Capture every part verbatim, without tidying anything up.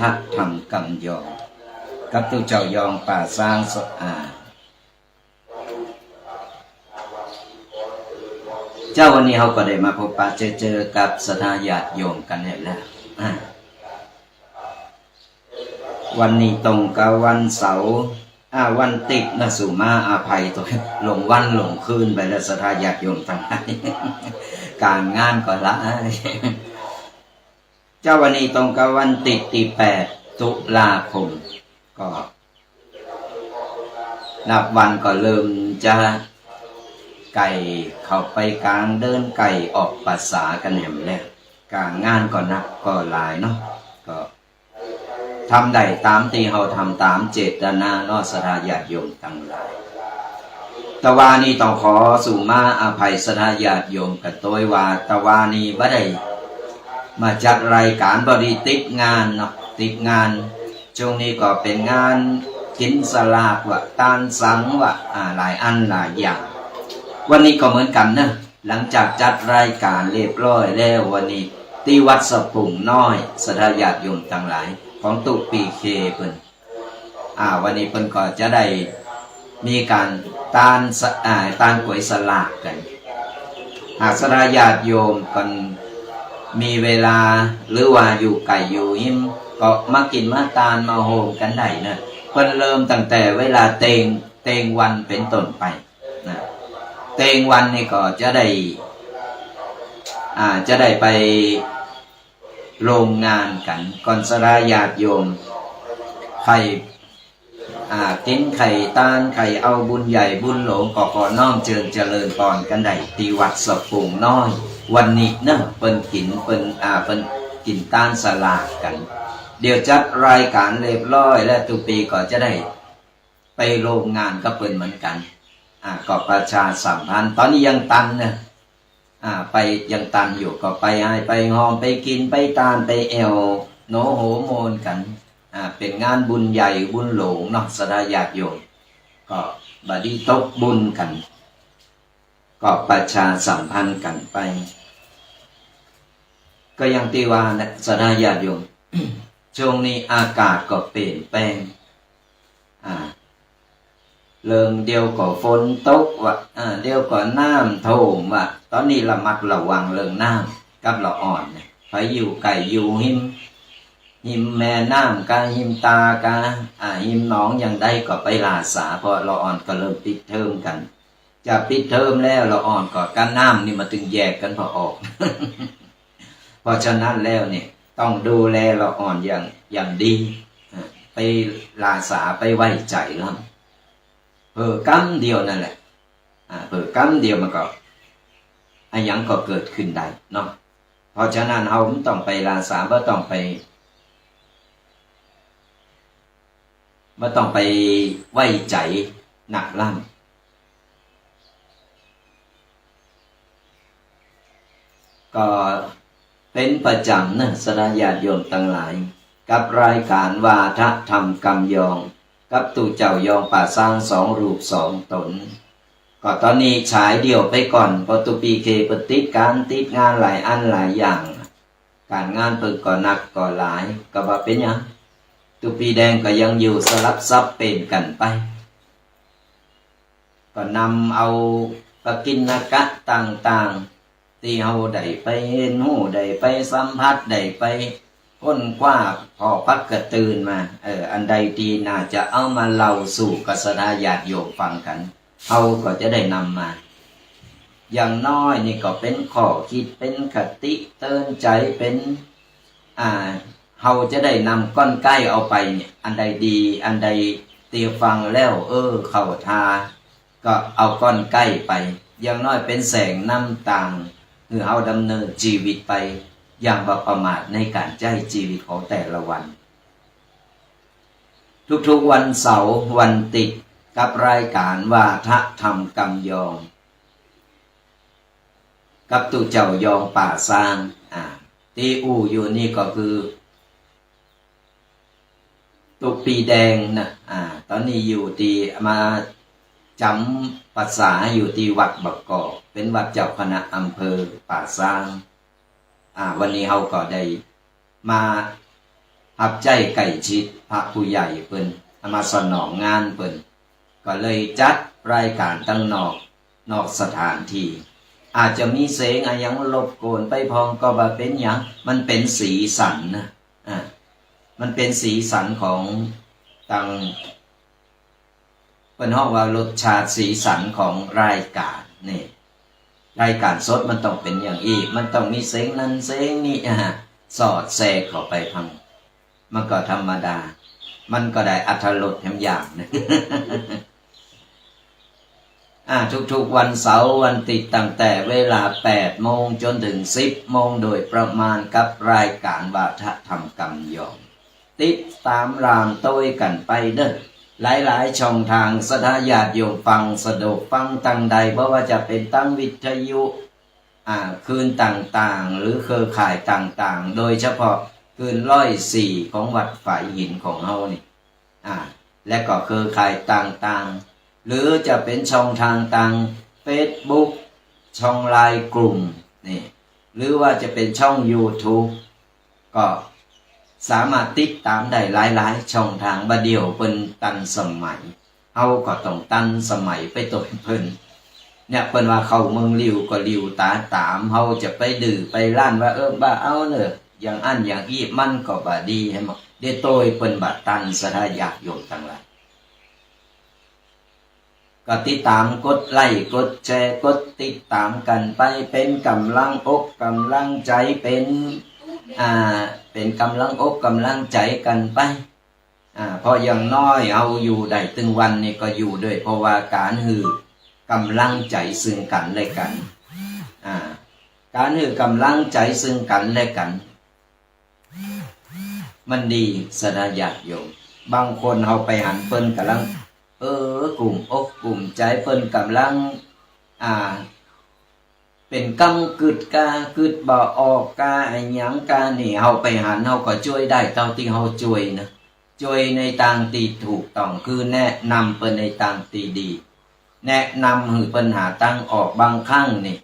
ทะธรรมกำยอง กับตุ๊เจ้ายองป่าซางสะอาด เจ้า วันนี้เฮาก็ได้มาพบปะเจอเจอกับศรัทธาญาติโยมกั๋นแล้ว อ่า วันนี้ตรงกับวันเสาร์ อ่า วันติ๊ดนะ สุมาอภัยตวย หลงวันหลงคืนไปแล้ว ศรัทธาญาติโยมตังหลาย ก๋านงานก็หลาย เจ้า วันนี้ตรงกับวันติ๊ดตี้แปดตุลาคม ก็นับวันก็เริ่มจะใก้เข้าไปก๋างเดือน ใก้ออกพรรษากั๋นแหมแล้ว ก๋านงานก็นักก็หลายเนาะ ก็ ทำได้ต๋ามตี้เฮาทำต๋ามเจตนาเนาะ ศรัทธาญาติโยมตังหลาย ตะวานี้ต้องขอสุมาอภัยศรัทธาญาติโยมกั๋นตวยว่า ตะวานี้บ่ได้มาจัดรายก๋าน พอดีติดงานเนาะ ติดงาน ช่วงนี้ก็เป๋นงานกิ๋นสลากวะ ตานสังวะ อ่า หลายอันหลายอย่าง วันนี้ก็เหมือนกั๋นเนาะ หลังจากจัดรายก๋านเรียบร้อยแล้ว วันนี้ตี้วัดสะพุงน้อย ศรัทธาญาติโยมตังหลาย ของตุ๊ปีเคเปิ้น อ่า วันนี้เปิ้นก็จะได้มีก๋านตานสะ อ่า ตานก๋วยสลากกั๋น หากศรัทธาญาติโยมเปิ้นมีเวลา หรือว่าอยู่ใก้อยู่ฮิม ก็มากิ๋นมาตานมาโฮมกั๋นได้เนาะ เปิ้นเริ่มตั้งแต่เวลาเต็ง เต็งวันเป๋นต้นไป นะ เต็งวันนี่ก็จะได้ อ่า จะได้ไปโฮมงานกั๋น ก่อนศรัทธาญาติโยม ใค่ อ่า กิ๋นใค่ตาน ใค่เอาบุญใหญ่บุญหลวง ก็ขอน้อมเจิญเจริญปอนกั๋นได้ตี้วัดสะพุงน้อย วันนี้เนาะ เปิ้นกิ๋น เปิ้น อ่า เปิ้นกิ๋นตานสลากกั๋น เดี๋ยวจัดรายก๋านเรียบร้อยแล้ว ตุ๊ปีก็จะได้ ไปโฮมงานกับเปิ้นเหมือนกั๋น อ่า ก็ประชาสัมพันธ์ ต๋อนนี้ยังตันเนาะ อ่า ไปยังตันอยู่ ก็ไปไห้ไปฮอม ไปกิ๋นไปตาน ไปแอ่วโหนโหมนกั๋น อ่า เป๋นงานบุญใหญ่บุญหลวงเนาะ ศรัทธาญาติโยม ก็บ่ดีตกบุญกั๋น ก็ประชาสัมพันธ์กั๋นไป ก็อย่างตี้ว่านะ ศรัทธาญาติโยม ช่วงนี้อากาศก็เปลี่ยนแปลง อ่า เรื่องเดี๋ยวก็ฝนตกวะ อ่า เดี๋ยวก็น้ำท่วมวะ ต๋อนนี้ระมัดระวังเรื่องน้ำกับละอ่อนเนี่ย ใผอยู่ใก้อยู่ฮิม ฮิมแม่น้ำกา ฮิมตากา อ่า ฮิมหนองอย่างใดก็ไปลาสา เพราะละอ่อนก็เริ่มปิดเทอมกั๋น จะปิดเทอมแล้ว ละอ่อนก็กาน้ำนี่มาตึงแยกกั๋นผ่อออก เพราะฉะนั้นแล้วเนี่ย ต้องดูแลละอ่อนอย่าง อย่างดี อ่า ไปลาสาไปไว้ใจ๋ลำ เผลอกำเดียวนั่นแหละ อ่า เผลอกำเดียวมันก็ อะหยังก็เกิดขึ้นได้เนาะ เพราะฉะนั้นเฮาบ่ต้องไปลาสา บ่ต้องไป บ่ต้องไปไว้ใจ๋นักลำ ก็เป๋นประจ๋ำเนาะ ศรัทธาญาติโยมตังหลาย กับรายก๋านวาทะธรรมกำยอง กับตุ๊เจ้ายองป่าซางสองรูปสองต๋น ก็ต๋อนนี้ฉายเดี่ยวไปก่อน เพราะตุ๊ปีเคเปิ้นติดก๋านติดงานหลายอันหลายอย่าง ก๋านงานเปิ้นก็หนักก็หลาย ก็บ่เป๋นหยัง ตุ๊ปีแดงก็ยังอยู่สลับสับเปลี่ยนกั๋นไป ก็นำเอาปกิณกะต่างๆ ตี้เฮาได้ไปเห็นฮู้ ได้ไปสัมผัส ได้ไปค้นคว้าผ่อพักกระตื่นมา เออ อันใดตี้น่าจะเอามาเล่าสู่กับศรัทธาญาติโยมฟังกั๋น เฮาก็จะได้นำมา อย่างน้อยนี่ก็เป๋นข้อคิด เป๋นคติเตือนใจ๋ เป๋น อ่า เฮาจะได้นำก้อนใก้เอาไปเนี่ย อันใดดี อันใดตี้ฟังแล้ว เออ เข้าท่า ก็เอาก้อนใก้ไป อย่างน้อยเป๋นแสงนำตาง หื้อเฮาดำเนินจีวิตไป อย่างบ่ประมาทในก๋านใจ๊จีวิตของแต่ละวัน ทุกๆ วันเสาร์ วันติ๊ด กับรายก๋านวาทะธรรมกำยอง กับตุ๊เจ้ายองป่าซาง อ่า ตี้อู้อยู่นี่ก็คือ ตุ๊ปีแดงนะ อ่า ต๋อนนี้อยู่ตี้ มาจ๋ำพรรษาอยู่ตี้วัดบ่าก่อ เป๋นวัดเจ้าคณะอำเภอป่าซาง อ่า วันนี้เฮาก็ได้มา ฮับใจ๊ใก้ชิดพระผู้ใหญ่เปิ้น เอามาสนองงานเปิ้น ก็เลยจัดรายก๋านตังนอก นอกสถานที่ อาจจะมีเสียงอะหยังรบกวนไปพ่องก็บ่เป๋นหยัง มันเป๋นสีสันนะ อ่า มันเป๋นสีสันของตัง เปิ้นฮ้องว่ารสชาติสีสันของรายก๋านนี่ รายก๋านสดมันต้องเป๋นอย่างอี้ มันต้องมีเสียงนั้นเสียงนี้ อ่า สอดแทรกเข้าไปพัง มันก็ธรรมดา มันก็ได้อรรถรสแหมอย่างนะ อ่า ทุกๆวันเสาร์วันอาทิตย์ตั้งแต่เวลาแปดโมงจ๋นเถิงสิบโมงโดยประมาณกับรายก๋านวาทะธรรมกำยอง ติดต๋ามล่ามโตยกั๋นไปเน่อ หลายๆ ช่องตาง ศรัทธาญาติโยมฟังสะดวกฟังตางใด บ่ว่าจะเป๋นตางวิทยุ อ่า คลื่นต่างๆ หรือเครือข่ายต่างๆ โดยเฉพาะคลื่นร้อยสี่ของวัดฝายหินของเฮานี่ อ่า และก็เครือข่ายต่างๆ หรือจะเป๋นช่องตางตางเฟซบุ๊ก ช่องไลน์กลุ่มนี่ หรือว่าจะเป๋นช่องยูทูบ ก็สามารถติดต๋ามได้หลายๆ ช่องตาง บ่าเดี่ยวเปิ้นตันสมัย เฮาก็ต้องตันสมัยไปตวยเปิ้น เนี่ย เปิ้นว่าเข้าเมืองหลิ้วก็หลิ้วต๋าต๋าม เฮาจะไปดื้อไปรั้นว่า เออ บ่เอาเน่อ อย่างอั้นอย่างอี้ มันก็บ่ดี หันบ่ เดี๋ยวตวยเปิ้นบ่ตัน ศรัทธาญาติโยมตังหลาย ก็ติดต๋าม กดไลก์ กดแชร์ กดติดต๋ามกั๋นไป เป๋นก๋ำลังอกก๋ำลังใจ๋ เป๋น อ่า เป๋นก๋ำลังอกก๋ำลังใจ๋กั๋นไป อ่า เพราะอย่างน้อยเฮาอยู่ได้ตึงวันนี่ก็อยู่ด้วย เพราะว่าก๋านหื้อก๋ำลังใจ๋ซึ่งกั๋นและกั๋น อ่า ก๋านหื้อก๋ำลังใจ๋ซึ่งกั๋นและกั๋น มันดี ศรัทธาญาติโยม บางคนเฮาไปหันเปิ้นก่ำลัง เออ กุ้มอกกุ้มใจ๋ เปิ้นก่ำลัง อ่า เป๋นกำกึ๊ดกา กึ๊ดบ่ออกกา อะหยังกานี่ เฮาไปหัน เฮาก็จ้วยได้เต้าตี้เฮาจ้วยนะ จ้วยในตางตี้ถูกต้อง คือแนะนำเปิ้นในตางตี้ดี แนะนำหื้อเปิ้นหาตางออก บางครั้งนี่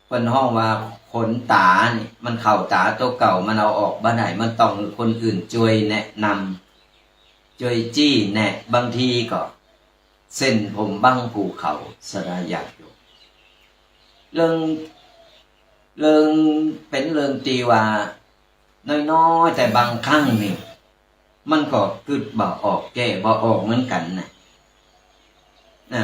เปิ้นฮ้องว่าขนต๋านี่ มันเข้าต๋าตั๋วเก่า มันเอาออกบ่ได้ มันต้องหื้อคนอื่นจ้วยแนะนำ จ้วยจี้แนะ บางทีก็เส้นผมบังภูเขา ศรัทธาญาติโยม เรื่อง เรื่อง เป๋นเรื่องตี้ว่าน้อยๆ แต่บางครั้งนี่ มันก็กึ๊ดบ่ออก แก้บ่ออกเหมือนกั๋นนะ อ่า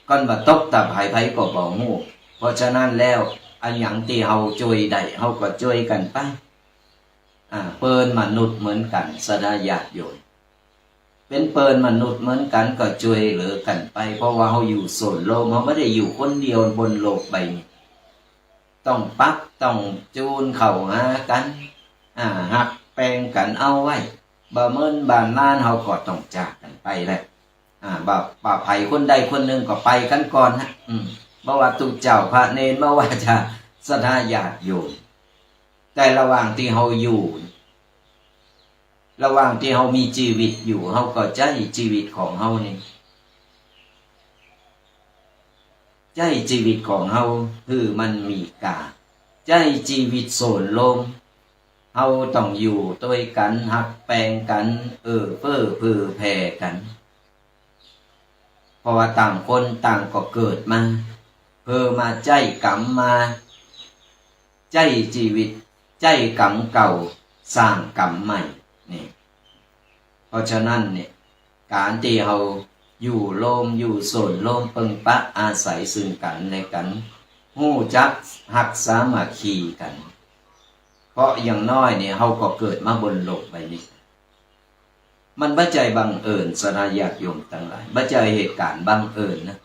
ก่อนว่าตกตาใผ ใผก็บ่ฮู้ เพราะฉะนั้นแล้ว อะหยังตี้เฮาจ้วยได้ เฮาก็จ้วยกั๋นไป อ่า เปิ้นมนุษย์เหมือนกั๋น ศรัทธาญาติโยม เป๋นเปิ้นมนุษย์เหมือนกั๋น ก็จ้วยเหลือกั๋นไป เพราะว่าเฮาอยู่ส่วนรวม เฮาบ่ได้อยู่คนเดียวบนโลกใบนี้ ต้องปรับ ต้องจูนเข้าหากั๋น อ่า ฮักแปงกั๋นเอาไว้ บ่เหมือนบ้านนาน เฮาก็ต้องจากกั๋นไปแหละ อ่า บ่ บ่ใผคนใดคนนึ่งก็ไปกั๋นก่อนนะ อืม บ่ว่าตุ๊เจ้าพระเณร บ่ว่าจะศรัทธาญาติโยม แต่ระหว่างตี้เฮาอยู่ ระหว่างตี้เฮามีจีวิตอยู่ เฮาก็ใจ๊จีวิตของเฮานี่ ใจ๊จีวิตของเฮาหื้อมันมีค่า ใจ๊จีวิตส่วนรวม เฮาต้องอยู่ตวยกั๋น ฮักแปงกั๋น เอื้อเฟื้อเผื่อแผ่กั๋น เพราะว่าต่างคนต่างก็เกิดมา เพื่อมาใจ๊กรรม มาใจ๊จีวิต ใจ๊กรรมเก่า สร้างกรรมใหม่ นี่ เพราะฉะนั้นเนี่ย ก๋านตี้เฮาอยู่รวม อยู่ส่วนรวม เปิงปะอาศัยซึ่งกั๋นและกั๋น ฮู้จักฮักสามัคคีกั๋น เพราะอย่างน้อยเนี่ย เฮาก็เกิดมาบนโลกใบนี้ มันบ่ใจ้บังเอิญ ศรัทธาญาติโยมตังหลาย บ่ใจ้เหตุก๋ารณ์บังเอิญนะ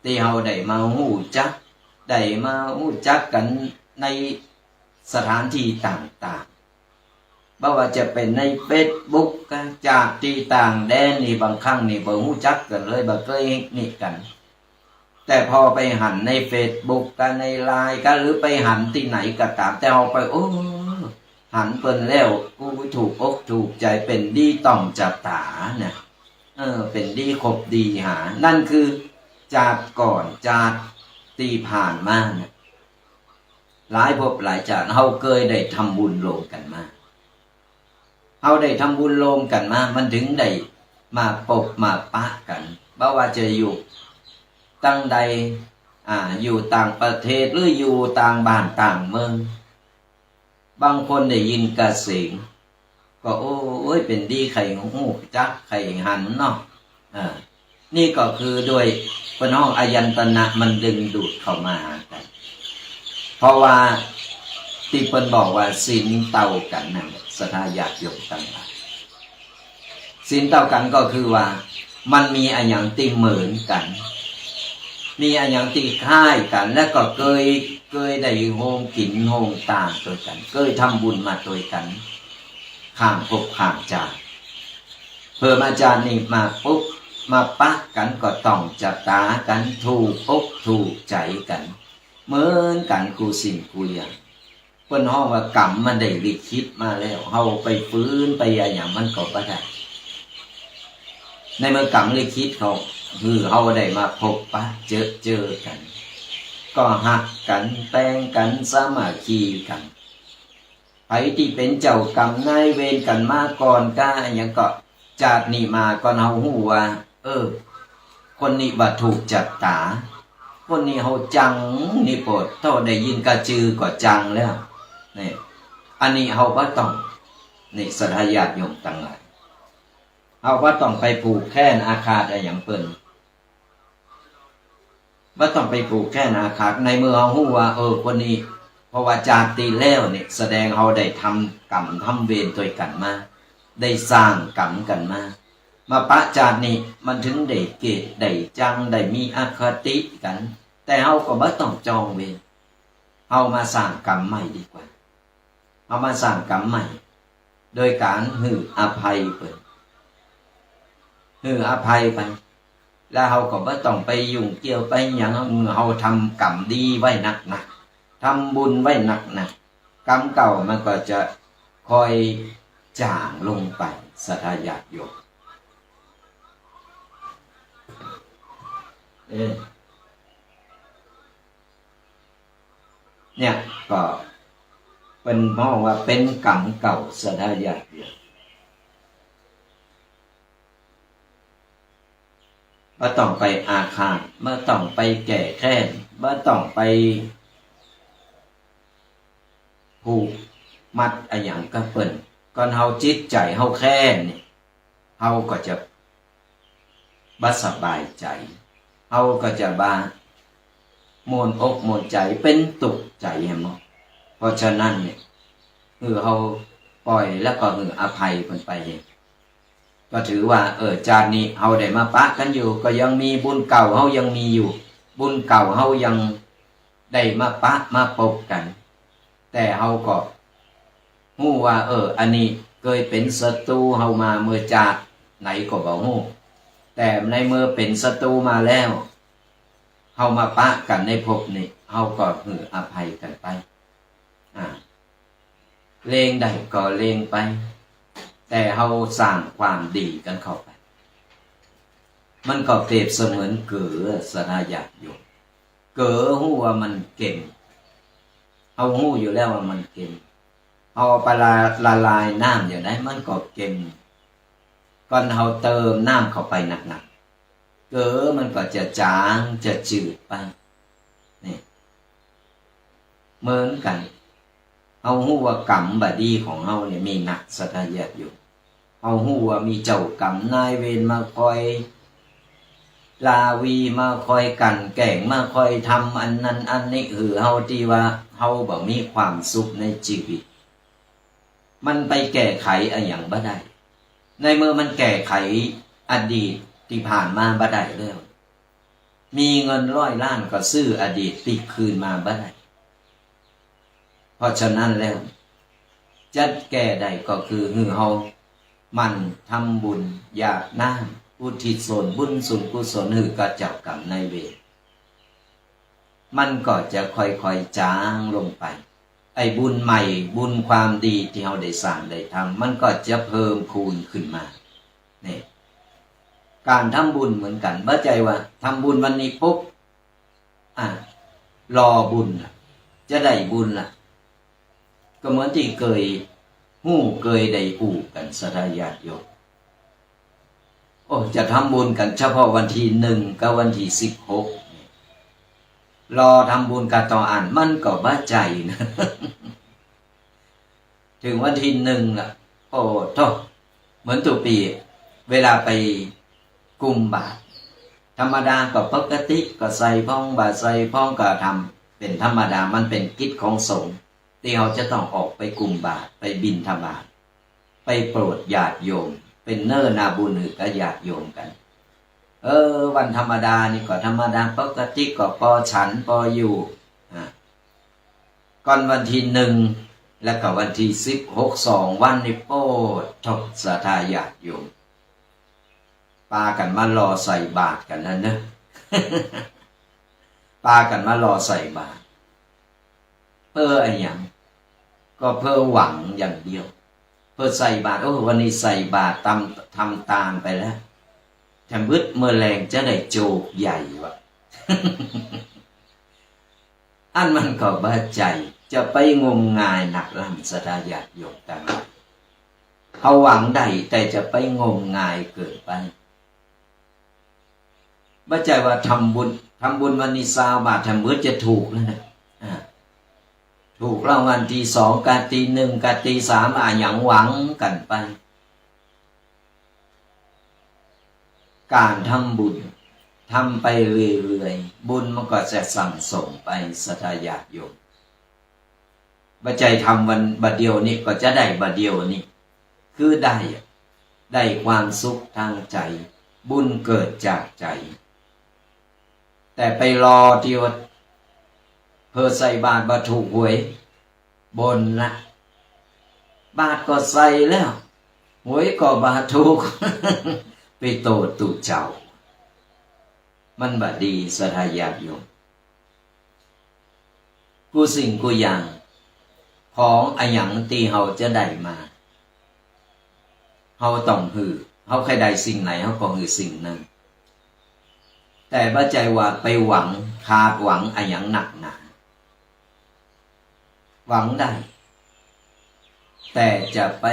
ตี้เฮาได้มาฮู้จัก ได้มาฮู้จักกั๋นในสถานตี้ต่างๆ บ่ว่าจะเป๋นในเฟซบุ๊ก จากตี้ต่างแดนนี่ บางครั้งนี่บ่ฮู้จักกั๋นเลย บ่เกยเห็นกั๋น แต่พอไปหันในเฟซบุ๊กกั๋น ในไลน์กั๋น หรือไปหันตี้ไหนก็ต๋าม แต่เฮาไป โอ้ หันเปิ้นแล้ว อู้ ถูกอกถูกใจ๋ เป๋นดีต้องจะต๋าเนี่ย เออ เป๋นดีคบดีหา นั่นคือจาติก่อน จาติตี้ผ่านมาเนี่ย หลายภพหลายจาติ เฮาเกยได้ทำบุญร่วมกั๋นมา เฮาได้ทำบุญรวมกั๋นมา มันถึงได้มาปบมาปะกั๋น บ่ว่าจะอยู่ตังใด อ่า อยู่ต่างประเทศหรืออยู่ต่างบ้านต่างเมือง บางคนได้ยินกระเสียง ก็ โอ้ย เป๋นดีใค่ฮู้จักใค่หันเนาะ อ่า นี่ก็คือโดยเปิ้นฮ้องอายตนะมันดึงดูดเข้ามาหากั๋น เพราะว่าตี้เปิ้นบอกว่าศีลเต้ากั๋นนั่นแหละ ศรัทธาญาติโยมตังหลาย ศีลเต้ากั๋นก็คือว่ามันมีอะหยังตี้เหมือนกั๋น มีอะหยังตี้คล้ายกั๋น แล้วก็เกย เกยได้โฮมกิ๋นโฮมตางตวยกั๋น เกยทำบุญมาตวยกั๋น ข้ามภพข้ามจาติ เปื้อมาจาตินี้มาปุ๊บ มาปะกั๋นก็ต้องจะต๋ากั๋น ถูกอกถูกใจ๋กั๋น เหมือนกั๋นกู้สิ่งกู้อย่าง เปิ้นฮ้องว่ากรรมมันได้ลิขิตมาแล้ว เฮาไปฝืนไปอะหยังมันก็บ่ได้ ในเมื่อกรรมลิขิตเขา คือเฮาได้มาปบปะเจิเจอกั๋น ก็ฮักกั๋น แปงกั๋น สามัคคีกั๋น ใผตี้เป๋นเจ้ากรรมนายเวรกั๋นมาก่อนก้าอะหยังก็ จาตินี้มาก่อนเฮาฮู้ว่า เออ คนนี้บ่ถูกจะต๋า คนนี้เฮาจัง นี่โปด เต้าได้ยินกระจือก็จังแล้ว นี่ อันนี้เฮาบ่ต้อง นี่ ศรัทธาญาติโยมตังหลาย เฮาบ่ต้องไปผูกแค้นอาฆาตอะหยังเปิ้น บ่ต้องไปผูกแค้นอาฆาต ในเมื่อเฮาฮู้ว่า เออ คนนี้ เพราะว่าจาติตี้แล้วนี่ แสดงเฮาได้ทำกรรมทำเวรตวยกั๋นมา ได้สร้างกรรมกั๋นมา มาปะจาตินี้ มันถึงได้เกลียด ได้จัง ได้มีอคติกั๋น แต่เฮาก็บ่ต้องจองเวร เฮามาสร้างกรรมใหม่ดีกว่า เฮามาสร้างกรรมใหม่ โดยก๋านหื้ออภัยเปิ้น หื้ออภัยไป แล้วเฮาก็บ่ต้องไปยุ่งเกี่ยวไปหยัง เมื่อเฮาทำกรรมดีไว้นักๆ ทำบุญไว้นักๆ กรรมเก่ามันก็จะค่อยจ๋างลงไป ศรัทธาญาติโยม เออ เนี่ย ก็เปิ้นฮ้องว่าเป๋นกรรมเก่า ศรัทธาญาติโยม บ่ต้องไปอาฆาต บ่ต้องไปแก้แค้น บ่ต้องไปผูกมัดอะหยังกับเปิ้น ก่อนเฮาจิตใจ๋เฮาแค้นนี่ เฮาก็จะบ่สบายใจ๋ เฮาก็จะบ่ม่วนอกม่วนใจ๋ เป๋นตุ๊กข์ใจ๋แหมเนาะ เพราะฉะนั้นเนี่ย หื้อเฮาปล่อยแล้วก็หื้ออภัยเปิ้นไป ก็ถือว่า เออ จาตินี้เฮาได้มาปะกั๋นอยู่ ก็ยังมีบุญเก่าเฮายังมีอยู่ บุญเก่าเฮายังได้มาปะมาปบกั๋น แต่เฮาก็ฮู้ว่า เออ อันนี้เกยเป๋นศัตรูเฮามาเมื่อจาติไหนก็บ่ฮู้ แต่ในเมื่อเป๋นศัตรูมาแล้ว เฮามาปะกั๋นในภพนี้ เฮาก็หื้ออภัยกั๋นไป อ่า เลงได้ก็เลงไป แต่เฮาสร้างความดีกั๋นเข้าไป มันก็เปรียบเสมือนเก๋อ ศรัทธาญาติโยม เก๋อฮู้ว่ามันเก็ม เฮาฮู้อยู่แล้วว่ามันเก็ม เฮาเอาไปละ ละลายน้ำอย่างใดมันก็เก็ม ก่อนเฮาเติมน้ำเข้าไปหนักๆ เก๋อมันก็จะจ๋างจะจืดไป นี่ เหมือนกั๋น เฮาฮู้ว่ากรรมบ่ดีของเฮาเนี่ยมีนัก ศรัทธาญาติโยม เฮาฮู้ว่ามีเจ้ากรรมนายเวรมาคอยราวี มาคอยกลั่นแกล้ง มาคอยทำอันนั้นอันนี้หื้อเฮา ตี้ว่าเฮาบ่มีความสุขในจีวิต มันไปแก้ไขอะหยังบ่ได้ ในเมื่อมันแก้ไขอดีตตี้ผ่านมาบ่ได้แล้ว มีเงินร้อยล้านก็ซื้ออดีตตี้คืนมาบ่ได้ เพราะฉะนั้นแล้ว จะแก้ได้ก็คือหื้อเฮาหมั่นทำบุญหยาดน้ำ อุทิศส่วนบุญส่วนกุศลหื้อกับเจ้ากรรมนายเวร มันก็จะค่อยๆ จ๋างลงไป ไอ้บุญใหม่ บุญความดีตี้เฮาได้สร้างได้ทำ มันก็จะเพิ่มพูนขึ้นมา นี่ ก๋านทำบุญเหมือนกั๋น บ่ใจ้ว่าทำบุญวันนี้ปุ๊บ อ่ะ รอบุญล่ะ จะได้บุญล่ะ ก็เหมือนตี้เกย ฮู้เกยได้อู้กั๋น ศรัทธาญาติโยม โอ้ จะทำบุญกั๋นเฉพาะวันตี้นึ่งกับวันตี้สิบหก รอทำบุญกาต่ออั้น มันก็บ่ใจ้นะ เถิงวันตี้นึ่งละ โอ้โธ่ เหมือนตุ๊ปี๋ เวลาไปกุมบาตร ธรรมดาก็ปกติ ก็ใส่พ่อง บ่ใส่พ่อง ก็ทำเป๋นธรรมดา มันเป๋นกิจของสงฆ์ ตี้เฮาจะต้องออกไปกุมบาตร ไปบิณฑบาต ไปโปรดญาติโยม เป๋นเนื้อนาบุญหื้อกับญาติโยมกั๋น เออ วันธรรมดานี่ก็ธรรมดาปกติ ก็ปอฉันปออยู่ อ่ะ ก่อนวันตี้นึ่ง แล้วก็วันตี้สิบหก สองวันนี่ โอ้โธ่ ศรัทธาญาติโยม ปากั๋นมารอใส่บาตรกั๋นแล้วเนาะ ปากั๋นมารอใส่บาตร เปื้ออะหยัง ก็เปื้อหวังอย่างเดียว เปื้อใส่บาตร โอ้ วันนี้ใส่บาตร ทำ ทำตานไปแล้ว แถมบึดเมื่อแลงจะได้โจคใหญ่วะ อันมันก็บ่ใจ้ จะไปงมงายนักล้ำ ศรัทธาญาติโยมตังหลาย เฮาหวังได้ แต่จะไปงมงายเกินไป บ่ใจ้ว่าทำบุญ ทำบุญวันนี้ซาวบาตร แถมบึดจะถูกแล้วนะ อ่า ถูกรางวัลตี้สองกับตี้นึ่งกับตี้สาม อะหยังหวังกั๋นไป ก๋านทำบุญ ทำไปเรื่อยๆ บุญมันก็จะสั่งสมไป ศรัทธาญาติโยม บ่ใจ้ทำวัน บ่าเดี่ยวนี้ก็จะได้บ่าเดี่ยวนี้ คือได้อะ ได้ความสุขตางใจ๋ บุญเกิดจากใจ๋ แต่ไปรอตี้ว่า เปื้อใส่บาตรบ่ถูกหวย บ่นละ บาตรก็ใส่แล้ว หวยก็บ่ถูก ไปโต้ษตุ๊เจ้า มันบ่ดี ศรัทธาญาติโยม กู้สิ่งกู้อย่าง ของอะหยังตี้เฮาจะได้มา เฮาต้องหื้อ เฮาใค่ได้สิ่งไหน เฮาก็หื้อสิ่งนั้น แต่บ่ใจ้ว่าไปหวัง คาดหวังอะหยังนักหนา หวังได้ แต่จะไป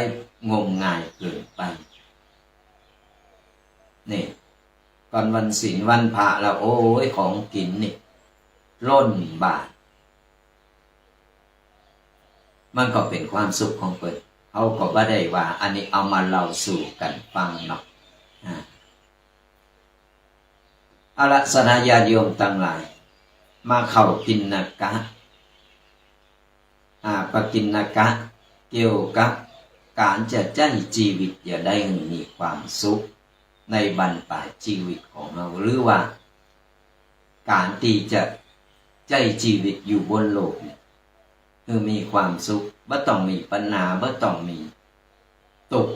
งมงายเกินไป นี่ ก่อนวันศีลวันพระแล้ว โอ้ย ของกิ๋นนี่ ล้นบาตร มันก็เป๋นความสุขของเปิ้น เฮาก็บ่ได้ว่า อันนี้เอามาเล่าสู่กั๋นฟังเนาะ อ่า เอาละ ศรัทธาญาติโยมตังหลาย มาเข้ากิณกะ อ่า ปกิณกะ เกี่ยวกับก๋านจะใจ๊จีวิตจะได้หื้อมีความสุขในบั้นปลายจีวิตของเฮา หรือว่าก๋านตี้จะใจ๊จีวิตอยู่บนโลกเนี่ย หื้อมีความสุข บ่ต้องมีปัญหา บ่ต้องมีตุ๊กข์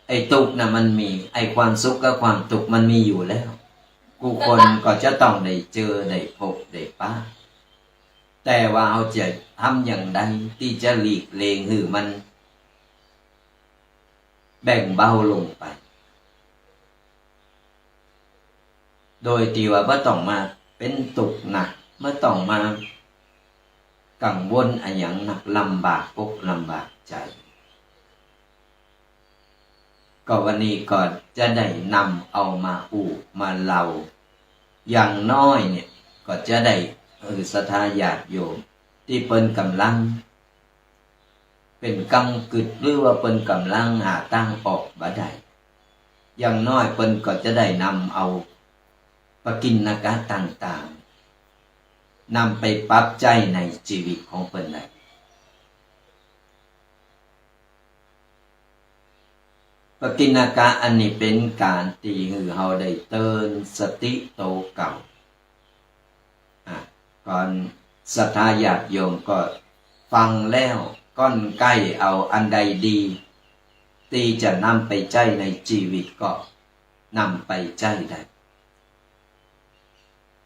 ไอ้ตุ๊กข์น่ะมันมี ไอ้ความสุขกับความตุ๊กข์มันมีอยู่แล้ว กู้คนก็จะต้องได้เจอ ได้พบ ได้ปะ แต่ว่าเฮาจะทำอย่างใดตี้จะหลีกเลี่ยงหื้อมันแบ่งเบาลงไป โดยตี้ว่าบ่ต้องมาเป๋นตุ๊กข์หนัก บ่ต้องมากังวลอะหยังหนัก ลำบากอกลำบากใจ๋ ก็วันนี้ก็จะได้นำเอามาอู้มาเล่า อย่างน้อยเนี่ยก็จะได้ เออ ศรัทธาญาติโยมตี้เปิ้นก่ำลัง เป๋นกำกึด หรือว่าเปิ้นก่ำลังหาตางออกบ่ได้ อย่างน้อยเปิ้นก็จะได้นำเอาปกิณกะต่างๆ นำไปปรับใจ๊ในจีวิตของเปิ้นได้ ปกิณกะอันนี้เป๋นก๋านตี้หื้อเฮาได้เตือนสติโตเก่า อ่ะ ก่อนศรัทธาญาติโยมก็ฟังแล้ว ก้อนใก้เอาอันใดดี ตี้จะนำไปใจ๊ในจีวิตก็นำไปใจ๊ได้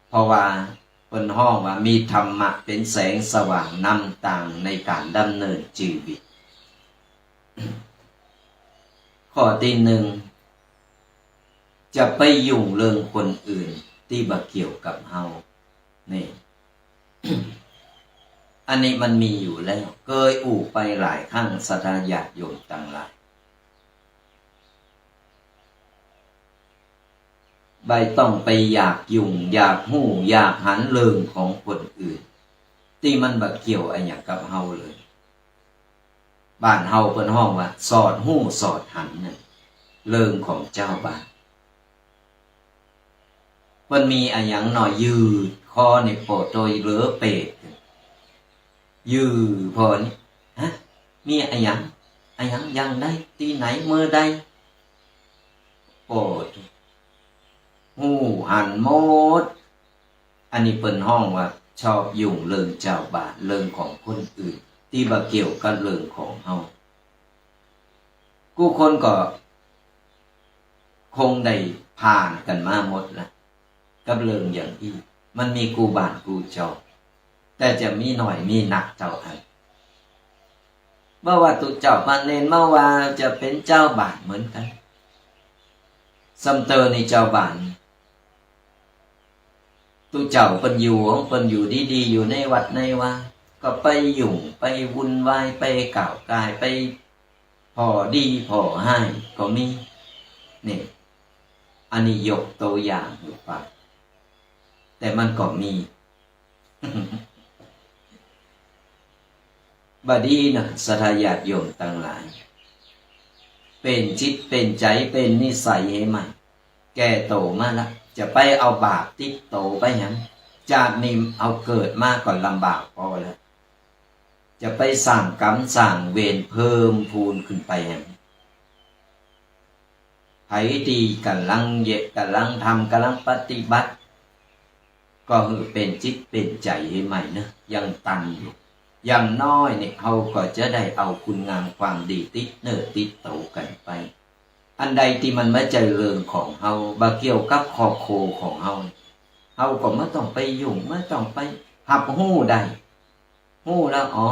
เพราะว่าเปิ้นฮ้องว่ามีธรรมะเป๋นแสงสว่างนำตางในก๋านดำเนินจีวิต ข้อตี้นึ่ง จะไปยุ่งเรื่องคนอื่นตี้บ่เกี่ยวกับเฮา นี่ อันนี้มันมีอยู่แล้ว เกยอู้ไปหลายครั้ง ศรัทธาญาติโยมตังหลาย บ่ต้องไปอยากยุ่ง อยากฮู้ อยากหันเรื่องของคนอื่น ตี้มันบ่เกี่ยวอะหยังกับเฮาเลย บ้านเฮาเปิ้นฮ้องว่าสอดฮู้สอดหันนั่น เรื่องของจาวบ้าน เปิ้นมีอะหยังหน่อยยืดคอนี่โปะโตยเหลือเปต ยืดพอนี่ ฮะ มีอะหยัง อะหยัง อย่างใด ตี้ไหน เมื่อใด โปะ ฮู้หันหมด อันนี้เปิ้นฮ้องว่าชอบยุ่งเรื่องจาวบ้าน เรื่องของคนอื่น ตี้บ่เกี่ยวกับเรื่องของเฮา กู้คนก็คงได้ผ่านกั๋นมาหมดละ กับเรื่องอย่างอี้ มันมีกู้บ้านกู้จอง แต่จะมีน้อยมีนักเต้าอั้น บ่ว่าตุ๊เจ้าพระเณร บ่ว่าจะเป๋นจาวบ้านเหมือนกั๋น ส่ำเติ่นี่จาวบ้าน ตุ๊เจ้าเปิ้นอยู่ของเปิ้นอยู่ดีๆ อยู่ในวัดในวา ก็ไปยุ่ง ไปวุ่นวาย ไปก้าวก่าย ไปผ่อดีผ่อฮ้ายก็มี นี่ อันนี้ยกตั๋วอย่างหื้อฟัง แต่มันก็มี บ่ดีนะ ศรัทธาญาติโยมตังหลาย เป๋นจิตเป๋นใจ๋ เป๋นนิสัยหื้อใหม่ แก่โตมาละ จะไปเอาบาปติดโตไปหยัง จาตินี้เฮาเกิดมาก็ลำบากพอแล้ว จะไปสร้างกรรมสร้างเวรเพิ่มพูนขึ้นไปหยัง ใผตี้ก่ำลังเยียะ ก่ำลังทำ ก่ำลังปฏิบัติ ก็หื้อเป๋นจิตเป๋นใจ๋หื้อใหม่เนาะ ยังตันอยู่ อย่างน้อยนี่เฮาก็จะได้เอาคุณงามความดีติดเนื้อติดโตกั๋นไป อันใดตี้มันบ่ใจ้เรื่องของเฮา บ่เกี่ยวกับครอบครัวของเฮา เฮาก็บ่ต้องไปยุ่ง บ่ต้องไป ฮับฮู้ได้ ฮู้แล้ว อ๋อ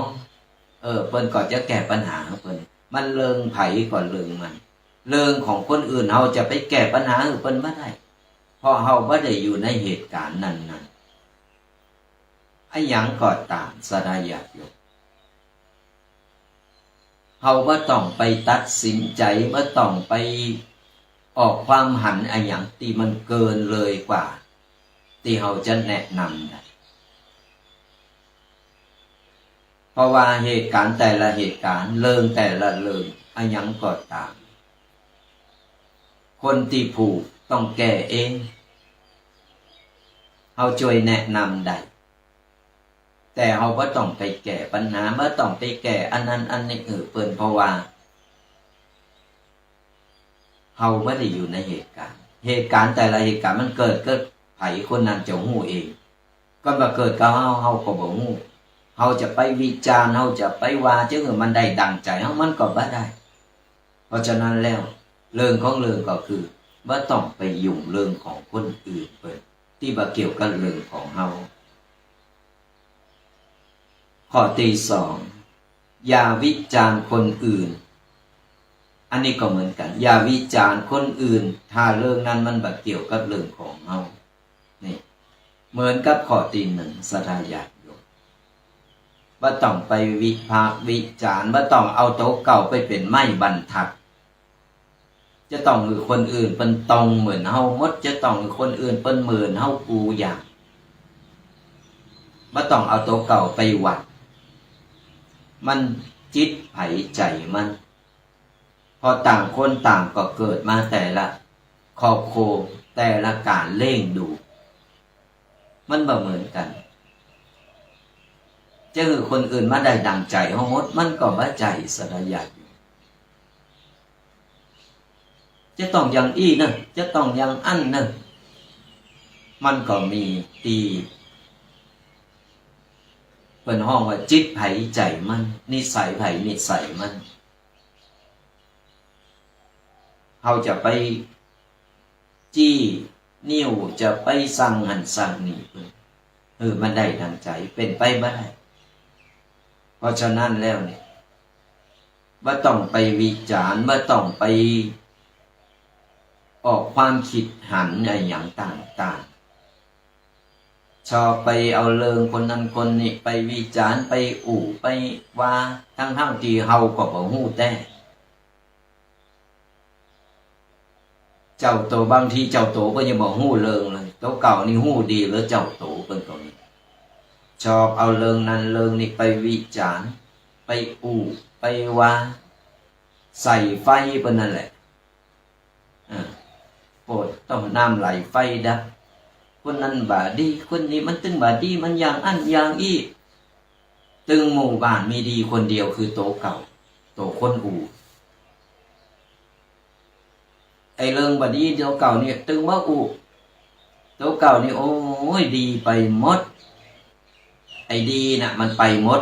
เออ เปิ้นก็จะแก้ปัญหาของเปิ้น มันเรื่องใผก็เรื่องมัน เรื่องของคนอื่นเฮาจะไปแก้ปัญหาหื้อเปิ้นบ่ได้ เพราะเฮาบ่ได้อยู่ในเหตุก๋ารณ์นั้นๆ อะหยังก็ต๋าม ศรัทธาญาติโยม เฮาบ่ต้องไปตัดสินใจ๋ บ่ต้องไปออกความหันอะหยังตี้มันเกินเลยกว่าตี้เฮาจะแนะนำได้ เพราะว่าเหตุก๋ารณ์แต่ละเหตุก๋ารณ์ เรื่องแต่ละเรื่อง อะหยังก็ต๋าม คนตี้ผูกต้องแก้เอง เฮาจ้วยแนะนำได้ แต่เฮาบ่ต้องไปแก้ปัญหา บ่ต้องไปแก้อันนั้นอันนี้หื้อเปิ้น เพราะว่า เฮาบ่ได้อยู่ในเหตุก๋ารณ์ เหตุก๋ารณ์แต่ละเหตุก๋ารณ์มันเกิดกับใผ คนนั้นจะฮู้เอง ก่อนบ่เกิดกับเฮา เฮาก็บ่ฮู้ เฮาจะไปวิจารณ์ เฮาจะไปว่าจะหื้อมันได้ดั่งใจ๋เฮา มันก็บ่ได้ เพราะฉะนั้นแล้ว เรื่องของเรื่องก็คือ บ่ต้องไปยุ่งเรื่องของคนอื่นเปิ้น ตี้บ่เกี่ยวกับเรื่องของเฮา ข้อตี้สอง อย่าวิจารณ์คนอื่น อันนี้ก็เหมือนกั๋น อย่าวิจารณ์คนอื่น ถ้าเรื่องนั้นมันบ่เกี่ยวกับเรื่องของเฮา นี่ เหมือนกับข้อตี้หนึ่ง ศรัทธาญาติโยม บ่ต้องไปวิพากษ์วิจารณ์ บ่ต้องเอาตั๋วเก่าไปเป๋นไม้บรรทัด จะต้องหื้อคนอื่นเปิ้นตรงเหมือนเฮาหมด จะต้องหื้อคนอื่นเปิ้นเหมือนเฮากู้อย่าง บ่ต้องเอาตั๋วเก่าไปวัด มันจิตใผใจ๋มัน เพราะต่างคนต่างก็เกิดมาแต่ละครอบครัว แต่ละก๋านเลี้ยงดู มันบ่เหมือนกั๋น จะหื้อคนอื่นมาได้ดั่งใจ๋เฮาหมด มันก็บ่ใจ้ ศรัทธาญาติโยม จะต้องอย่างอี้เนาะ จะต้องอย่างอั้นเนาะ มันก็มีตี้เปิ้นฮ้องว่าจิตใผใจ๋มัน นิสัยใผนิสัยมัน เฮาจะไป จี้นิ้ว จะไปสั่งหั้นสั่งนี่เปิ้น เออ มันได้ดั่งใจ๋ เป๋นไปบ่ได้ เพราะฉะนั้นแล้วเนี่ย บ่ต้องไปวิจารณ์ บ่ต้องไปออกความคิดหันอะหยังต่างๆ ชอบไปเอาเรื่องคนนั้นคนนี้ไปวิจารณ์ ไปอู้ ไปว่า ตึงๆ ตี้เฮาก็บ่ฮู้แต๊ เจ้าโต บางทีเจ้าโตเปิ้นยังบ่ฮู้เรื่องเลย โตเก่านี่ฮู้ดีเลย เจ้าโตเปิ้นก็มี ชอบเอาเรื่องนั้นเรื่องนี้ไปวิจารณ์ ไปอู้ ไปว่า ใส่ไฟเปิ้นนั่นแหละ อ่า โปดต้องน้ำไหลไฟดับ คนนั้นบ่ดี คนนี้มันตึงบ่ดี มันอย่างอั้นอย่างอี้ ตึงหมู่บ้านมีดีคนเดียวคือโตเก่า โตคนอู้ ไอ้เรื่องบ่ดีโตเก่านี่ตึงบ่อู้ โตเก่านี่ โอ้ย ดีไปหมด ไอ้ดีน่ะมันไปหมด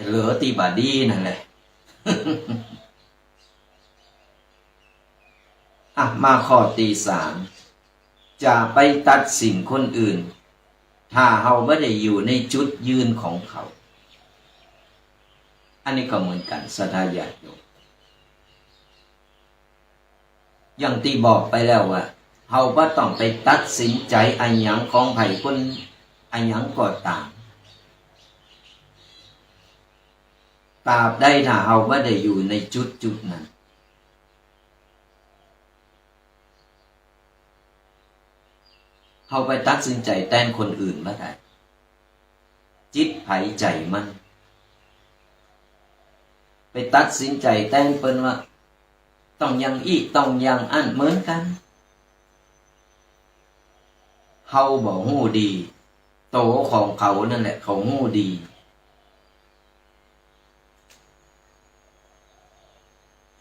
เหลือตี้บ่ดีนั่นแหละ อ่ะ มาข้อตี้สาม จะไปตัดสินคนอื่น ถ้าเฮาบ่ได้อยู่ในจุดยืนของเขา อันนี้ก็เหมือนกั๋น ศรัทธาญาติโยม อย่างตี้บอกไปแล้วว่า เฮาบ่ต้องไปตัดสินใจ๋อะหยังของใผคน อะหยังก็ต๋าม ตราบใดถ้าเฮาบ่ได้อยู่ในจุดจุดนั้น เฮาไปตัดสินใจ๋แตนคนอื่นบ่ได้ จิตใผใจ๋มัน ไปตัดสินใจ๋แตนเปิ้นว่า ต้องอย่างอี้ ต้องอย่างอั้น เหมือนกั๋น เฮาบ่ฮู้ดี โตของเขานั่นแหละเขาฮู้ดี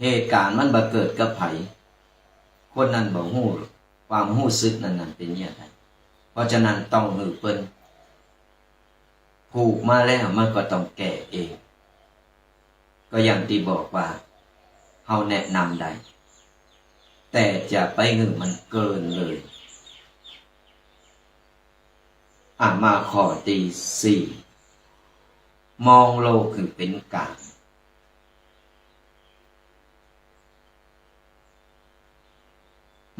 เหตุก๋ารณ์มันบ่เกิดกับใผ คนนั้นบ่ฮู้ ความฮู้สึกนั้น นั้นเป๋นอย่างใด เพราะฉะนั้นต้องหื้อเปิ้น ผูกมาแล้วมันก็ต้องแก้เอง ก็อย่างตี้บอกว่า เฮาแนะนำได้ แต่จะไปหื้อมันเกินเลย อ่ะ มาข้อตี้สี่ มองโลกหื้อเป๋นก๋าง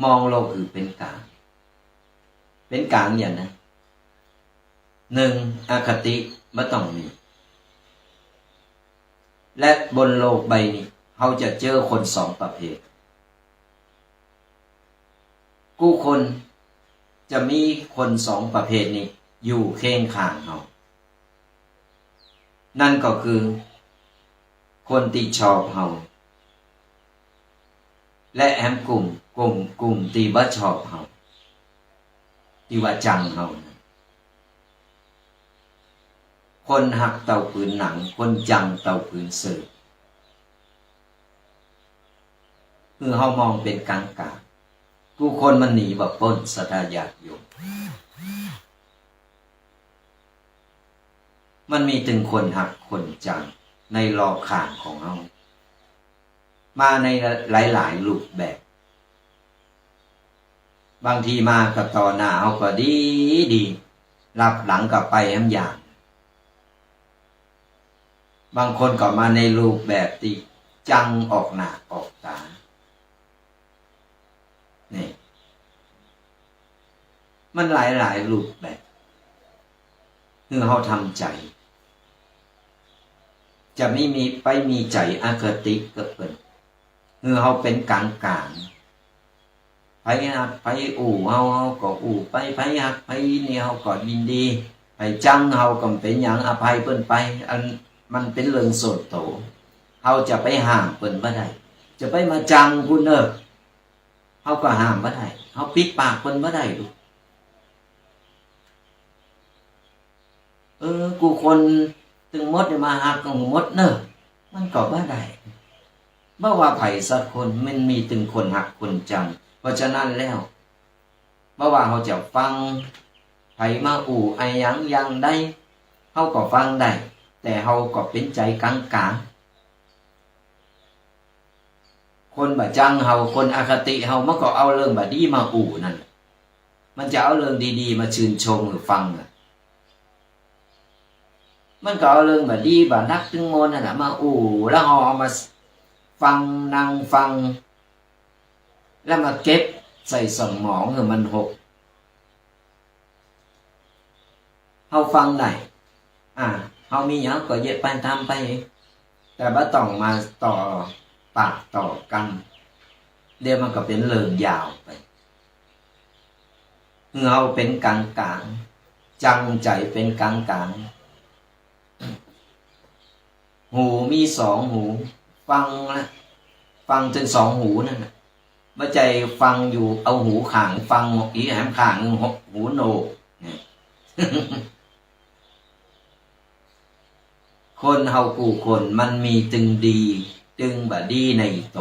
มองโลกหื้อเป๋นก๋าง เป๋นก๋างอย่างใด นึ่ง อคติบ่ต้องมี และบนโลกใบนี้ เฮาจะเจอคนสองประเภท กู้คน จะมีคนสองประเภทนี้ อยู่เคียงข้างเฮา นั่นก็คือ คนตี้ชอบเฮา และแหมกลุ่ม กลุ่ม กลุ่มตี้บ่ชอบเฮา ตี้ว่าจังเฮานะ คนฮักเต้าผืนหนัง คนจังเต้าผืนเสิร์ธ คือเฮามองเป๋นก๋างๆ กู้คนมันหนีบ่ป๊น ศรัทธาญาติโยม มันมีตึงคนฮักคนจังในรอบข้างของเฮา มาในหลายๆ รูปแบบ บางทีมาก็ต่อหน้าเฮาก็ดีดี ลับหลังก็ไปแหมอย่าง บางคนก็มาในรูปแบบตี้จังออกหน้าออกต๋า นี่ มันหลายๆ รูปแบบ หื้อเฮาทำใจ๋ จะไม่มี ไปมีใจ๋อคติกับเปิ้น หื้อเฮาเป๋นก๋างๆ ใผฮักใผอู้เฮา เฮาก็อู้ไป ใผฮักใผนี่ เฮาก็ยินดี ใผจังเฮาก็บ่เป๋นหยัง อภัยเปิ้นไป อันมันเป๋นเรื่องส่วนตั๋ว เฮาจะไปห้ามเปิ้นบ่ได้ จะไปมาจังกูเน่อ เฮาก็ห้ามบ่ได้ เฮาปิดปากเปิ้นบ่ได้ลูก เออ กู้คนตึงหมดเนี่ยมาฮักกั๋นหมดเน่อ มันก็บ่ได้ บ่ว่าใผสักคน มันมีตึงคนฮักคนจัง เพราะฉะนั้นแล้ว บ่ว่าเฮาจะฟังใผมาอู้อะหยังอย่างใด เฮาก็ฟังได้ แต่เฮาก็เป๋นใจ๋ก๋างๆ คนบ่จังเฮา คนอคติเฮา มันก็เอาเรื่องบ่ดีมาอู้นั่นแหละ มันจะเอาเรื่องดีๆ มาชื่นชมหื้อฟังอะ มันก็เอาเรื่องบ่ดีบ่ฮักตึงมวลนั่นแหละมาอู้ แล้วเฮาเอามาฟัง นั่งฟัง แล้วมาเก็บใส่สมองหื้อมันหก เฮาฟังได้ อ่า เฮามีหยังก็เยียะไปตามไป แต่บ่ต้องมาต่อปากต่อกำ เดี๋ยวมันก็เป๋นเรื่องยาวไป หื้อเฮาเป๋นก๋างๆ จังใจ๋เป๋นก๋างๆ หูมีสองหู ฟังนะ ฟังตึงสองหูนั่นน่ะ บ่ใจ้ฟังอยู่ เอาหูข้างฟัง อีกแหมข้างหนึ่งหูโหนก เนี่ย คนเฮากู้คนมันมีตึงดี ตึงบ่ดีในโต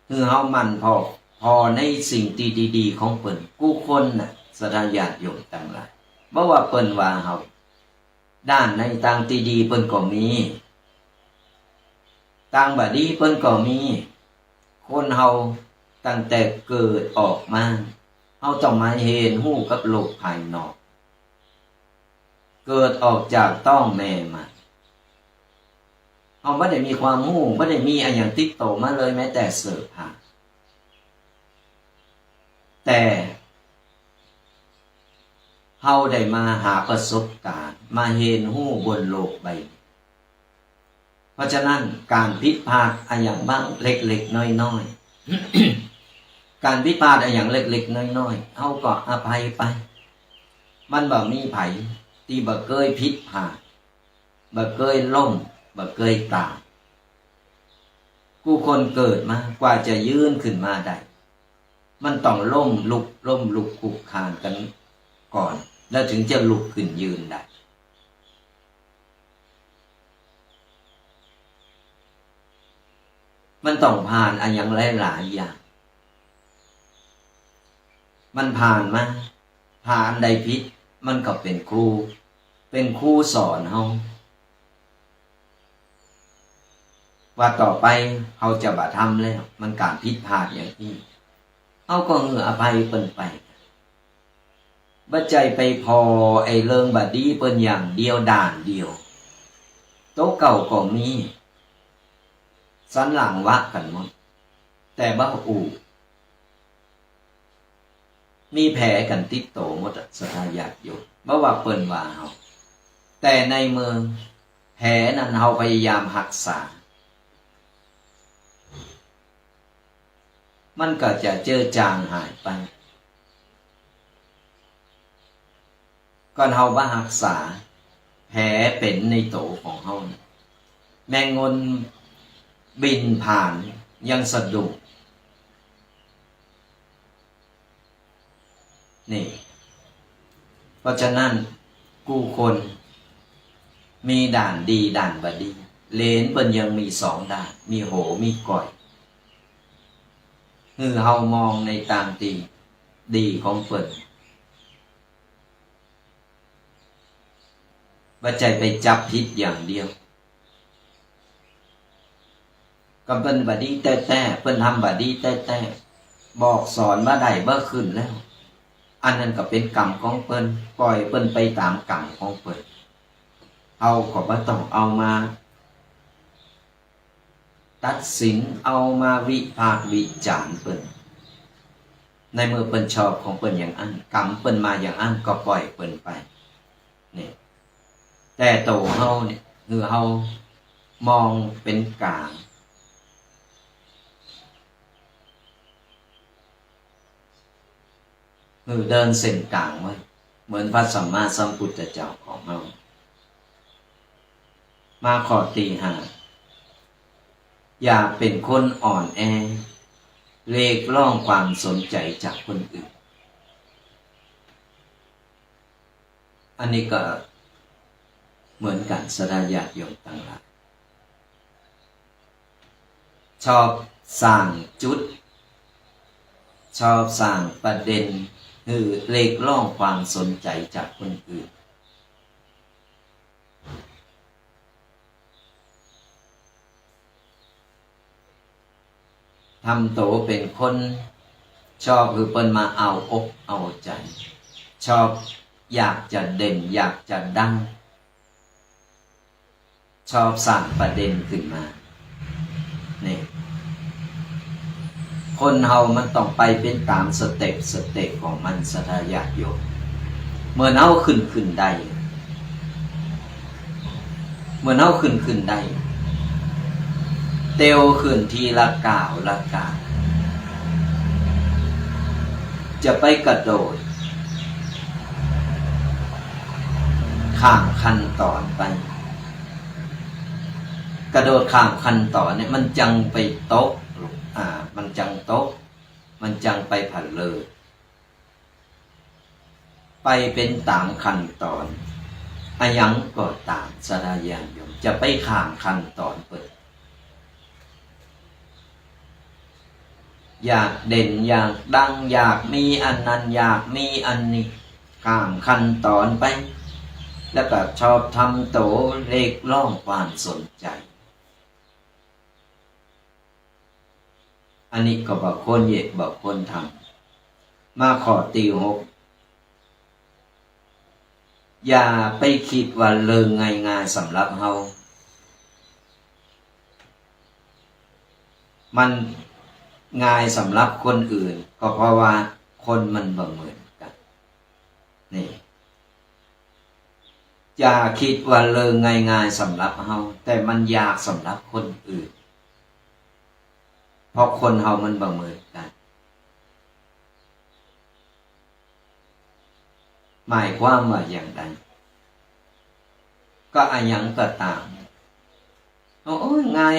หื้อเฮาหมั่นผ่อ ผ่อในสิ่งตี้ดีๆ ของเปิ้นกู้คนน่ะ ศรัทธาญาติโยมตังหลาย บ่ว่าเปิ้นว่าเฮา ด้านในตางตี้ดีเปิ้นก็มี ตางบ่ดีเปิ้นก็มี คนเฮาตั้งแต่เกิดออกมา เฮาต้องมาเห็นฮู้กับโลกภายนอก เกิดออกจากต๊องแม่มา เฮาบ่ได้มีความฮู้ บ่ได้มีอะหยังติดโตมาเลยแม้แต่เสื้อผ้า แต่เฮาได้มาหาประสบการณ์ มาเห็นฮู้บนโลกใบนี้ เพราะฉะนั้นก๋านผิดพลาดอะหยังบ้างเล็กๆ น้อยๆ ก๋านผิดพลาดอะหยังเล็กๆ น้อยๆ เฮาก็อภัยไป มันบ่มีใผตี้บ่เกยผิดพลาด บ่เกยล้ม บ่เกยต๋าย กู้คนเกิดมากว่าจะยืนขึ้นมาได้ มันต้องล้มลุก ล้มลุกคลุกคลานกั๋นก่อน แล้วถึงจะลุกขึ้นยืนได้ มันต้องผ่านอะหยังหลายๆ อย่าง มันผ่านมา ผ่านอันใดผิด มันก็เป๋นครู เป๋นครูสอนเฮา ว่าต่อไปเฮาจะบ่ทำแล้ว มันก๋านผิดพลาดอย่างอี้ เฮาก็หื้ออภัยเปิ้นไป บ่ใจ้ไปผ่อไอ้เรื่องบ่ดีเปิ้นอย่างเดียว ด้านเดียว โตเก่าก็มี สันหลังวะกั๋นหมด แต่บ่อู้ มีแผลกั๋นติดโตหมดอะ ศรัทธาญาติโยม บ่ว่าเปิ้นว่าเฮา แต่ในเมื่อแผลนั้นเฮาพยายามฮักษา มันก็จะเจือจางหายไป ก่อนเฮาบ่ฮักษา แผลเป๋นในโตของเฮาน่ะ แมงงนบินผ่านยังสะดุ้ง นี่ เพราะฉะนั้นกู้คนมีด้านดีด้านบ่ดี เหลนเปิ้นยังมีสองด้าน มีโห มีก้อย หื้อเฮามองในตางตี้ดีของเปิ้น บ่ใจ้ไปจับผิดอย่างเดียว กำเปิ้นบ่ดีแต๊ๆ เปิ้นทำบ่ดีแต๊ๆ บอกสอนบ่ได้บ่ขึ้นแล้ว อันนั้นก็เป๋นกรรมของเปิ้น ปล่อยเปิ้นไปต๋ามกรรมของเปิ้น เฮาก็บ่ต้องเอามา ตัดสิน เอามาวิพากษ์วิจารณ์เปิ้น ในเมื่อเปิ้นชอบของเปิ้นอย่างอั้น กรรมเปิ้นมาอย่างอั้น ก็ปล่อยเปิ้นไป นี่ แต่โตเฮาเนี่ย หื้อเฮามองเป๋นก๋าง หื้อเดินเส้นก๋างไว้ เหมือนพระสัมมาสัมพุทธเจ้าของเฮา มาข้อตี้ห้า อย่าเป๋นคนอ่อนแอ เรียกร้องความสนใจ๋จากคนอื่น อันนี้ก็เหมือนกั๋น ศรัทธาญาติโยมตังหลาย ชอบสร้างจุด ชอบสร้างประเด็น หื้อเรียกร้องความสนใจ๋จากคนอื่น ทำโตเป๋นคนชอบหื้อเปิ้นมาเอาอกเอาใจ๋ ชอบอยากจะเด่น อยากจะดัง ชอบสร้างประเด็นขึ้นมา นี่ คนเฮามันต้องไปเป๋นต๋ามสเต็ป สเต็ปของมัน ศรัทธาญาติโยม เมื่อเฮาขึ้นขึ้นได้ เมื่อเฮาขึ้นขึ้นได้ เตียวขึ้นทีละก้าวละก้าว จะไปกระโดดข้ามขั้นตอนไป กระโดดข้ามขั้นตอนเนี่ย มันจังไปตก อ่า มันจังตก มันจังไปผะเลิด ไปเป๋นต๋ามขั้นตอน อะหยังก็ต๋าม ศรัทธาญาติโยม จะไปข้ามขั้นตอนเปิ้น อยากเด่น อยากดัง อยากมีอันนั้น อยากมีอันนี้ ข้ามขั้นตอนไป แล้วก็ชอบทำตั๋วเรียกร้องความสนใจ๋ อันนี้ก็บ่ควรเยียะ บ่ควรทำ มาข้อตี้หก อย่าไปกึ๊ดว่าเรื่องง่ายๆ สำหรับเฮา มันง่ายสำหรับคนอื่น ก็เพราะว่าคนมันบ่เหมือนกั๋น นี่ อย่ากึ๊ดว่าเรื่องง่ายๆ สำหรับเฮา แต่มันยากสำหรับคนอื่น เพราะคนเฮามันบ่เหมือนกั๋น หมายความว่าอย่างใด ก็อะหยังก็ต๋าม โอ้ย ง่าย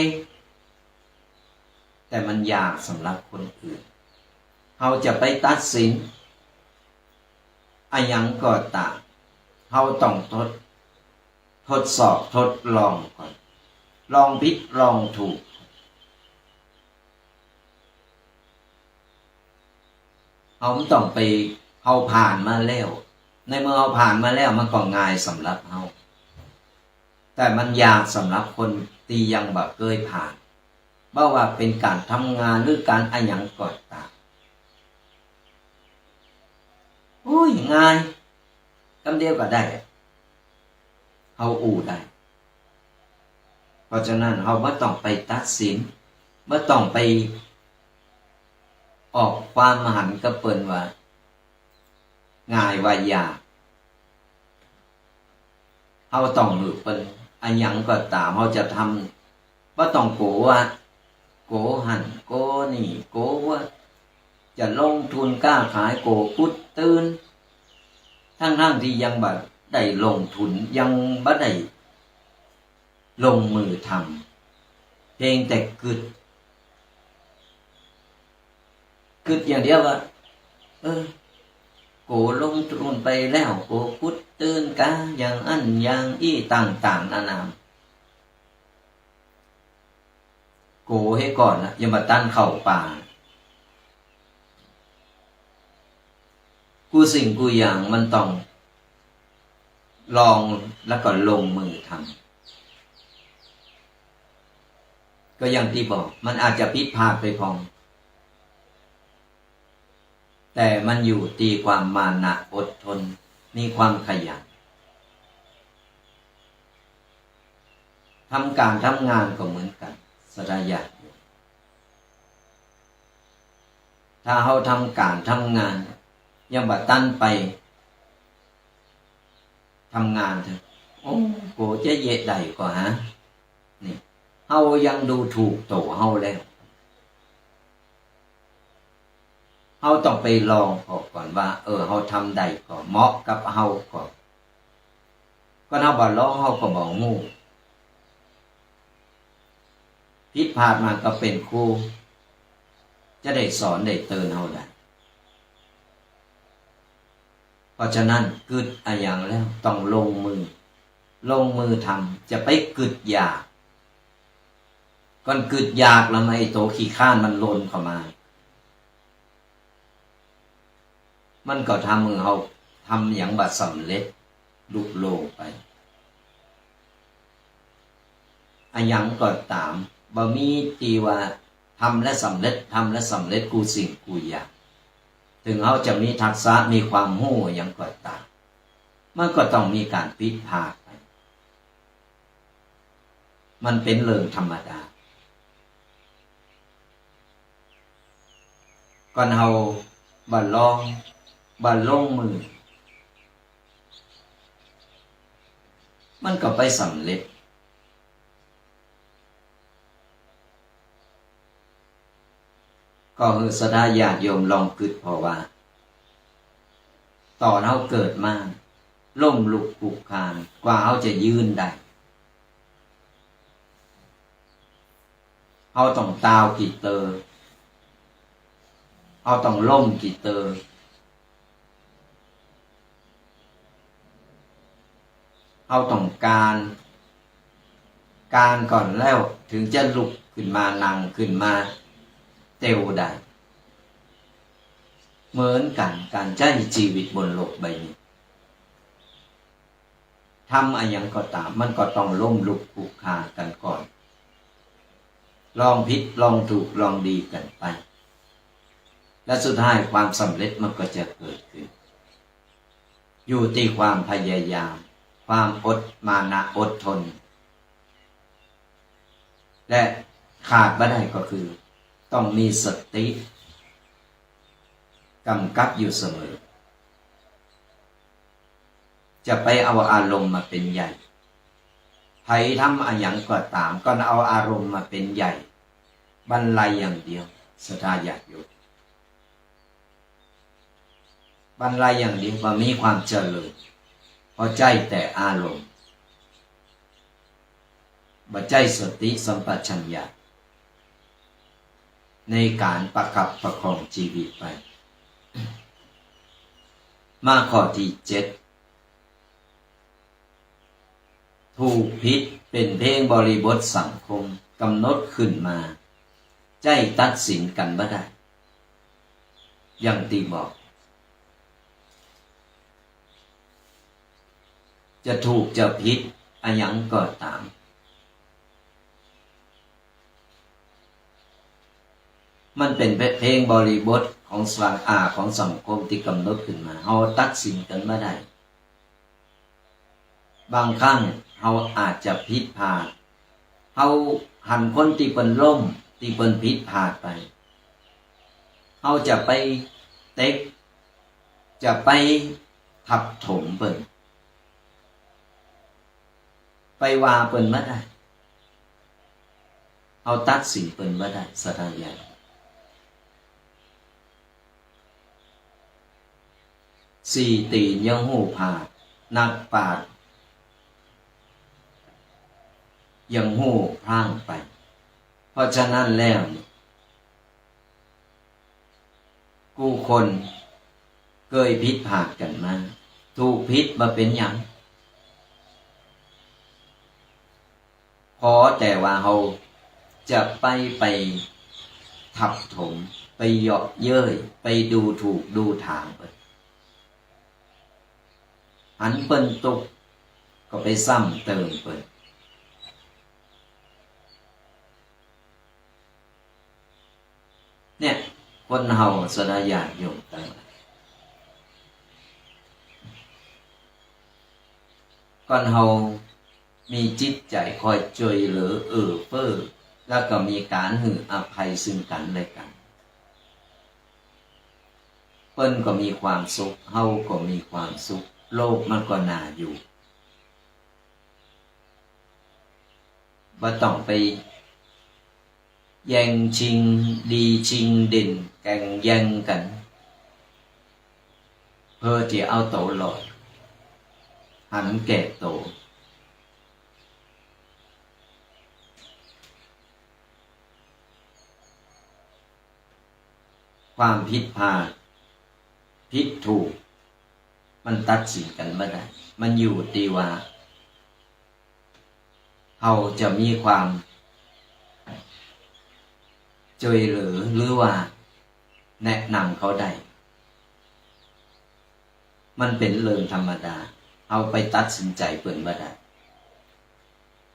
แต่มันยากสำหรับคนอื่น เฮาจะไปตัดสิน อะหยังก็ต๋าม เฮาต้องทด ทดสอบ ทดลองก่อน ลองผิด ลองถูก เฮาบ่ต้องไป เฮาผ่านมาแล้ว ในเมื่อเฮาผ่านมาแล้ว มันก็ง่ายสำหรับเฮา แต่มันยากสำหรับคนตี้ยังบ่เกยผ่าน บ่ว่าเป๋นก๋านทำงานหรือก๋านอะหยังก็ต๋าม โอ้ย ง่าย กำเดียวก็ได้ เฮาอู้ได้ เพราะฉะนั้นเฮาบ่ต้องไปตัดสิน บ่ต้องไปออกความหันกับเปิ้นว่า ง่ายว่ายาก เฮาต้องหื้อเปิ้น อะหยังก็ต๋าม เฮาจะทำ บ่ต้องกั๋วว่า กั๋วหั้น กั๋วนี่ กั๋วว่าจะลงทุนค้าขาย กั๋วกุดตื่น ทั้งๆ ตี้ยังบ่ได้ลงทุน ยังบ่ได้ลงมือทำ เพียงแต่กึ๊ด กึ๊ดอย่างเดียวว่า เออ กั๋วลงทุนไปแล้ว กั๋วกุดตื่นกา อย่างอั้นอย่างอี้ ต่างๆ นานา กั๋วเหียก่อนนะ ยังบ่ตันเข้าป่า กู้สิ่งกู้อย่างมันต้องลองแล้วก็ลงมือทำ ก็อย่างตี้บอก มันอาจจะผิดพลาดไปพ่อง แต่มันอยู่ตี้ความมานะอดทน มีความขยัน ทำก๋านทำงานก็เหมือนกั๋น ศรัทธาญาติโยม ถ้าเฮาทำก๋านทำงาน ยังบ่ตันไปทำงานเถอะ โอ้ กั๋วจะเยียะได้ก่อหา นี่ เฮายังดูถูกตั๋วเฮาแล้ว เฮาต้องไปลองออกก่อนว่า เออ เฮาทำได้ก่อ เหมาะกับเฮาก่อ ก็เฮาบ่ลอง เฮาก็บ่ฮู้ ผิดพลาดมาก็เป๋นครู จะได้สอนได้เตือนเฮาได้ เพราะฉะนั้นกึ๊ดอะหยังแล้วต้องลงมือ ลงมือทำ จะไปกึ๊ดอยาก ก่อนกึ๊ดอยากแล้วมัน ไอ้ตั๋วขี้คร้านมันลนเข้ามา มันก็ทำหื้อเฮาทำหยังบ่สำเร็จลุล่วงไป อะหยังก็ต๋าม บ่มีตี้ว่าทำแล้วสำเร็จ ทำแล้วสำเร็จกู้สิ่งกู้อย่าง เถิงเฮาจะมีทักษะ มีความฮู้หยังก็ต๋าม มันก็ต้องมีก๋านผิดพลาดไป มันเป๋นเรื่องธรรมดา ก่อนเฮาบ่ลอง บ่ลงมือ มันก็ไปสำเร็จ ก็หื้อศรัทธาญาติโยมลองกึ๊ดผ่อว่า ต๋อนเฮาเกิดมา ล้มลุกคลุกคลาน กว่าเฮาจะยืนได้ เฮาต้องตาวกี่เตอ เฮาต้องล้มกี่เตอ เฮาต้องคลาน คลานก่อนแล้ว เถิงจะลุกขึ้นมา นั่งขึ้นมา เตียวได้ เหมือนกั๋น ก๋านใจ๊จีวิตบนโลกใบนี้ ทำอะหยังก็ต๋าม มันก็ต้องล้มลุกคลุกคลานกั๋นก่อน ลองผิด ลองถูก ลองดีกั๋นไป และสุดท้ายความสำเร็จมันก็จะเกิดขึ้น อยู่ตี้ความพยายาม ความอด มานะอดทน และขาดบ่ได้ก็คือ ต้องมีสติ ก๋ำกับอยู่เสมอ จะไปเอาอารมณ์มาเป๋นใหญ่ ใผทำอะหยังก็ต๋าม ก็เอาอารมณ์มาเป๋นใหญ่ บรรลัยอย่างเดียว ศรัทธาญาติโยม บรรลัยอย่างเดียว บ่มีความเจริญ เพราะใจ๊แต่อารมณ์ บ่ใจ๊สติสัมปชัญญะ ในก๋านประคับประคองจีวิตไป มาข้อตี้เจ็ด ถูกผิดเป๋นเพียงบริบทสังคมก๋ำหนดขึ้นมา ใจ๊ตัดสินกั๋นบ่ได้ อย่างตี้บอก จะถูกจะผิดอะหยังก็ต๋าม มันเป๋นเพียงบริบทของสัง อ่า ของสังคมตี้ก๋ำหนดขึ้นมา เฮาตัดสินกั๋นบ่ได้ บางครั้งเฮาอาจจะผิดพลาด เฮาหันคนตี้เปิ้นล้ม ตี้เปิ้นผิดพลาดไป เฮาจะไปเต๊ก จะไปทับถมเปิ้น ไปว่าเปิ้นบ่ได้ เฮาตัดสินเปิ้นบ่ได้ ศรัทธาญาติ สี่ตี๋นยังฮู้ผาด นักปราชญ์ยังฮู้พลาดไป เพราะฉะนั้นแล้ว กู้คนเกยผิดพลาดกั๋นมา ถูกผิดบ่เป๋นหยัง ขอแต่ว่าเฮาจะไป ไปทับถม ไปเยาะเย้ย ไปดูถูกดูถางเปิ้น หันเปิ้นตุ๊กข์ก็ไปซ้ำเติมเปิ้น เนี่ย คนเฮาศรัทธาญาติโยมตังหลาย ก่อนเฮามีจิตใจ๋คอยจ้วยเหลือเอื้อเฟื้อ แล้วก็มีก๋านหื้ออภัยซึ่งกั๋นและกั๋น เปิ้นก็มีความสุข เฮาก็มีความสุข โลกมันก็น่าอยู่ บ่ต้องไปแย่งชิงดีชิงเด่น แก่งแย่งกั๋น เพื่อจะเอาตั๋วรอด หันแก่ตั๋ว ความผิดพลาด ผิดถูก มันตัดสินกั๋นบ่ได้ มันอยู่ตี้ว่า เฮาจะมีความจ้วยเหลือ หรือว่าแนะนำเขาได้ มันเป๋นเรื่องธรรมดา เฮาไปตัดสินใจ๋เปิ้นบ่ได้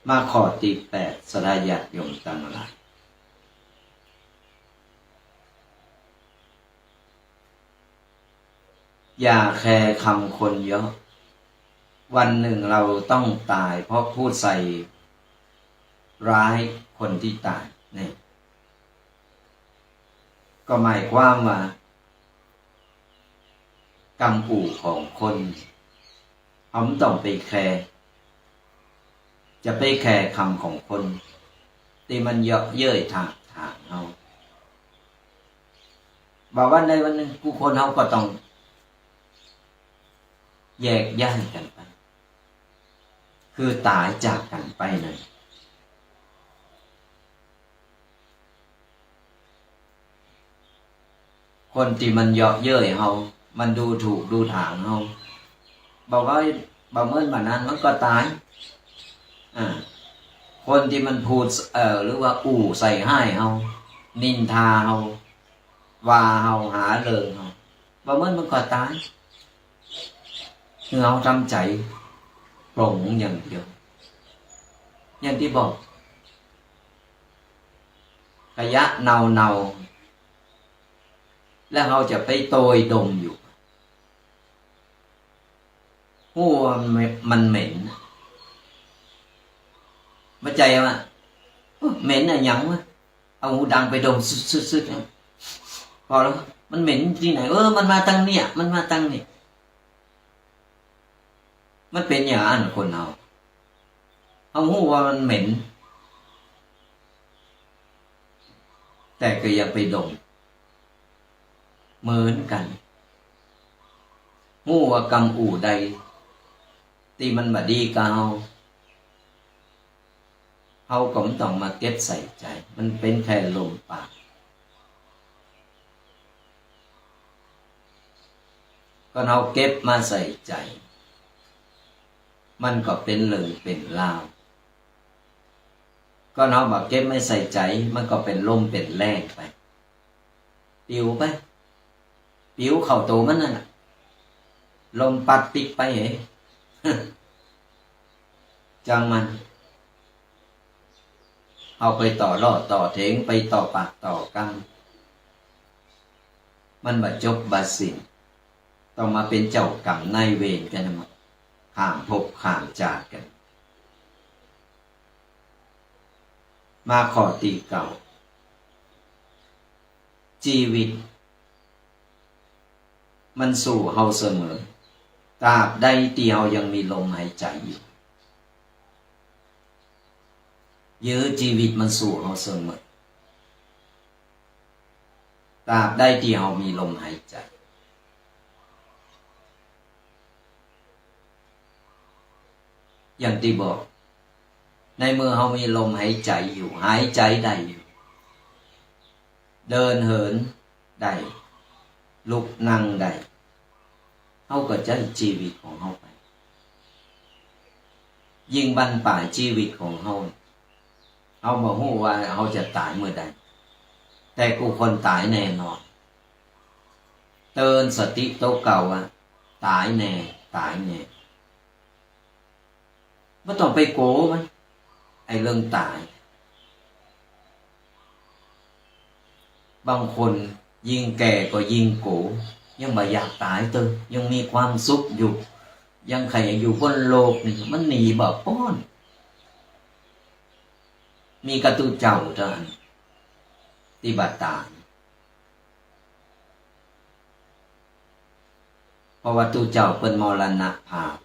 มาข้อตี้แปด ศรัทธาญาติโยมตังหลาย อย่าแคร์คำคนเยาะ วันหนึ่งเราต้องต๋ายเพราะพูดใส่ร้ายคนตี้ต๋าย นี่ ก็หมายความว่า กำอู้ของคน เฮาบ่ต้องไปแคร์ จะไปแคร์กำของคนตี้มันเยาะเย้ยถากถางเฮา บ่าวันใดวันนึ่งกู้คนเฮาก็ต้องแยกย้ายกั๋นไป คือต๋ายจากกั๋นไปนั่น คนตี้มันเยาะเย้ยเฮา มันดูถูกดูถางเฮา บ่าวัน บ่าเมินบ่านานมันก็ต๋าย อ่า คนตี้มันพูด เอ่อ หรือว่าอู้ใส่ฮ้ายเฮา นินทาเฮา ว่าเฮา หาเรื่องเฮา บ่าเมินมันก็ต๋าย คือเฮาทำใจ๋ปลงอย่างเดียว อย่างตี้บอก ขยะเนาๆ แล้วเฮาจะไปโตยดมอยู่ ฮู้ว่ามันเหม็น มันเหม็น บ่ใจ้ว่า "โอ้ เหม็นอะหยังวะ" เอาหูดังไปดม ซึดๆๆ นะ พอแล้ว มันเหม็นตี้ไหน เออ มันมาตางเนี่ย มันมาตางนี่ มันเป๋นอย่างอั้นคนเฮา เฮาฮู้ว่ามันเหม็น แต่ก็ยังไปดม เหมือนกั๋น ฮู้ว่ากำอู้ใดตี้มันบ่ดีกับเฮา เฮาก็บ่ต้องมาเก็บใส่ใจ๋ มันเป๋นแค่ลมปาก ก็เฮาเก็บมาใส่ใจ๋ มันก็เป๋นเรื่องเป๋นราว ก็เฮาบ่เก็บมาใส่ใจ๋ มันก็เป๋นลมเป๋นแล้งไป ปิวไป ปิวเข้าโตมันนั่นน่ะ ลมปั๊ดปิ๊กไปเห จ้างมัน เฮาไปต่อล้อต่อเถียง ไปต่อปากต่อกำ มันบ่จบบ่สิ้น ต้องมาเป๋นเจ้ากรรมนายเวรกั๋นนะ ข้ามภพข้ามจาติกั๋น มาข้อตี้เก้า จีวิตมันสู้เฮาเสมอ ตราบใดตี้เฮายังมีลมหายใจ๋อยู่ ยื้อจีวิตมันสู้เฮาเสมอ ตราบใดตี้เฮามีลมหายใจ๋ อย่างตี้บอก ในเมื่อเฮามีลมหายใจ๋อยู่ หายใจ๋ได้อยู่ เดินเหินได้ ลุกนั่งได้ เฮาก็ใจ๊จีวิตของเฮาไป ยิ่งบั้นปลายจีวิตของเฮา เฮาบ่ฮู้ว่าเฮาจะต๋ายเมื่อใด แต่กู้คนต๋ายแน่นอน เตือนสติโตเก่าว่า ต๋ายแน่ ต๋ายแน่ บ่ต้องไปกั๋วมัน ไอ้เรื่องต๋าย บางคนยิ่งแก่ก็ยิ่งกั๋ว ยังบ่อยากต๋ายเต๊อะ ยังมีความสุขอยู่ ยังใค่อยู่บนโลกนี่ มันหนีบ่ป๊น มีก้าตุ๊เจ้าเต้าอั้นตี้บ่ต๋าย เพราะว่าตุ๊เจ้าเปิ้นมรณภาพ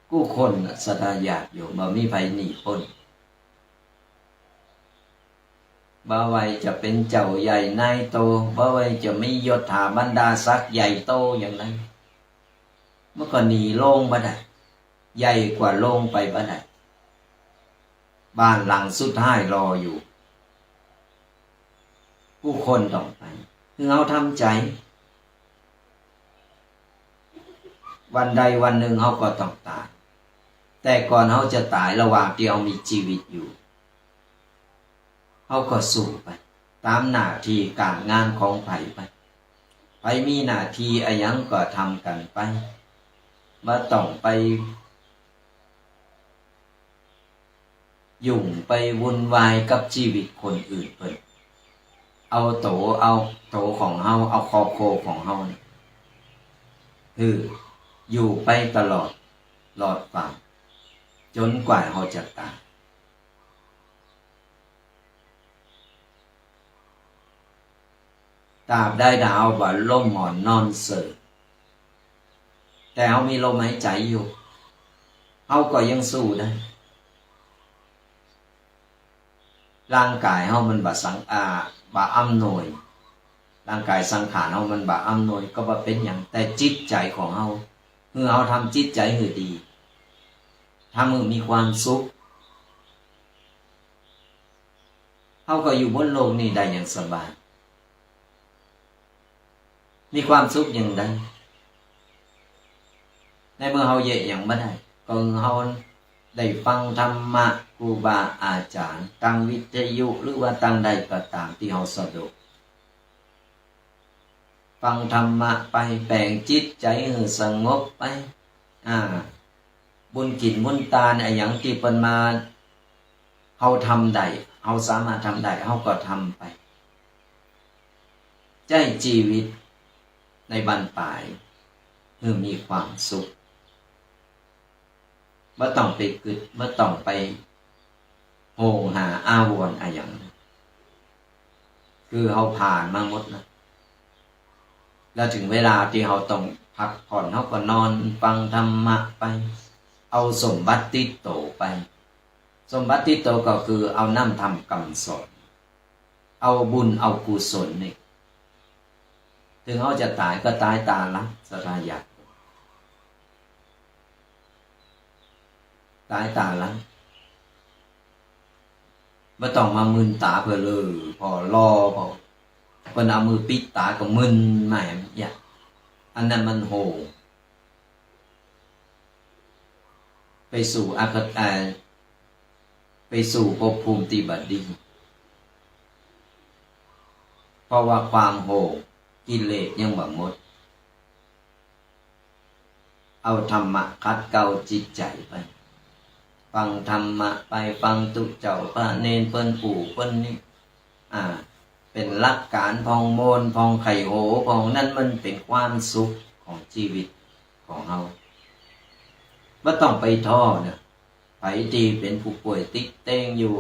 กู้คนน่ะ ศรัทธาญาติโยม บ่มีใผหนีป๊น บ่ว่าจะเป๋นเจ้าใหญ่นายโต บ่ว่าจะมียศถาบรรดาศักดิ์ใหญ่โตอย่างใด มันก็หนีโลงบ่ได้ ใหญ่กว่าโลงไปบ่ได้ บ้านหลังสุดท้ายรออยู่ กู้คนต้องไป คือเฮาทำใจ๋ วันใดวันนึ่งเฮาก็ต้องต๋าย แต่ก่อนเฮาจะต๋าย ระหว่างตี้เฮามีจีวิตอยู่ เฮาก็สู้ไป ต๋ามหน้าตี้ก๋านงานของใผไป ใผมีหน้าตี้อะหยังก็ทำกั๋นไป บ่ต้องไป ยุ่งไปวุ่นวายกับจีวิตคนอื่นเปิ้น เอาโต เอาโตของเฮา เอาครอบครัวของเฮานี่ คืออยู่ไปตลอด รอดฟ้า จ๋นกว่าเฮาจะต๋าย ตราบใดถ้าเฮาบ่หลับหมอนนอนเสิร์ฟ แต่เฮามีลมหายใจ๋อยู่ เฮาก็ยังสู้ได้ ร่างก๋ายเฮามันบ่สัง อ่า บ่อำนวย ร่างก๋ายสังขารเฮามันบ่อำนวย ก็บ่เป๋นหยัง แต่จิตใจ๋ของเฮา คือเฮาทำจิตใจ๋หื้อดี ทำหื้อมีความสุข เฮาก็อยู่บนโลกนี้ได้อย่างสบาย มีความสุขอย่างใด ในเมื่อเฮาเยียะหยังบ่ได้ ก็เฮาได้ฟังธรรมะครูบาอาจ๋ารย์ ตางวิทยุ หรือว่าตางใดก็ต๋ามตี้เฮาสะดวก ฟังธรรมะไป แป๋งจิตใจ๋หื้อสงบไป อ่า บุญกิ๋นบุญตานอะหยังตี้เปิ้นมา เฮาทำได้ เฮาสามารถทำได้ เฮาก็ทำไป ใจ๊จีวิตในบั้นป๋ายหื้อมีความสุข บ่ต้องไปกึ๊ด บ่ต้องไปโหยหาอาวรณ์อะหยัง คือเฮาผ่านมาหมดแล้ว แล้วเถิงเวลาตี้เฮาต้องพักผ่อน เฮาก็นอนฟังธรรมะไป เอาสมบัติติดโตไป สมบัติติดโตก็คือเอาน้ำธรรมกำสอน เอาบุญเอากุศลนี่ เถิงเฮาจะต๋ายก็ต๋ายต๋าหลัง ศรัทธาญาติโยม ต๋ายต๋าหลัง บ่ต้องมามึนต๋าเปื้อเลย ผ่อรอ ผ่อ เปิ้นเอามือปิดต๋าก็มึนมาแหม อันนั้นมันโหย ไปสู่อคติ อ่า ไปสู่ภพภูมิตี้บ่ดี เพราะว่าความโหยกิเลสยังบ่หมด เอาธรรมะขัดเกลาจิตใจ๋ไป ฟังธรรมะไป ฟังตุ๊เจ้าพระเณรเปิ้นอู้เปิ้นนี่ อ่า เป๋นหลักก๋านผ่องโมน ผ่องใค่โหย ผ่องนั้นมันเป๋นความสุขของจีวิตของเฮา บ่ต้องไปท้อเน่อ ใผตี้เป๋นผู้ป่วยติดเตียงอยู่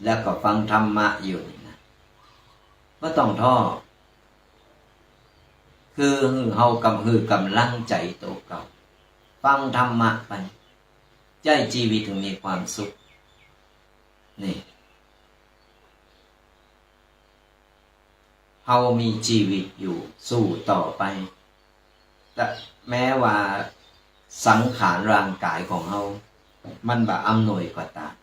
แล้วก็ฟังธรรมะอยู่นี่นะ บ่ต้องท้อ คือหื้อเฮากำ หื้อก๋ำลังใจ๋โตเก่า ฟังธรรมะไป ใจ๊จีวิตหื้อมีความสุข นี่ เฮามีจีวิตอยู่ สู้ต่อไป แต่แม้ว่าสังขารร่างก๋ายของเฮา มันบ่อำนวยก็ต๋าม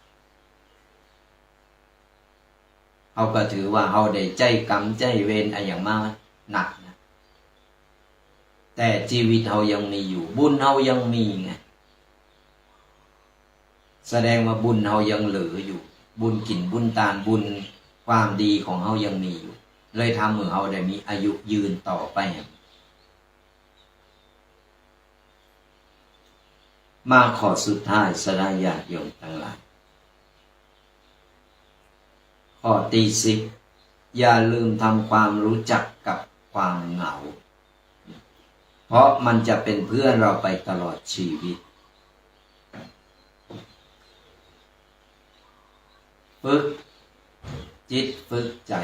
เฮาก็ถือว่าเฮาได้ใจ๊กรรมใจ๊เวรอะหยังมาหนักนะ แต่จีวิตเฮายังมีอยู่ บุญเฮายังมีไง แสดงว่าบุญเฮายังเหลืออยู่ บุญกิ๋นบุญตาน บุญความดีของเฮายังมีอยู่ เลยทำหื้อเฮาได้มีอายุยืนต่อไป มาข้อสุดท้าย ศรัทธาญาติโยมตังหลาย ข้อตี้สิบ อย่าลืมทำความรู้จักกับความเหงา เพราะมันจะเป็นเพื่อนเราไปตลอดชีวิต ฝึกจิตฝึกใจ๋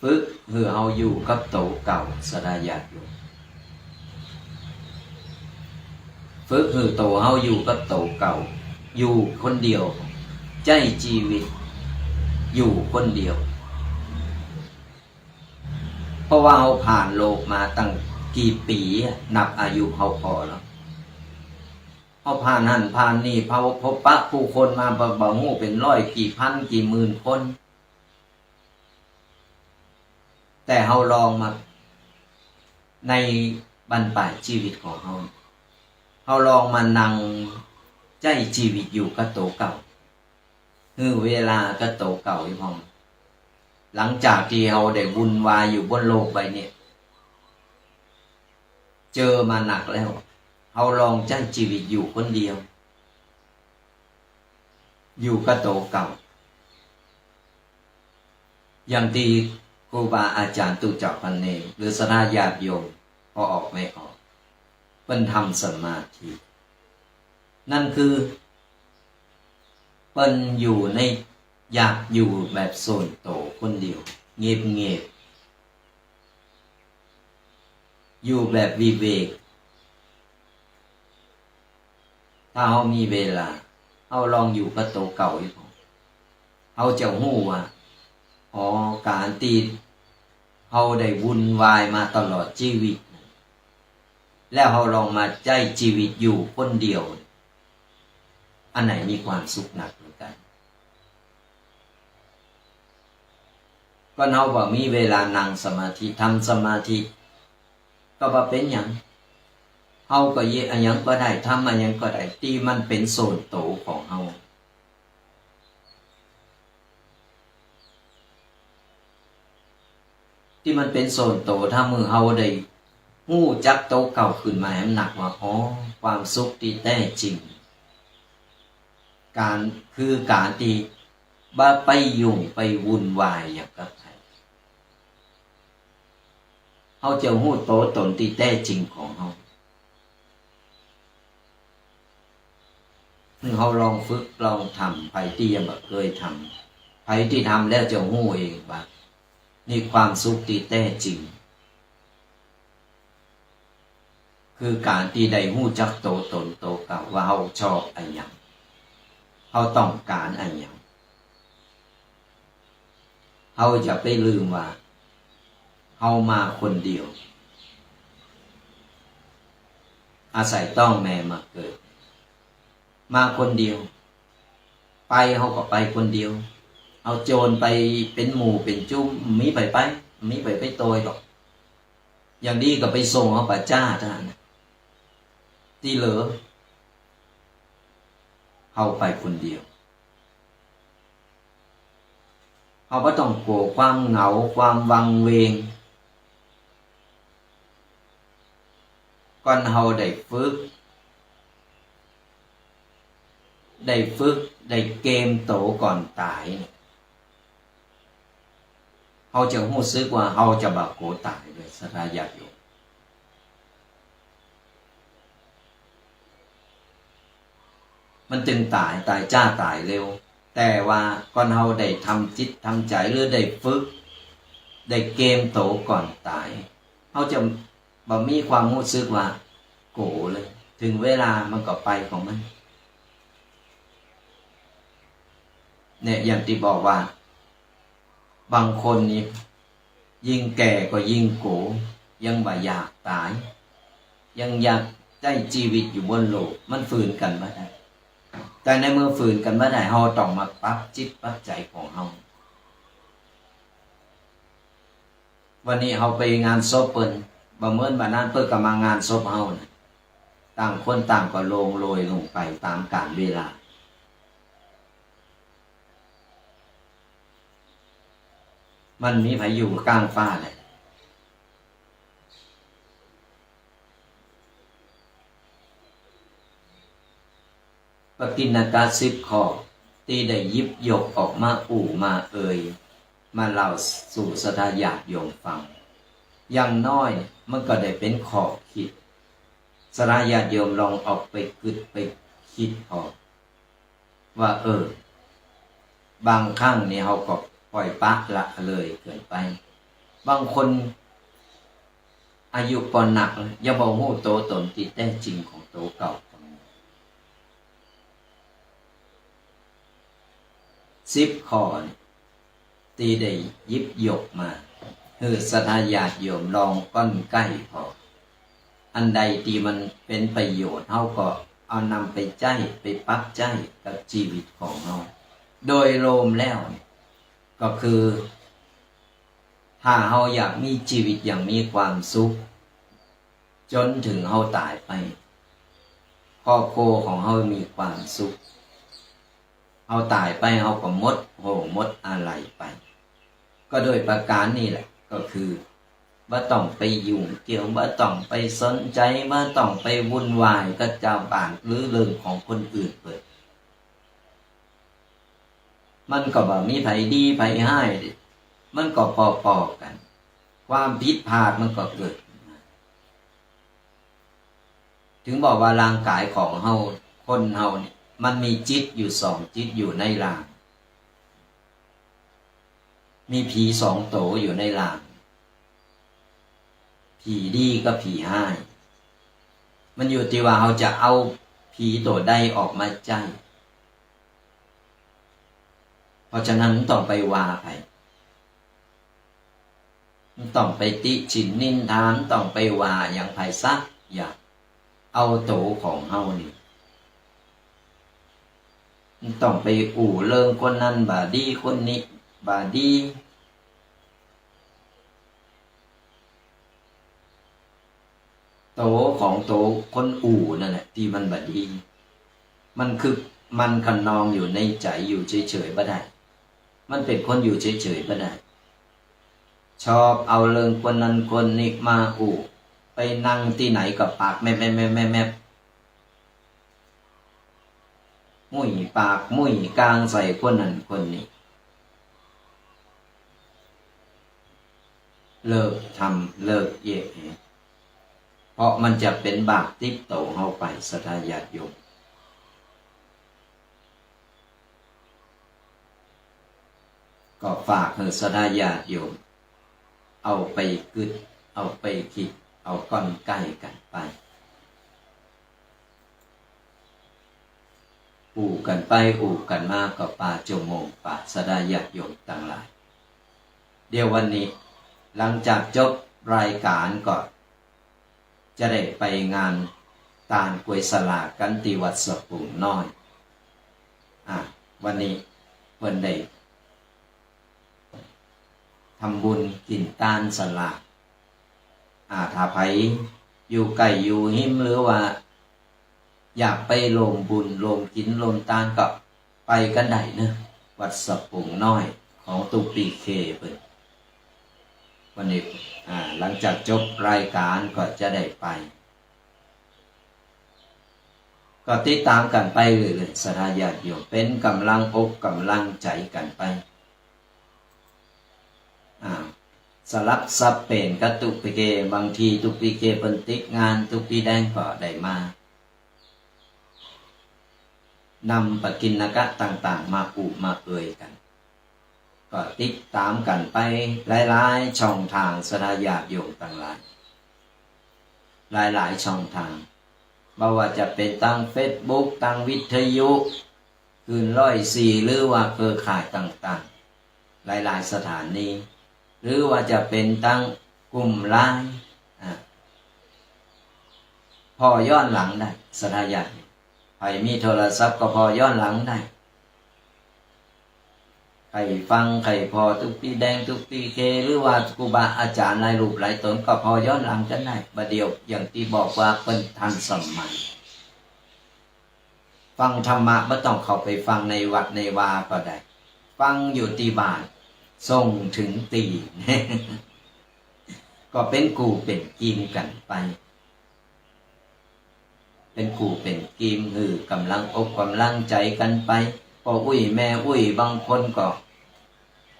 ฝึกหื้อเฮาอยู่กับโตเก่า ศรัทธาญาติโยม ฝึกหื้อโตเฮาอยู่กับโตเก่า อยู่คนเดียว ใจ๊จีวิตอยู่คนเดียว เพราะว่าเฮาผ่านโลกมาตั้งกี่ปี๋อะ นับอายุเฮาผ่อแล้ว เฮาผ่านหั้นผ่านนี่ เฮาพบปะผู้คนมาบ่ บ่ฮู้เป๋นร้อยกี่พันกี่หมื่นคน แต่เฮาลองมาในบั้นป๋ายจีวิตของเฮา เฮาลองมานั่งใจ๊จีวิตอยู่กับโตเก่า หื้อเวลากับโตเก่าอีพ่อง หลังจากตี้เฮาได้วุ่นวายอยู่บนโลกใบนี้ เจอมาหนักแล้ว เฮาลองใจ๊จีวิตอยู่คนเดียว อยู่กับโตเก่า อย่างตี้ครูบาอาจ๋ารย์ตุ๊เจ้าพระเณร หรือศรัทธาญาติโยม ผ่อออกแม่ออก เปิ้นทำสมาธิ นั่นคือ เปิ้นอยู่ใน อยากอยู่แบบส่วนโตคนเดียว เงียบๆ อยู่แบบวิเวก ถ้าเฮามีเวลา เฮาลองอยู่กับโตเก่าอีก เฮาจะฮู้ว่า อ๋อ ก๋านตี้เฮาได้วุ่นวายมาตลอดจีวิต แล้วเฮาลองมาใจ๊จีวิตอยู่คนเดียว อันไหนมีความสุขนักเหมือนกั๋น ก็เฮาบ่มีเวลานั่งสมาธิ ทำสมาธิ ก็บ่เป๋นหยัง เฮาก็เยียะอะหยังก็ได้ ทำอะหยังก็ได้ ตี้มันเป๋นส่วนโตของเฮา ตี้มันเป๋นส่วนโต ถ้าเมื่อเฮาได้ฮู้จักโตเก่าขึ้นมาแหมนักว่า อ๋อ ความสุขตี้แต๊จริง ก๋าน คือก๋านตี้บ่ไปยุ่งไปวุ่นวายหยังกับใผ เฮาจะฮู้โตต๋นตี้แต๊จริงของเฮา เฮาลองฝึกลองทำ ใผตี้ยังบ่เกยทำ ใผตี้ทำแล้วจะฮู้เองว่า นี่ความสุขตี้แต๊จริง คือก๋านตี้ได้ฮู้จักโตต๋นโตเก่าว่าเฮาชอบอะหยัง เฮาต้องก๋านอะหยัง เฮาอย่าไปลืมว่า เฮามาคนเดียว อาศัยต๊องแม่มาเกิด มาคนเดียว ไปเฮาก็ไปคนเดียว เอาโจรไปเป๋นหมู่เป๋นจุ้ม มีใผไป มีใผไปตวยหรอก อย่างดีก็ไปส่งเอาป๋าจ้าเต้านั้น ตี้เหลือ เฮาไปคนเดียว เฮาบ่ต้องกั๋วความเหงา ความวังเวง ก่อนเฮาได้ฝึก ได้ฝึก ได้เกมโตก่อนต๋าย เฮาจะฮู้สึกว่าเฮาจะบ่กั๋วต๋ายเลย ศรัทธาญาติโยม มันจึงต๋าย ต๋ายจ๊าต๋ายเร็ว แต่ว่าก่อนเฮาได้ทำจิตทำใจ๋ หรือได้ฝึก ได้เกมโตก่อนต๋าย เฮาจะบ่มีความฮู้สึกว่ากั๋วเลย เถิงเวลามันก็ไปของมัน เนี่ย อย่างตี้บอกว่า บางคนนี่ ยิ่งแก่ก็ยิ่งกั๋ว ยังบ่อยากต๋าย ยังอยากใจ๊จีวิตอยู่บนโลก มันฝืนกั๋นบ่ได้ แต่ในเมื่อฝืนกั๋นบ่ได้ เฮาต้องมาปรับจิตปรับใจ๋ของเฮา วันนี้เฮาไปงานศพเปิ้น บ่เหมือนบ่านั้นเปิ้นก็มางานศพเฮานะ ต่างคนต่างก็โลงโลยลงไปต๋ามกาลเวลา มันมีใผอยู่ก้างฟ้าแหละ ปกิณกะสิบข้อ ตี้ได้หยิบยกออกมาอู้มาเอ่ย มาเล่าสู่ศรัทธาญาติโยมฟัง อย่างน้อยมันก็ได้เป๋นข้อคิด ศรัทธาญาติโยมลองเอาไปกึ๊ดไปกึ๊ดผ่อ ว่า เออ บางครั้งนี่เฮาก็ปล่อยปละละเลยเกินไป บางคนอายุปอนัก ยังบ่ฮู้โตต๋นตี้แต๊จริงของโตเก่า สิบข้อนี่ ตี้ได้หยิบยกมา หื้อศรัทธาญาติโยมลองก้อนใก้ผ่อ อันใดตี้มันเป๋นประโยชน์ เฮาก็เอานำไปใจ๊ ไปปรับใจ๊กับจีวิตของเฮา โดยรวมแล้วนี่ ก็คือ ถ้าเฮาอยากมีจีวิตอย่างมีความสุข จ๋นเถิงเฮาต๋ายไป ครอบครัวของเฮามีความสุข เฮาต๋ายไปเฮาก็หมดห่วงหมดอาลัยไป ก็โดยประก๋านนี่แหละ ก็คือ บ่ต้องไปยุ่งเกี่ยว บ่ต้องไปสนใจ๋ บ่ต้องไปวุ่นวายกับจาวบ้าน หรือเรื่องของคนอื่นเปิ้น มันก็บ่มีใผดีใผฮ้าย มันก็ปอๆ กั๋น ความผิดพลาดมันก็เกิดขึ้นมา เถิงบอกว่าร่างก๋ายของเฮา คนเฮานี่ มันมีจิตอยู่สองจิตอยู่ในร่าง มีผีสองโตอยู่ในร่าง ผ ผีดีกับผีฮ้าย มันอยู่ตี้ว่าเฮาจะเอาผีโตใดออกมาใจ๊ เพราะฉะนั้นบ่ต้องไปว่าใผ บ่ต้องไปติฉินนินทา บ่ต้องไปว่าหยังใผสักอย่าง เอาโตของเฮานี่ บ่ต้องไปอู้เรื่องคนนั้นบ่ดี คนนี้บ่ดี โตของโตคนอู้นั่นแหละตี้มันบ่ดี มันคึกมันคะนองอยู่ในใจ๋ อยู่เฉยๆ บ่ได้ มันเป๋นคนอยู่เฉยๆ บ่ได้ ชอบเอาเรื่องคนนั้นคนนี้มาอู้ ไปนั่งตี้ไหนก็ปากแมบๆๆๆๆ มุ้ยปากมุ้ยกางใส่คนนั้นคนนี้ เลิกทำ เลิกเยียะ เพราะมันจะเป๋นบาปติดโตเฮาไป ศรัทธาญาติโยม ก็ฝากหื้อศรัทธาญาติโยม เอาไปกึ๊ด เอาไปกึ๊ด เอาก้อนใก้กั๋นไป อู้กั๋นไปอู้กั๋นมาก็ป๋าจั่วโมงป๋า ศรัทธาญาติโยมตังหลาย เดี๋ยววันนี้หลังจากจบรายก๋านก็จะได้ไปงานตานก๋วยสลากกั๋นตี้วัดสะปุงน้อย อ่ะ วันนี้เปิ้นได้ ทำบุญกิ๋นตานสลาก อ่า ถ้าใผอยู่ใก้อยู่ฮิม หรือว่าอยากไปร่วมบุญร่วมกิ๋นร่วมตานก็ไปกั๋นได้เนาะ วัดสะปุงน้อยของตุ๊กปี้เคเปิ้น วันนี้ อ่า หลังจากจบรายก๋านก็จะได้ไป ก็ติดต๋ามกั๋นไปเรื่อยๆ ศรัทธาญาติโยม เป๋นก๋ำลังอกก๋ำลังใจ๋กั๋นไป อ่า สลับสับเป๋นกับตุ๊กปี้เค บางทีตุ๊กปี้เคเปิ้นติดงาน ตุ๊กปี้แดงก็ได้มา นำปกิณกะต่างๆ มาอู้มาเอ่ยกั๋น ก็ติดต๋ามกั๋นไปหลายๆ ช่องตาง ศรัทธาญาติโยมตังหลาย หลายๆ ช่องตาง บ่ว่าจะเป๋นตางเฟซบุ๊ก ตางวิทยุ คลื่นร้อยสี่ หรือว่าเครือข่ายต่างๆ หลายๆ สถานี หรือว่าจะเป๋นตางกลุ่มไลน์ อ่ะ ผ่อย้อนหลังได้ ศรัทธาญาติ ใผมีโทรศัพท์ก็ผ่อย้อนหลังได้ ใค่ฟังใค่ผ่อตุ๊กปี้แดงตุ๊กปี้เค หรือว่าครูบาอาจ๋ารย์หลายรูปหลายต๋นก็ผ่อย้อนหลังกั๋นได้ บ่าเดี่ยวอย่างตี้บอกว่าเปิ้นทันสมัย ฟังธรรมะบ่ต้องเข้าไปฟังในวัดในวาก็ได้ ฟังอยู่ตี้บ้าน ส่งเถิงตี้ ก็เป๋นกู้เป๋นกีมกั๋นไป เป๋นกู้เป๋นกีม หื้อก๋ำลังอกก๋ำลังใจ๋กั๋นไป ป้ออุ๊ยแม่อุ๊ยบางคนก็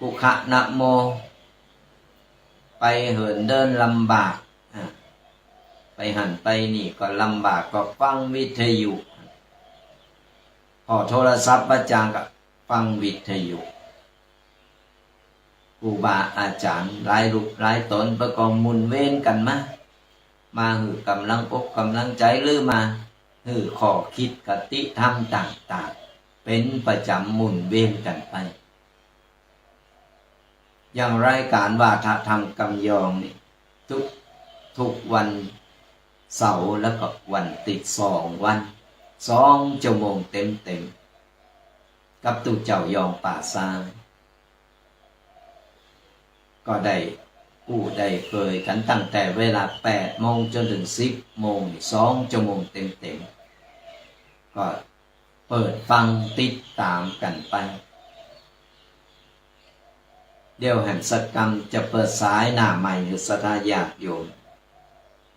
คุขะนะโม ไปเหินเดินลำบาก อ่ะ ไปหั้นไปนี่ก็ลำบาก ก็ฟังวิทยุ ผ่อโทรศัพท์บ่จ๋างก็ฟังวิทยุ ครูบาอาจ๋ารย์หลายรูปหลายต๋นเปิ้นก็หมุนเวียนกั๋นมา มาหื้อก๋ำลังอกก๋ำลังใจ๋ หรือมาหื้อข้อคิดคติธรรมต่างๆ เป๋นประจ๋ำหมุนเวียนกั๋นไป อย่างรายก๋านวาทะธรรมกำยองนี่ ทุก ทุกวันเสาร์แล้วก็วันติ๊ด สองวัน สองจั่วโมงเต๋มๆ กับตุ๊เจ้ายองป่าซา ก็ได้อู้ได้เอ่ยกั๋นตั้งแต่เวลาแปดโมงจ๋นเถิงสิบโมงนี่ สองจั่วโมงเต๋มๆ ก็เปิดฟังติดต๋ามกั๋นไป เดี๋ยวแหมสักกำจะเปิดสายหน้าใหม่หื้อศรัทธาญาติโยม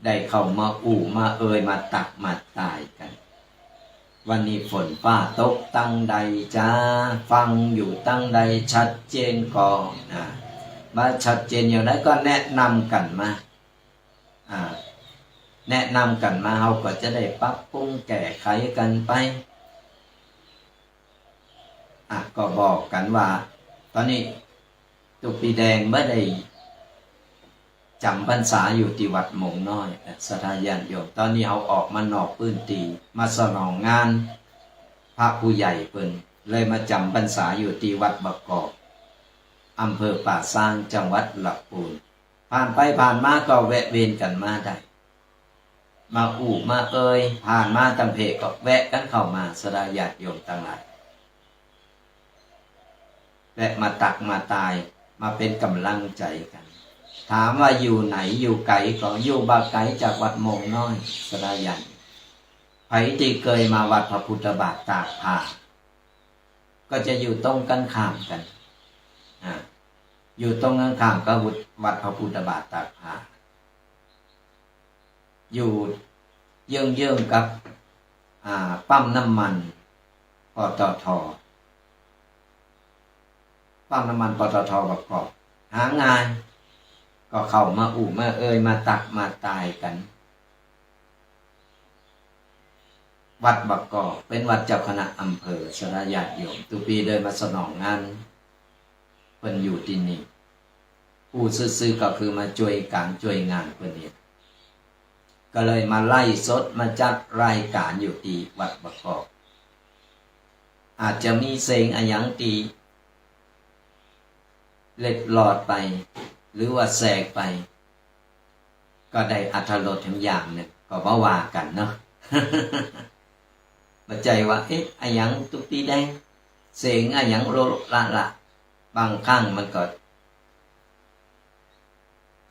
ได้เข้ามาอู้มาเอ่ยมาตักมาตายกั๋น วันนี้ฝนฟ้าตกตังใดจ๊า ฟังอยู่ตังใดชัดเจนก่อ อ่า บ่ชัดเจนอย่างใดก็แนะนำกั๋นมา อ่า แนะนำกั๋นมา เฮาก็จะได้ปรับปรุงแก้ไขกั๋นไป อ่ะ ก็บอกกั๋นว่า ต๋อนนี้ตุ๊กปี้แดงบ่ได้ จ๋ำพรรษาอยู่ตี้วัดโมงน้อย ศรัทธาญาติโยม ต๋อนนี้เฮาออกมานอกพื้นตี้ มาสนองงานพระผู้ใหญ่เปิ้น เลยมาจ๋ำพรรษาอยู่ตี้วัดบ่ากอก อำเภอป่าซาง จังหวัดลำพูน ผ่านไปผ่านมาก็แวะเวียนกั๋นมาได้ มาอู้มาเอ่ย ผ่านมาตางเพก็แวะกั๋นเข้ามา ศรัทธาญาติโยมตังหลาย แวะมาตักมาตาย มาเป๋นก๋ำลังใจ๋กั๋น ถามว่าอยู่ไหน อยู่ไก๋ก่อ อยู่บ่ไก๋จากวัดโมงน้อย ศรัทธาญาติ ใผตี้เกยมาวัดพระพุทธบาทตากผ้า ก็จะอยู่ตรงกั๋นข้ามกั๋น อ่า อยู่ตรงกั๋นข้ามกับวัดพระพุทธบาทตากผ้า อยู่เยื้องๆ กับ อ่า ปั๊มน้ำมัน ปตท. ปั๊มน้ำมัน ปตท บ่ากอก หาง่าย ก็เข้ามาอู้มาเอ่ย มาตักมาตายกั๋น วัดบ่ากอก เป๋นวัดเจ้าคณะอำเภอ ศรัทธาญาติโยม ตุ๊กปี๋เดินมาสนองงาน เปิ้นอยู่ตี้นี่ อู้ซื่อๆ ก็คือมาจ้วยก๋านจ้วยงานเปิ้นนี่ ก็เลยมาไลฟ์สด มาจัดรายก๋านอยู่ตี้วัดบ่ากอก อาจจะมีเสียงอะหยังตี้เล็ดลอดไป หรือว่าแสกไป ก็ได้อรรถรสแหมอย่างนึ่ง ก็บ่ว่ากั๋นเนาะ บ่ใจ้ว่า เอ๊ะ อะหยังตุ๊กตี้แดง เสียงอะหยังโลละละ บางครั้งมันก็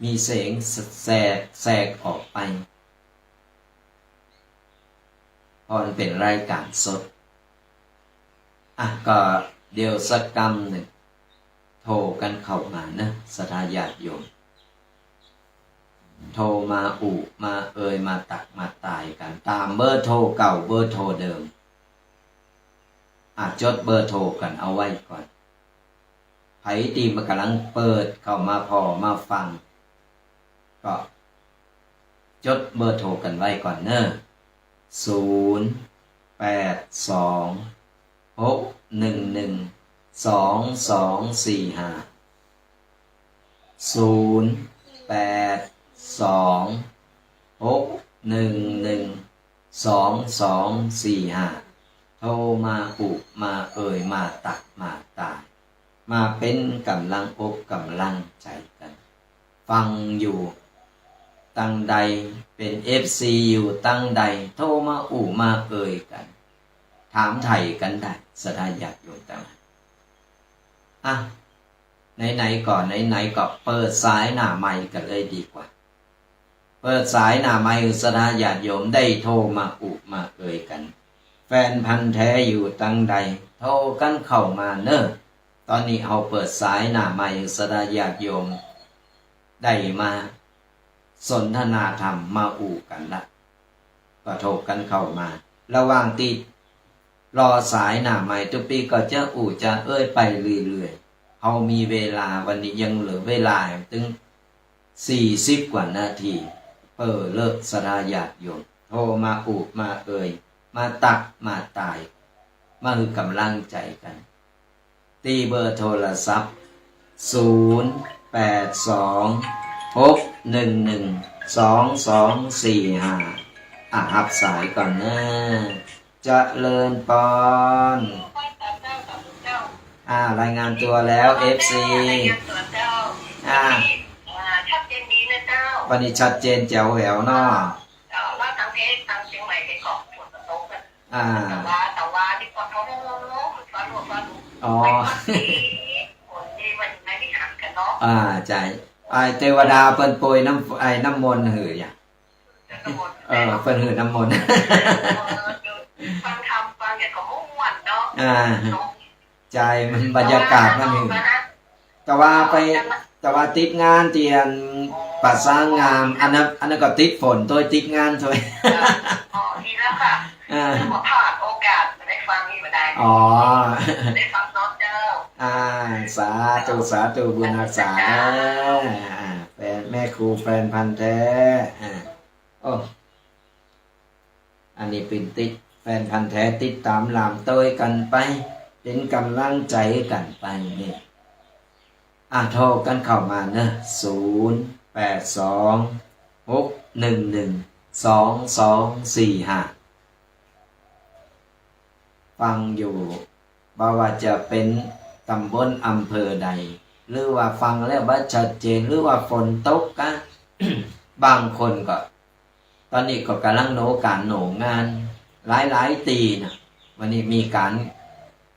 มีเสียงแสก แสกออกไป เพราะมันเป๋นรายก๋านสด อ่ะ ก็เดี๋ยวสักกำนึ่ง โทรกั๋นเข้ามานะ ศรัทธาญาติโยม โทรมาอู้มาเอ่ย มาตักมาตายกั๋น ต๋ามเบอร์โทรเก่า เบอร์โทรเดิม อ่ะ จดเบอร์โทรกั๋นเอาไว้ก่อน ใผตี้มันก่ำลังเปิดเข้ามาผ่อมาฟัง ก็จดเบอร์โทรกั๋นไว้ก่อนเน่อ ศูนย์ แปด สอง หก หนึ่ง หนึ่ง สอง สอง สี่ ห้า ศูนย์ แปด สอง หก หนึ่ง หนึ่ง สอง สอง สี่ ห้า โทรมาอู้มาเอ่ย มาตักมาตาย มาเป๋นก๋ำลังอกก๋ำลังใจ๋กั๋น ฟังอยู่ตังใด เป๋นเอฟซีอยู่ตังใด โทรมาอู้มาเอ่ยกั๋น ถามไถ่กั๋นได้ ศรัทธาญาติโยมตังหลาย อ่ะ ไหนๆ ก็ไหนๆ ก็เปิดสายหน้าไมค์กั๋นเลยดีกว่า เปิดสายหน้าไมค์หื้อศรัทธาญาติโยมได้โทรมาอู้มาเอ่ยกั๋น แฟนพันธุ์แท้อยู่ตังใด โทรกั๋นเข้ามาเน่อ ต๋อนนี้เฮาเปิดสายหน้าไมค์หื้อศรัทธาญาติโยมได้มาสนทนาธรรม มาอู้กั๋นละ ก็โทรกั๋นเข้ามา ระหว่างตี้รอสายหน้าไมค์ ตุ๊กปี๋ก็จะอู้จะเอ่ยไปเรื่อยๆ เฮามีเวลา วันนี้ยังเหลือเวลาเถิงสี่สิบกว่านาที เป๋อเลิก ศรัทธาญาติโยม โทรมาอู้มาเอ่ย มาตักมาตาย มาหื้อก๋ำลังใจ๋กั๋น ตี้เบอร์โทรศัพท์ ศูนย์ แปด สอง หก หนึ่ง หนึ่ง สอง สอง สี่ ห้า อ่ะ ฮับสายก่อนเน่อ เจริญปอน อ่า รายงานตั๋วแล้ว เอฟซี อ่า ชัดเจนดีนะเจ้า วันนี้ชัดเจนแจ๋วแหววเนาะ เอ่อ ว่าทางเพจทางเชียงใหม่ไปเกาะฝนตกอะ อ่า แต่ว่า แต่ว่านี่พอเขา อ๋อ ฝนดี มันไม่ได้ห่างกันเนาะ อ่า ใจ้ ไอ้เตวดาเปิ้นโปรยน้ำ ไอ้น้ำมนต์หื้อหยัง น้ำมนต์ เออ เปิ้นหื้อน้ำมนต์ เออ ฟังธรรมฟังอย่างก็ม่วนเนาะ อ่า เนาะ ใจ้ มันบรรยากาศมันหื้อ แต่ว่าไป แต่ว่าติดงานตี้อันป่าช้างงาม อันนั้น อันนั้นก็ติดฝนตวย ติดงานตวย อ๋อ ดีแล้วค่ะ อ่า เรื่องของพลาดโอกาสจะได้ฟังนี่มาได้ อ๋อ ได้ฟังเนาะเจ้า อ่า สาธุ สาธุ บุญฮักษา อ่า แฟน แม่ครูแฟนพันธุ์แท้ อ่า โอ้ อันนี้เป๋นติด แฟนพันธุ์แท้ติดต๋ามหลามตวยกั๋นไป เป๋นก๋ำลังใจ๋กั๋นไปนี่ อ่ะ โทรกั๋นเข้ามาเน่อ ศูนย์ แปดสอง หกหนึ่งหนึ่ง สองสองสี่ห้า ฟังอยู่ บ่ว่าจะเป๋นต๋ำบลอำเภอใด หรือว่าฟังแล้วบ่ชัดเจน หรือว่าฝนตกกะ บางคนก็ ต๋อนนี้ก็ก่ำลังโหนก๋านโหนงาน หลายๆ ตี้นะ วันนี้มีก๋าน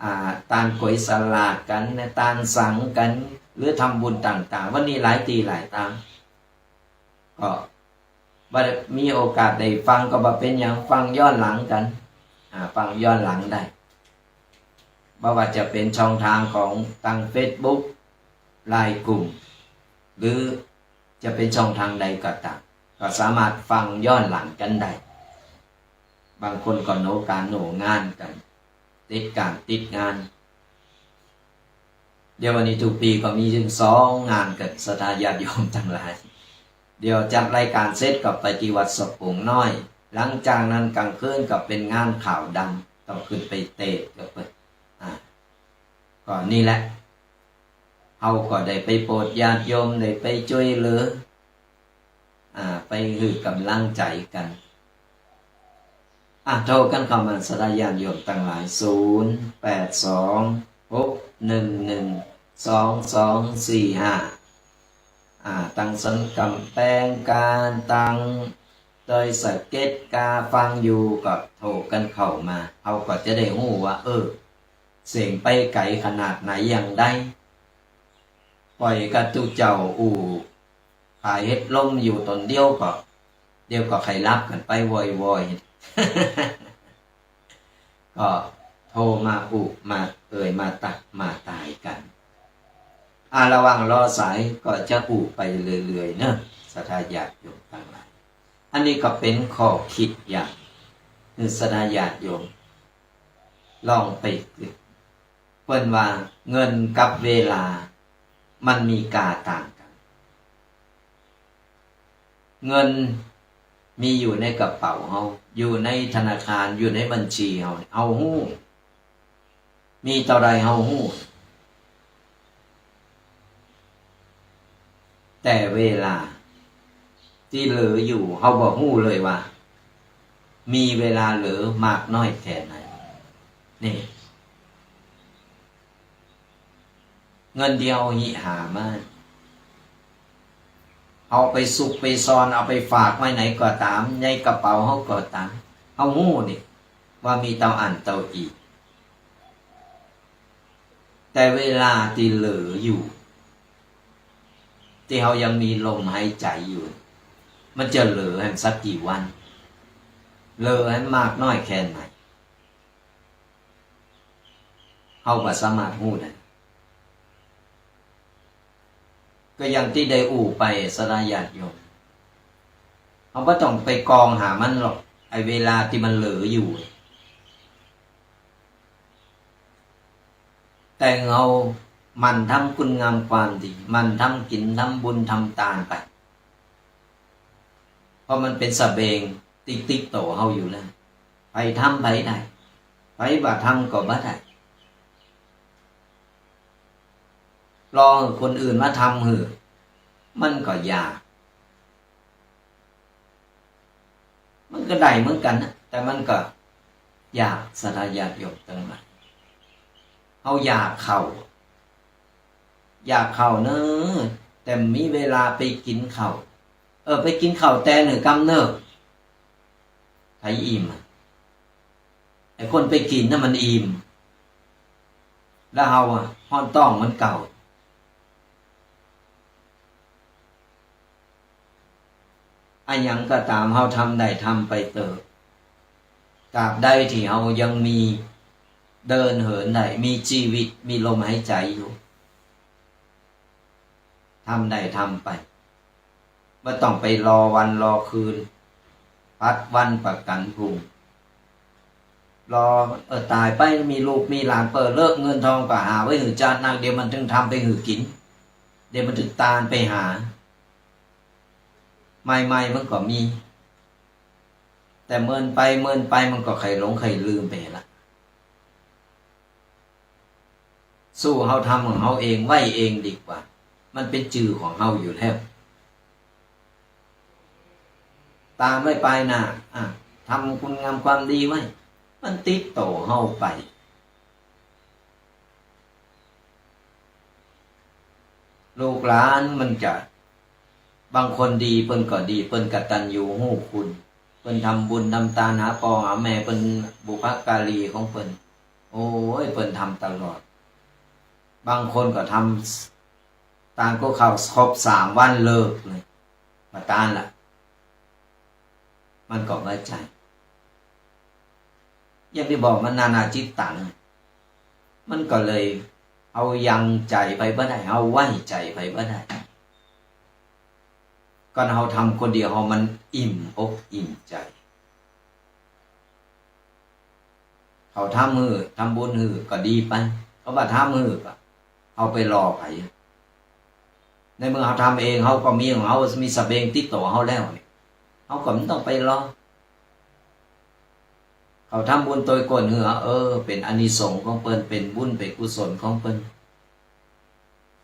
อ่า ตานก๋วยสลากกั๋นนะ ตานสังกั๋น หรือทำบุญต่างๆ วันนี้หลายตี้หลายตาง ก็ บ่มีโอกาสได้ฟังก็บ่เป๋นหยัง ฟังย้อนหลังกั๋น อ่า ฟังย้อนหลังได้ บ่ว่าจะเป๋นช่องตางของตางเฟซบุ๊ก ไลน์กลุ่ม หรือจะเป๋นช่องตางใดก็ต๋าม ก็สามารถฟังย้อนหลังกั๋นได้ บางคนก็โหนก๋านโหนงานกั๋น ติดก๋านติดงาน เดี๋ยววันนี้ทุกปี๋ก็มีเถิงสองงานกั๋น ศรัทธาญาติโยมตังหลาย เดี๋ยวจัดรายก๋านเสร็จก็ไปตี้วัดสะปุงน้อย หลังจากนั้นก๋างคืนก็เป๋นงานขาวดำ ต้องขึ้นไปเตศน์ก็เป๋น อ่า ก็นี่แหละ เฮาก็ได้ไปโปรดญาติโยม ได้ไปจ้วยเหลือ อ่า ไปหื้อก๋ำลังใจ๋กั๋น อ่ะ โทรกั๋นเข้ามา ศรัทธาญาติโยมตังหลาย ศูนย์แปดสอง หกหนึ่งหนึ่ง สองสองสี่ห้า อ่า ตังสันก๋ำแปงกาน ตังดอยสะเก็ด กาฟังอยู่ก็โทรกั๋นเข้ามา เฮาก็จะได้ฮู้ว่า เออ เสียงไปไกลขนาดไหนอย่างใด ป่อยกะตุ๊เจ้าอู้ ขายเห็ดลมอยู่ต๋นเดียวก็ เดี๋ยวก็ใค่หลับกั๋นไปวอยๆ ก็โทรมาอู้มาเอ่ยมาตักมาตายกั๋น อ่า ระหว่างรอสายก็จะอู้ไปเรื่อยๆ เนาะ ศรัทธาญาติโยมตังหลาย อันนี้ก็เป๋นข้อคิดอย่าง หื้อศรัทธาญาติโยม ลองไปกึ๊ด เปิ้นว่าเงินกับเวลามันมีค่าต่างกั๋น เงินมีอยู่ในกระเป๋าเฮา อยู่ในธนาคาร อยู่ในบัญชีเฮา เฮาฮู้ มีเต้าใดเฮาฮู้ แต่เวลาตี้เหลืออยู่ เฮาบ่ฮู้เลยว่า มีเวลาเหลือมากน้อยแค่ไหน นี่ เงินตี้เฮาฮิหามา เอาไปซุกไปซ่อน เอาไปฝากไว้ไหนก็ต๋าม ในกระเป๋าเฮาก็ต๋าม เฮาฮู้นี่ ว่ามีเต้าอั้นเต้าอี้ แต่เวลาตี้เหลืออยู่ ตี้เฮายังมีลมหายใจ๋อยู่ มันจะเหลือแหมสักกี่วัน เหลือแหมมากน้อยแค่ไหน เฮาบ่สามารถฮู้ได้ ก็อย่างตี้ได้อู้ไป ศรัทธาญาติโยม เฮาบ่ต้องไปกองหามันหรอก ไอ้เวลาตี้มันเหลืออยู่ แต่เฮาหมั่นทำคุณงามความดี หมั่นทำกิ๋น ทำบุญ ทำตานไป เพราะมันเป๋นสะเบงติดๆ ตั๋วเฮาอยู่แล้ว ใผทำใผได้ ใผบ่ทำก็บ่ได้ รอหื้อคนอื่นมาทำหื้อ มันก็ยาก มันก็ได้เหมือนกั๋นนะ แต่มันก็ยาก ศรัทธาญาติโยมตังหลาย เฮาอยากข้าว อยากข้าวเนาะ แต่บ่มีเวลาไปกิ๋นข้าว เออ ไปกิ๋นข้าวแตนหื้อกำเนิด ใผอิ่มอะ ไอ้คนไปกิ๋นน่ะมันอิ่ม แล้วเฮาอะ ฮ้อนต๊องเหมือนเก่า อะหยังก็ต๋าม เฮาทำได้ทำไปเต๊อะ ตราบใดตี้เฮายังมีเดินเหินได้ มีจีวิต มีลมหายใจ๋อยู่ ทำได้ทำไป บ่ต้องไปรอวันรอคืน ผัดวันประกั๋นพรุ่ง รอ เออ ต๋ายไปมีลูกมีหลานเปิ้นเลิก เงินทองก็หาไว้หื้อจาติหน้า เดี๋ยวมันเถิงทำไปหื้อกิ๋น เดี๋ยวมันเถิงตานไปหา ใหม่ๆ มันก็มี แต่เมินไปเมินไปมันก็ใค่หลงใค่ลืมไปละ สู้เฮาทำของเฮาเอง ไว้เองดีกว่า มันเป๋นจื้อของเฮาอยู่แล้ว ตานไว้ปายหน้า อ่ะ ทำคุณงามความดีไว้ มันติดโต๋เฮาไป ลูกหลานมันจะ บางคนดีเปิ้นก็ดี เปิ้นกตัญญูฮู้คุณ เปิ้นทำบุญทำตานหาป้อหาแม่เปิ้น บุพการีของเปิ้น โอ้ย เปิ้นทำตลอด บางคนก็ทำ ตานก็เข้าครบสามวันเลิกเลย บ่ตานละ มันก็บ่ใจ้ อย่างตี้บอกมันนานาจิตตัง มันก็เลยเอายังใจ๋ไปบ่ได้ เอาไว้ใจ๋ไปบ่ได้ ก่อนเฮาทำคนเดียวเฮามันอิ่มอกอิ่มใจ๋ เขาทำหื้อ ทำบุญหื้อก็ดีไป เขาบ่ทำหื้อก็ เฮาไปรอใผ ในเมื่อเฮาทำเอง เฮาก็มีของเฮา มีสะเบงติดโต๋เฮาแล้วนี่ เฮาก็บ่ต้องไปรอ เขาทำบุญโตยก้นหื้อ เออ เป๋นอานิสงส์ของเปิ้น เป๋นบุญเป๋นกุศลของเปิ้น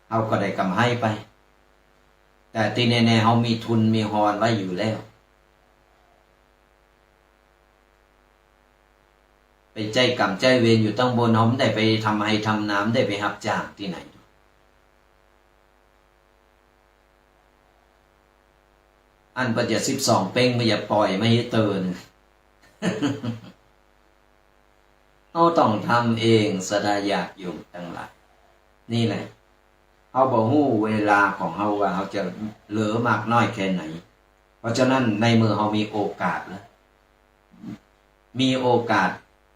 เฮาก็ได้กำไรไป แต่ตี้แน่ๆ เฮามีทุนมีฮอนไว้อยู่แล้ว ไปใจ๊กรรมใจ๊เวรอยู่ตังบน เฮาบ่ได้ไปทำไฮ่ทำนา บ่ได้ไปฮับจ้างตี้ไหน อันเปิ้นจะสิบสองเป๊ง เปิ้นจะป่อยมาหื้อเติ่น เฮาต้องทำเอง ศรัทธาญาติโยมตังหลาย นี่แหละ เฮาบ่ฮู้เวลาของเฮาว่าเฮาจะเหลือมากน้อยแค่ไหน เพราะฉะนั้นในเมื่อเฮามีโอกาสแล้ว มีโอกาส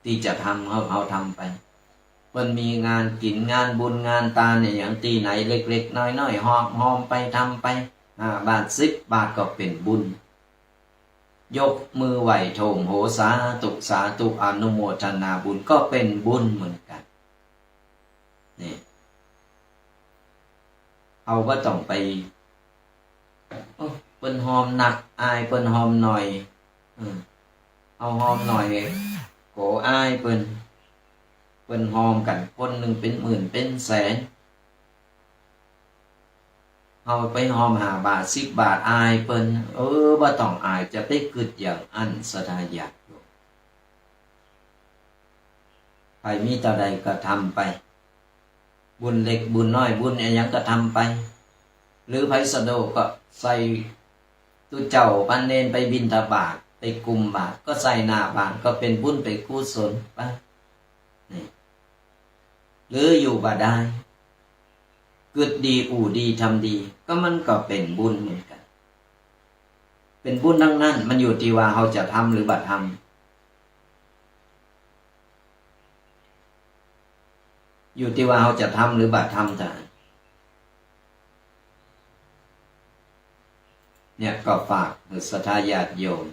ตี้จะทำ เฮา เฮาทำไป เปิ้นมีงานกิ๋น งานบุญ งานตานอะหยังตี้ไหน เล็กๆ น้อยๆ ฮอมๆ ไปทำไป ห้าบาท สิบบาทก็เป๋นบุญ ยกมือไหว้โถมโห สาธุ สาธุ อนุโมทนาบุญ ก็เป๋นบุญเหมือนกั๋น นี่ เฮาบ่ต้องไป โอ้ เปิ้นฮอมนัก อายเปิ้นฮอมหน่อย อืม เฮาฮอมหน่อย ก็อายเปิ้น เปิ้นฮอมกั๋นคนนึ่งเป๋นหมื่นเป๋นแสน เฮาไปฮอมห้าบาท สิบบาท อายเปิ้น เออ บ่ต้องอาย จะไปกึ๊ดอย่างอั้น ศรัทธาญาติโยม ใผมีเต้าใดก็ทำไป บุญเล็กบุญน้อย บุญอะหยังก็ทำไป หรือใผสะดวกก็ใส่ตุ๊เจ้าปานเณรไปบิณฑบาต ไปกุมบาตร ก็ใส่หน้าบ้าน ก็เป๋นบุญเป๋นกุศลไป นี่ หรืออยู่บ่ได้ กึ๊ดดี อู้ดี ทำดี ก็มันก็เป๋นบุญเหมือนกั๋น เป๋นบุญตังนั้น มันอยู่ตี้ว่าเฮาจะทำหรือบ่ทำ อยู่ตี้ว่าเฮาจะทำหรือบ่ทำเต้านั้น เนี่ยก็ฝากหื้อศรัทธาญาติโยม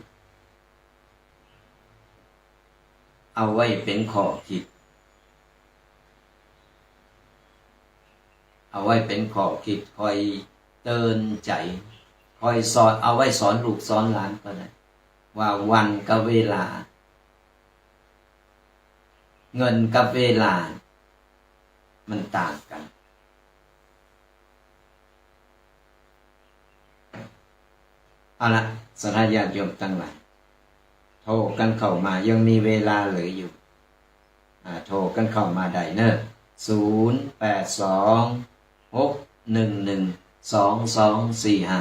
เอาไว้เป๋นข้อกึ๊ด เอาไว้เป๋นข้อกึ๊ด คอยเตื๋อนใจ๋ คอยสอน เอาไว้สอนลูกสอนหลานก็ได้ ว่าวันกับเวลา เงินกับเวลา มันต่างกั๋น เอาละ ศรัทธาญาติโยมตังหลาย โทรกั๋นเข้ามา ยังมีเวลาเหลืออยู่ อ่า โทรกั๋นเข้ามาได้เน่อ ศูนย์แปดสอง หกหนึ่งหนึ่ง สองสองสี่ห้า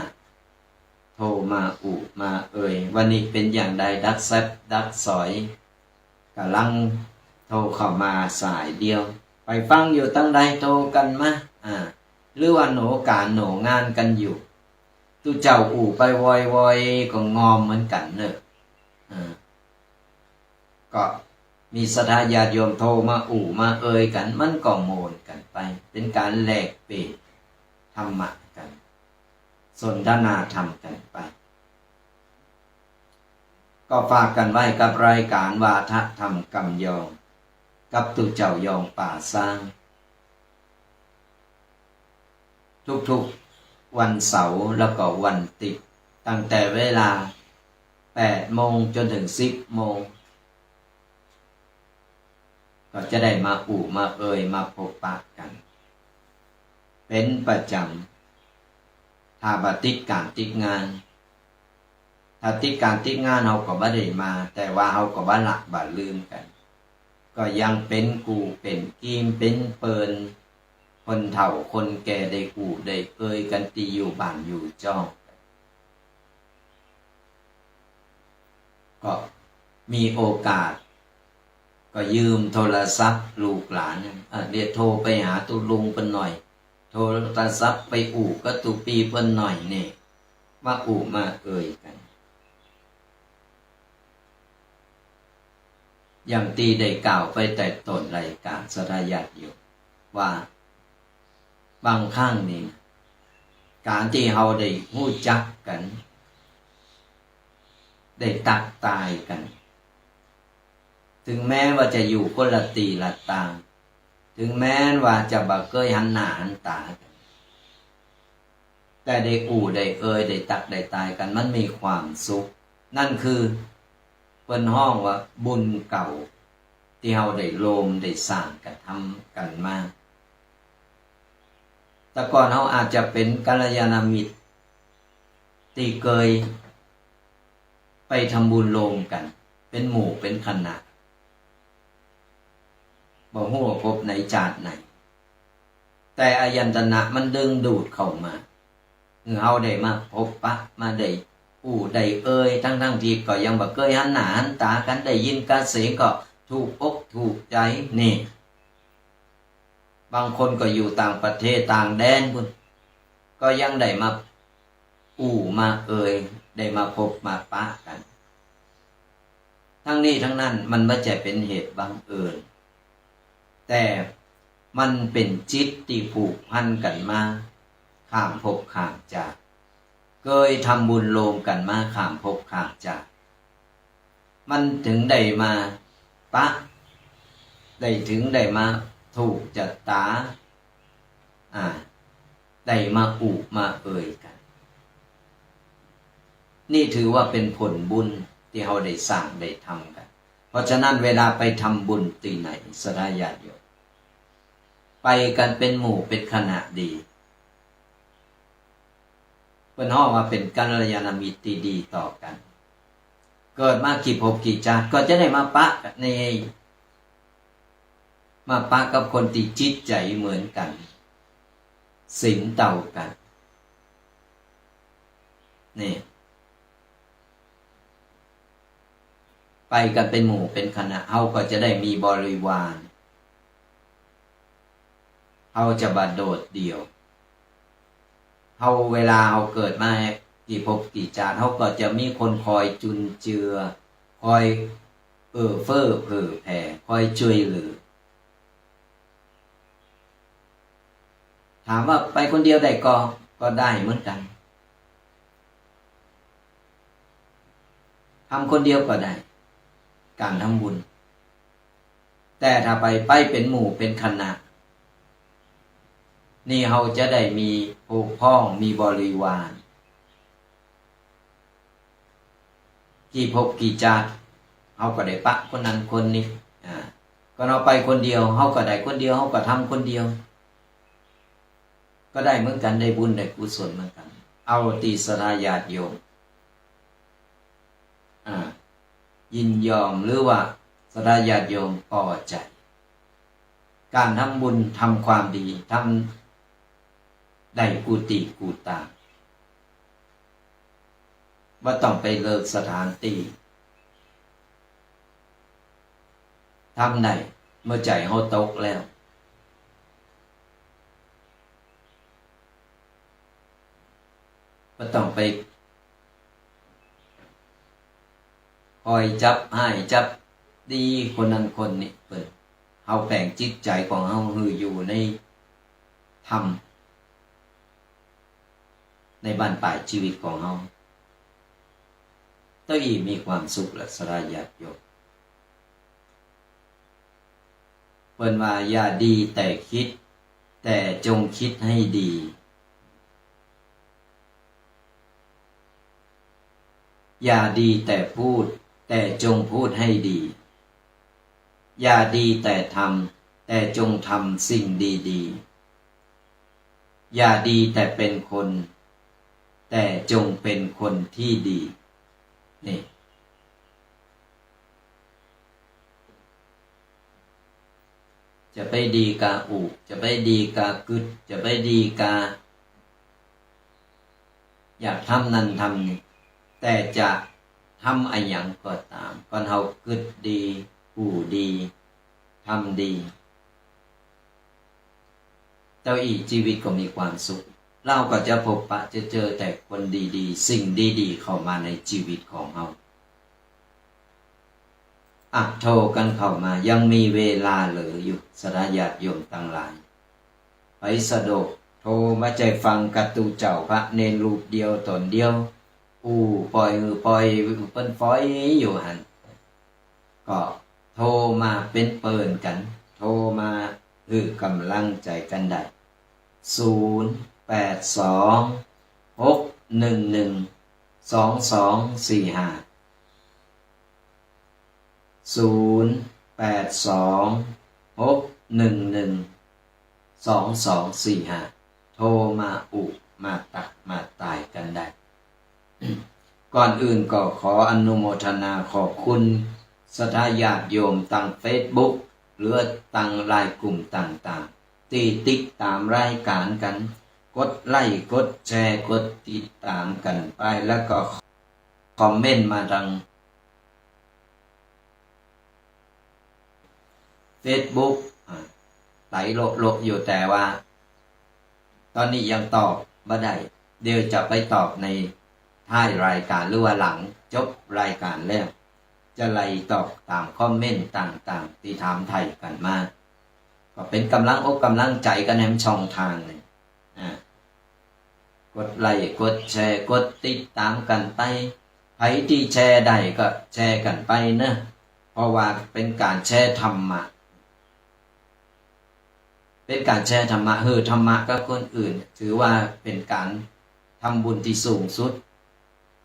โทรมาอู้มาเอ่ย วันนี้เป๋นอย่างใด ดักแซบดักสอย ก่ำลังโทรเข้ามาสายเดียว ไปฟังอยู่ตังใดโทรกั๋นมา อ่า หรือว่าโหนก๋านโหนงานกั๋นอยู่ ตุ๊เจ้าอู้ไปวอยๆ ก็งอมเหมือนกั๋นเน่อ อ่า ก็มีศรัทธาญาติโยมโทรมาอู้มาเอ่ยกั๋น มันก็โมนกั๋นไป เป๋นก๋านแลกเปลี่ยนธรรมะกั๋น สนทนาธรรมกั๋นไป ก็ฝากกั๋นไว้กับรายก๋านวาทะธรรมกำยอง กับตุ๊เจ้ายองป่าซาง ทุกๆ วันเสาร์แล้วก็วันอาทิตย์ ตั้งแต่เวลาแปดโมงจ๋นเถิงสิบโมง ก็จะได้มาอู้มาเอ่ยมาพบปะกั๋น เป๋นประจ๋ำ ถ้าบ่ติดก๋านติดงาน ถ้าติดก๋านติดงานเฮาก็บ่ได้มา แต่ว่าเฮาก็บ่ละบ่ลืมกั๋น ก็ยังเป๋นกู้เป๋นกี๋เป๋นเปิล คนเฒ่าคนแก่ได้อู้ได้เอ่ยกั๋นตี้อยู่บ้านอยู่จ้อง ก็มีโอกาส ก็ยืมโทรศัพท์ลูกหลาน เอ่อ เดี๋ยวโทรไปหาตุ๊ลุงเปิ้นหน่อย โทรศัพท์ไปอู้กับตุ๊ปี้เปิ้นหน่อยนี่ มาอู้มาเอ่ยกั๋น อย่างตี้ได้กล่าวไปแต่ต้นรายก๋าน ศรัทธาญาติโยม ว่าบางครั้งนี่ ก๋านตี้เฮาได้ฮู้จักกั๋น ได้ตักตายกั๋น เถิงแม้ว่าจะอยู่คนละตี้ละตาง เถิงแม้ว่าจะบ่เกยหันหน้าหันต๋ากั๋น แต่ได้อู้ได้เอ่ย ได้ตักได้ตายกั๋น มันมีความสุข นั่นคือเปิ้นฮ้องว่าบุญเก่า ตี้เฮาได้โลมได้สร้างกระทำกั๋นมา แต่ก่อนเฮาอาจจะเป๋นกัลยาณมิตร ตี้เกยไปทำบุญโลมกั๋น เป๋นหมู่เป๋นคณะ บ่ฮู้ว่าภพไหนจาติไหน แต่อายตนะมันดึงดูดเข้ามา หื้อเฮาได้มาพบปะ มาได้อู้ได้เอ่ย ทั้งๆ ตี้ก็ยังบ่เกยหันหน้าหันต๋ากั๋น ได้ยินกระเสียงก็ถูกอกถูกใจ๋ นี่ บางคนก็อยู่ต่างประเทศต่างแดนปู๊น ก็ยังได้มาอู้มาเอ่ย ได้มาพบมาปะกั๋น ทั้งนี้ทั้งนั้นมันบ่ใจ้เป๋นเหตุบังเอิญ แต่มันเป๋นจิตตี้ผูกพันกั๋นมาข้ามภพข้ามจาติ เกยทำบุญโลมกั๋นมาข้ามภพข้ามจาติ มันเถิงได้มาปะ ได้เถิงได้มาถูกจะต๋า อ่า ได้มาอู้มาเอ่ยกั๋น นี่ถือว่าเป๋นผลบุญตี้เฮาได้สร้างได้ทำกั๋น เพราะฉะนั้นเวลาไปทำบุญตี้ไหน ศรัทธาญาติโยม ไปกั๋นเป๋นหมู่เป๋นคณะดี เปิ้นฮ้องว่าเป๋นกัลยาณมิตรตี้ดีต่อกั๋น เกิดมากี่ภพกี่จาติก็จะได้มาปะกั๋นใน มาปะกับคนตี้จิตใจ๋เหมือนกั๋น ศีลเต้ากั๋น นี่ ไปกั๋นเป๋นหมู่เป๋นคณะ เฮาก็จะได้มีบริวาร เฮาจะบ่โดดเดี่ยว เฮาเวลาเฮาเกิดมากี่ภพกี่จาติ เฮาก็จะมีคนคอยจุนเจือ คอยเอื้อเฟื้อเผื่อแผ่ คอยจ้วยเหลือ ถามว่าไปคนเดียวได้ก่อ ก็ได้เหมือนกั๋น ทำคนเดียวก็ได้ ก๋านทำบุญ แต่ถ้าไป ไปเป๋นหมู่เป๋นคณะ นี่เฮาจะได้มีพวกพ้อง มีบริวาร กี่ภพกี่จาติ เฮาก็ได้ปะคนนั้นคนนี้ อ่า ก็เฮาไปคนเดียว เฮาก็ได้คนเดียว เฮาก็ทำคนเดียว ก็ได้เหมือนกั๋น ได้บุญได้กุศลเหมือนกั๋น เอาตี้ศรัทธาญาติโยม อ่า ยินยอมหรือว่าศรัทธาญาติโยมปอใจ๋ ก๋านทำบุญทำความดี ทำได้กู้ตี้กู้ตาง บ่ต้องไปเลือกสถานตี้ ทำได้เมื่อใจ๋เฮาตกแล้ว บ่ต้องไปคอยจับฮ้ายจับดีคนนั้นคนนี้ เปิ้น เฮาแป๋งจิตใจ๋ของเฮาหื้ออยู่ในธรรม ในบั้นปลายจีวิตของเฮา เต้าอี้มีความสุขละ ศรัทธาญาติโยม เปิ้นว่าอย่าดีแต่คิด แต่จงคิดให้ดี อย่าดีแต่พูด แต่จงพูดให้ดี อย่าดีแต่ทำ แต่จงทำสิ่งดีๆ อย่าดีแต่เป็นคน แต่จงเป็นคนที่ดี นี่ จะไปดีกาอู้ จะไปดีกากึ๊ด จะไปดีกา อยากทำนั่นทำนี่ แต่จะทำอะหยังก็ต๋าม ก่อนเฮากึ๊ดดี อู้ดี ทำดี เต้าอี้จีวิตก็มีความสุข เฮาก็จะพบปะจะเจอแต่คนดีๆ สิ่งดีๆ เข้ามาในจีวิตของเฮา อะ โทรกั๋นเข้ามา ยังมีเวลาเหลืออยู่ ศรัทธาญาติโยมตังหลาย ใผสะดวกโทรมา จะฟังกาตุ๊เจ้าพระเณรรูปเดียวต๋นเดียว อู้ ป่อยหื้อป่อย เปิ้นป่อยอยู่หั้น ก็โทรมาเป๋นเปิ้นกั๋น โทรมาหื้อก๋ำลังใจ๋กั๋นได้ ศูนย์ แปด สอง หก หนึ่ง หนึ่ง สอง สอง สี่ ห้า ศูนย์ แปด สอง หก หนึ่ง หนึ่ง สอง สอง สี่ ห้า โทรมาอู้มาตักมาตายกั๋นได้ ก่อนอื่นก็ขออนุโมทนาขอบคุณศรัทธาญาติโยมตังเฟซบุ๊ก หรือตังไลน์กลุ่มต่างๆ ตี้ติดต๋ามรายก๋านกั๋น กดไลก์ กดแชร์ กดติดต๋ามกั๋นไป แล้วก็คอมเมนต์มาตัง เฟซบุ๊ก อ่า ไหลโละๆ อยู่ แต่ว่า ต๋อนนี้ยังตอบบ่ได้ เดี๋ยวจะไปตอบในท้ายรายก๋าน หรือว่าหลังจบรายก๋านแล้ว จะไล่ตอบต๋ามคอมเมนต์ต่างๆ ตี้ถามไถ่กั๋นมา ก็เป๋นก๋ำลังอกก๋ำลังใจ๋กั๋นแหมช่องตางนึ่ง อ่า กดไลก์ กดแชร์ กดติดต๋ามกั๋นไป ใผตี้แชร์ได้ก็แชร์กั๋นไปเนาะ เพราะว่าเป๋นก๋านแชร์ธรรมะ เป๋นก๋านแชร์ธรรมะ หื้อธรรมะกับคนอื่น ถือว่าเป๋นก๋านทำบุญตี้สูงสุด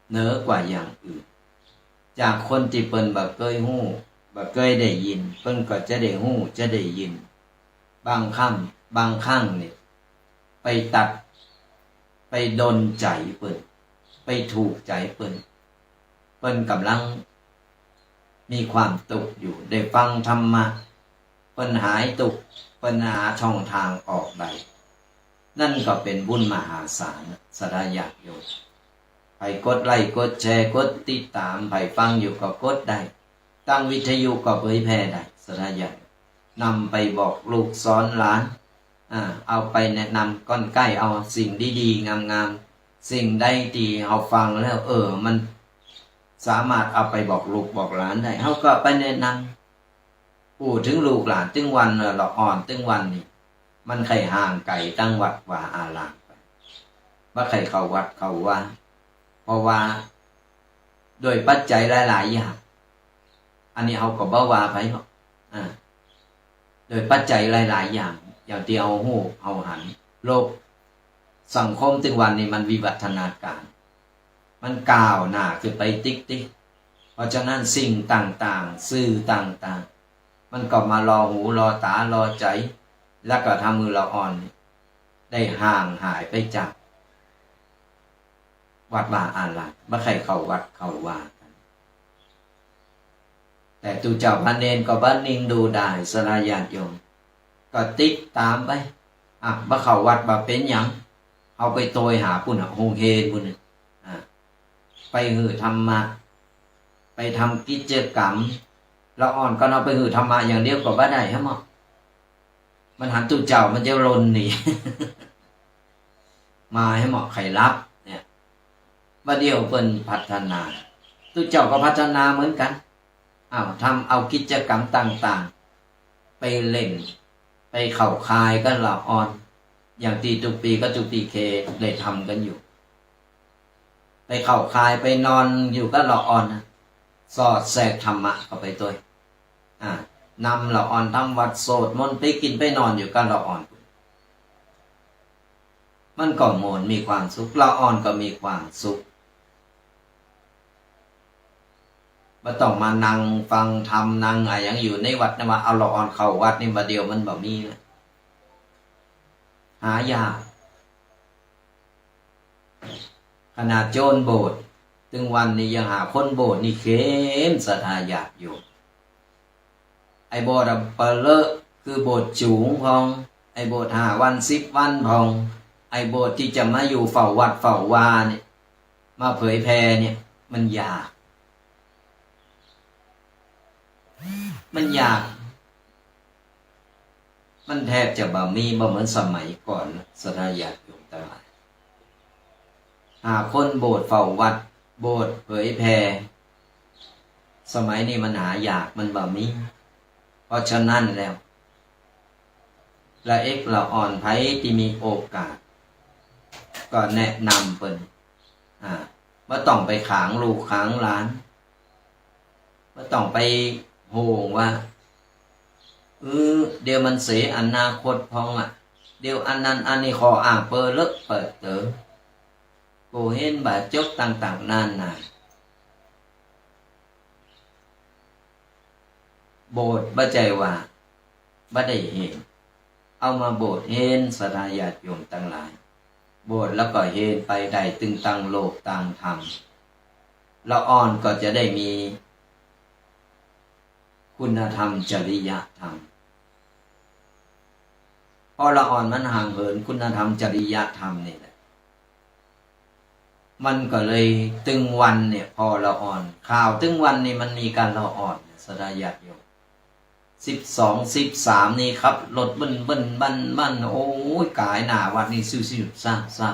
เหนือกว่าอย่างอื่น จากคนตี้เปิ้นบ่เกยฮู้ บ่เกยได้ยิน เปิ้นก็จะได้ฮู้ จะได้ยิน บางครั้ง บางครั้งนี่ ไปตัด ไปโดนใจ๋เปิ้น ไปถูกใจ๋เปิ้น เปิ้นก๋ำลังมีความตุ๊กข์อยู่ ได้ฟังธรรมะ เปิ้นหายตุ๊กข์ เปิ้นหาช่องตางออกได้ นั่นก็เป๋นบุญมหาศาล ศรัทธาญาติโยม ใผกดไลก์ กดแชร์ กดติดต๋าม ใผฟังอยู่ก็กดได้ ตังวิทยุก็เผยแผ่ได้ ศรัทธาญาติ นำไปบอกลูกสอนหลาน อ่า เอาไปแนะนำก้อนใก้ เอาสิ่งดีๆ งามๆ สิ่งใดตี้เฮาฟังแล้ว เออ มันสามารถเอาไปบอกลูกบอกหลานได้ เฮาก็ไปแนะนำ อู้ ตึงลูกหลาน ตึงวัน เออ ละอ่อน ตึงวันนี่ มันใค่ห่างไก๋ตังวัดวาอารามไป บ่ใค่เข้าวัดเข้าวา เพราะว่า โดยปัจจัยหลายๆ อย่าง อันนี้เฮาก็บ่ว่าใผเนาะ อ่า โดยปัจจัยหลายๆ อย่าง อย่างตี้เฮาฮู้เฮาหัน โลกสังคมตึงวันนี้มันวิวัฒนาก๋าร มันก้าวหน้าขึ้นไปติ๊กๆ เพราะฉะนั้นสิ่งต่างๆ สื่อต่างๆ มันก็มาล่อหูล่อต๋าล่อใจ๋ แล้วก็ทำหื้อละอ่อนได้ห่างหายไปจากวัดวาอาราม บ่ใค่เข้าวัดเข้าวากั๋น แต่ตุ๊เจ้าพระเณรก็บ่นิ่งดูดาย ศรัทธาญาติโยม ก็ติดต๋ามไป อ่ะ บ่เข้าวัดบ่เป๋นหยัง เฮาไปโตยหาปู๊นน่ะ โฮงเฮนปู๊นน่ะ อ่ะ ไปหื้อธรรมะ ไปทำกิจกรรม ละอ่อนก็เอาไปหื้อธรรมะอย่างเดียวก็บ่ได้แหมเนาะ มันหันตุ๊เจ้ามันจะล่นหนี มาแหมเนาะ ใค่ฮับเนี่ย บ่าเดี่ยวเปิ้นพัฒนา ตุ๊เจ้าก็พัฒนาเหมือนกั๋น อ้าว ทำเอากิจกรรมต่างๆ ไปเล่น ไปเข้าค่ายกั๋นละอ่อน อย่างตี้ตุ๊กปี๋กับตุ๊กปี๋เคยได้ทำกั๋นอยู่ ไปเข้าค่ายไปนอนอยู่กั๋นละอ่อนนะ สอดแทรกธรรมะเข้าไปตวย อ่า นำละอ่อนทำวัตรสวดมนต์ไปกิ๋นไปนอนอยู่กั๋นละอ่อน มันก็ม่วนมีความสุข ละอ่อนก็มีความสุข บ่ต้องมานั่งฟังธรรมนั่งอะหยังอยู่ในวัดนะ ว่าเอาละอ่อนเข้าวัดนี่ บ่าเดี่ยวมันบ่มีนะ หายาก ขนาดโจรโบสถ์ แต ตึงวันนี้ยังหาคนโบสถ์นี่เข้ม ศรัทธาญาติโยม ไอ้โบสถ์อะเป๋อเรอะ คือโบสถ์จู๋งพ่อง ไอ้โบสถ์ห้าวันสิบวันพ่อง ไอ้โบสถ์ตี้จะมาอยู่เฝ้าวัดเฝ้าวาเนี่ย มาเผยแผ่เนี่ย มันยาก มันยาก มันแทบจะบ่มี บ่เหมือนสมัยก่อนนะ ศรัทธาญาติโยมตังหลาย หาคนโบสถ์เฝ้าวัด โบสถ์เผยแผ่ สมัยนี้มันหายาก มันบ่มี เพราะฉะนั้นแล้ว ละเอกละอ่อน ใผตี้มีโอกาส ก็แนะนำเปิ้น อ่า บ่ต้องไปขางลูกขางหลาน บ่ต้องไปห่วงว่า เออ เดี๋ยวมันเสียอนาคตพ่องอะ เดี๋ยวอันนั้นอันนี้ ข้ออ้างเป๋อเรอะเป๋อเต๋อ บ่เห็นบ่จบต่างๆ นานา โบสถ์บ่ใจ้ว่าบ่ได้เฮน เอามาโบสถ์เฮน ศรัทธาญาติโยมตังหลาย โบสถ์แล้วก็เฮนไปได้ตึงตังโลกตังธรรม ละอ่อนก็จะได้มีคุณธรรมจริยธรรม เพราะละอ่อนมันห่างเหินคุณธรรมจริยธรรมนี่แหละ มันก็เลยตึงวันเนี่ย ผ่อละอ่อน ข่าวตึงวันนี่มันมีก๋านละอ่อนเนี่ย ศรัทธาญาติโยม สิบสอง สิบสาม นี่ขับรถบึ้นๆ บั้นๆ โอ้ย ก๋ายหน้าวัดนี่ซิ่วๆ ซ่า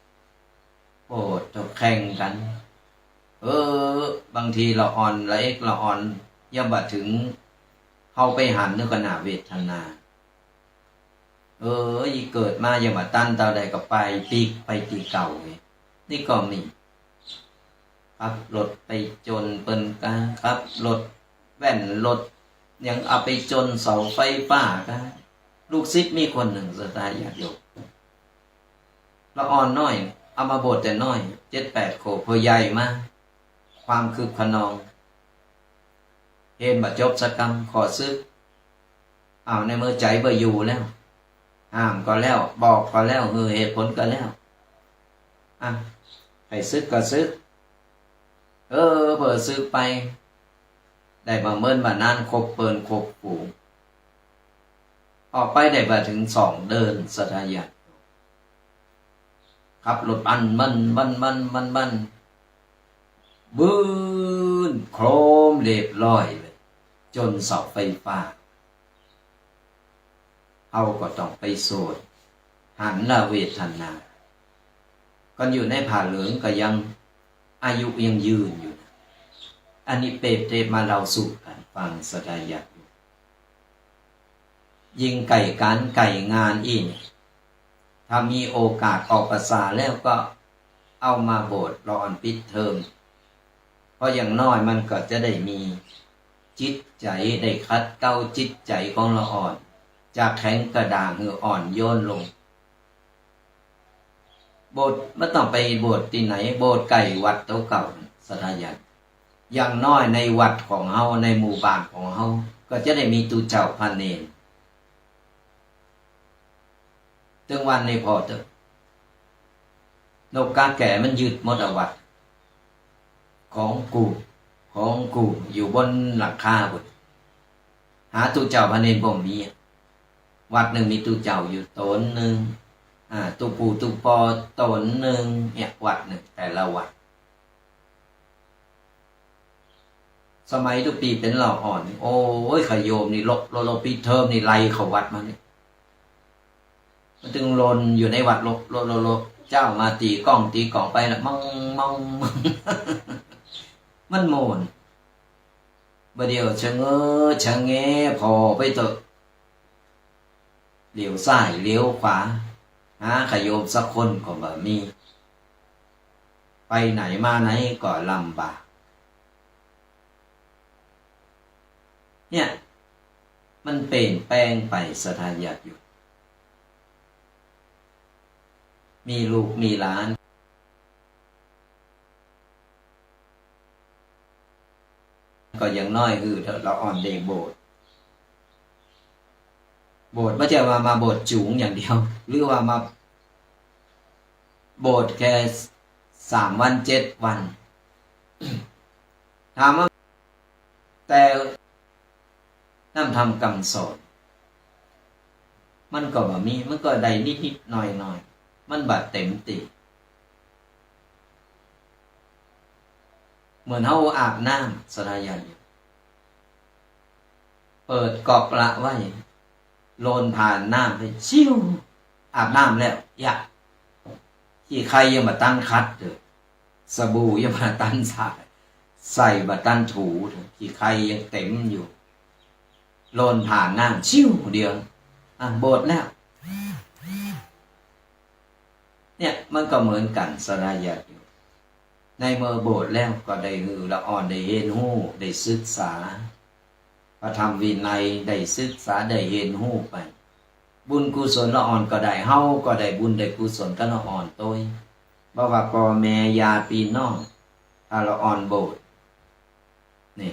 ๆ โอ้ ตะแข่งกั๋น เออ บางทีละอ่อน ละเอกละอ่อน ยังบ่ถึง เฮาไปหันนึกว่าน่าเวทนา เออ อีเกิดมายังบ่ตันเต้าใดก็ไปปิ๊กไปตี้เก่าเลย นี่ก็มี ขับรถไปจนเปิ้นกา ขับรถแว่นรถ ยังเอาไปจนเสาไฟฟ้ากา ลูกศิษย์มีคนนึ่ง ศรัทธาญาติโยม ละอ่อนน้อย เอามาโบสถ์แต่น้อย เจ็ดแปดขวบ ผ่อใหญ่มา ความคึกคะนอง เฮนบ่จบสักกำ ขอสึก อ้าว ในเมื่อใจ๋บ่อยู่แล้ว ห้ามก็แล้ว บอกก็แล้ว หื้อเหตุผลก็แล้ว อ่ะ ใค่สึกก็สึก เออ เผลอสึกไป ได้บ่เมินบ่นาน ครบเปิ้นครบฝูง ออกไปได้บ่ถึงสองเดือน ศรัทธาญาติโยม ขับรถบั้นบั้นบั้นบั้นบั้นบั้น บึ้นโครมเรียบร้อยเลย จนเสาไฟฟ้า เฮาก็ต้องไปโสด หันละเวทนา ก่อนอยู่ในผ้าเหลืองก็ยังอายุยังยืนอยู่นะ อันนี้เปรียบเทียบมาเล่าสู่กั๋นฟัง ศรัทธาญาติโยม ยิ่งใก้ก๋านใก้งานอี้นี่ ถ้ามีโอกาสออกพรรษาแล้วก็เอามาโบสถ์ละอ่อนปิดเทอม เพราะอย่างน้อยมันก็จะได้มีจิตใจ๋ ได้ขัดเกลาจิตใจ๋ของละอ่อน จากแข็งกระด้างหื้ออ่อนโยนลง โบสถ์บ่ต้องไปโบสถ์ตี้ไหน โบสถ์ใก้วัดเต้าเก่า ศรัทธาญาติ อย่างน้อยในวัดของเฮา ในหมู่บ้านของเฮา ก็จะได้มีตุ๊เจ้าพระเณร ตึงวันนี้ผ่อเต๊อะ นกกาแก๋มันยึดหมดอะวัด ของกู ของกู อยู่บนหลังคาพุ้น หาตุ๊เจ้าพระเณรบ่มีอะ วัดนึ่งมีตุ๊เจ้าอยู่ต๋นนึ่ง อ่า ตุ๊ปู่ตุ๊ปอต๋นนึ่ง เนี่ย วัดนึ่ง แต่ละวัด สมัยตุ๊ปี๋เป๋นละอ่อน โอ้ย ข้าโยมนี่ ลบ ลบ ลบ ปิดเทอมนี่ ไล่เข้าวัดมานี่ มันตึงลนอยู่ในวัด ลบ ลบ ลบ ลบ เจ๊ามาตี๋ก้อง ตี๋ก้องไปละ มอง มอง มอง มันโมน บ่าเดี่ยวชะเง้อชะแงผ่อไปเต๊อะ เหลียวซ้ายเหลียวขวา หาข้าโยมสักคนก็บ่มี ไปไหนมาไหนก็ลำบาก เนี่ย มันเปลี่ยนแปลงไป ศรัทธาญาติโยม มีลูกมีหลาน ก็อย่างน้อยหื้อเต๊อะ ละอ่อนได้โบสถ์ โบสถ์บ่ใจ้ว่ามาโบสถ์จู๋งอย่างเดียว หรือว่ามาโบสถ์แค่ สามวันเจ็ดวัน ถามว่า แต่น้ำธรรมกำสอน มันก็บ่มี มันก็ได้นิดๆ หน้อยๆ มันบ่เต็มตี้ เหมือนเฮาอาบน้ำ ศรัทธาญาติโยม เปิดก๊อกละไว้ โลนผ่านน้ำไป ซิ่ว อาบน้ำแล้ว ยะ ขี้ไคยังบ่ตันขัดเต๊อะ สบู่ยังบ่ตันใส่ ใส่บ่ตันถูเต๊อะ ขี้ไคยังเต็มอยู่ โลนผ่านน้ำ ซิ่วเดียว อ่ะ โบสถ์แล้ว เนี่ย มันก็เหมือนกั๋น ศรัทธาญาติโยม ในเมื่อโบสถ์แล้วก็ได้หื้อละอ่อนได้เฮียนฮู้ ได้ศึกษา พระธรรมวินัย ได้ศึกษา ได้เฮียนฮู้ไป บุญกุศลละอ่อนก็ได้ เฮาก็ได้บุญได้กุศลกับละอ่อนตวย บ่ว่าป้อแม่ญาติปี้น้อง ถ้าละอ่อนโบสถ์ นี่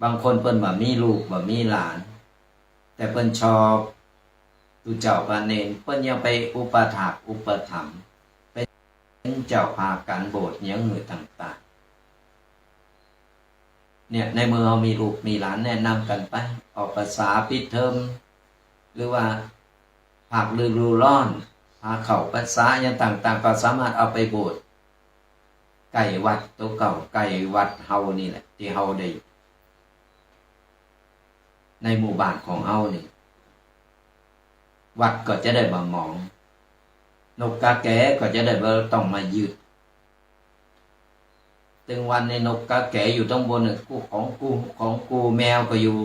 บางคนเปิ้นบ่มีลูกบ่มีหลาน แต่เปิ้นชอบตุ๊เจ้าพระเณร เปิ้นยังไปอุปถากอุปถัมภ์ เป๋นเจ้าพาก๋านโบสถ์หยังหื้อต่างๆ เนี่ย ในเมื่อเฮามีลูกมีหลาน แนะนำกั๋นไป ออกพรรษาปิดเทอม หรือว่าภาคฤดูร้อน พาเข้าพรรษาหยังต่างๆ ก็สามารถเอาไปโบสถ์ ใก้วัดตั๋วเก่า ใก้วัดเฮานี่แหละ ตี้เฮาได้ ในหมู่บ้านของเฮานี่ วัดก็จะได้บ่หมอง นกกาแก๋ก็จะได้บ่ต้องมายึด ตึงวันนี้นกกาแก๋อยู่ตังบนน่ะ กูของกู ของกู แมวก็อยู่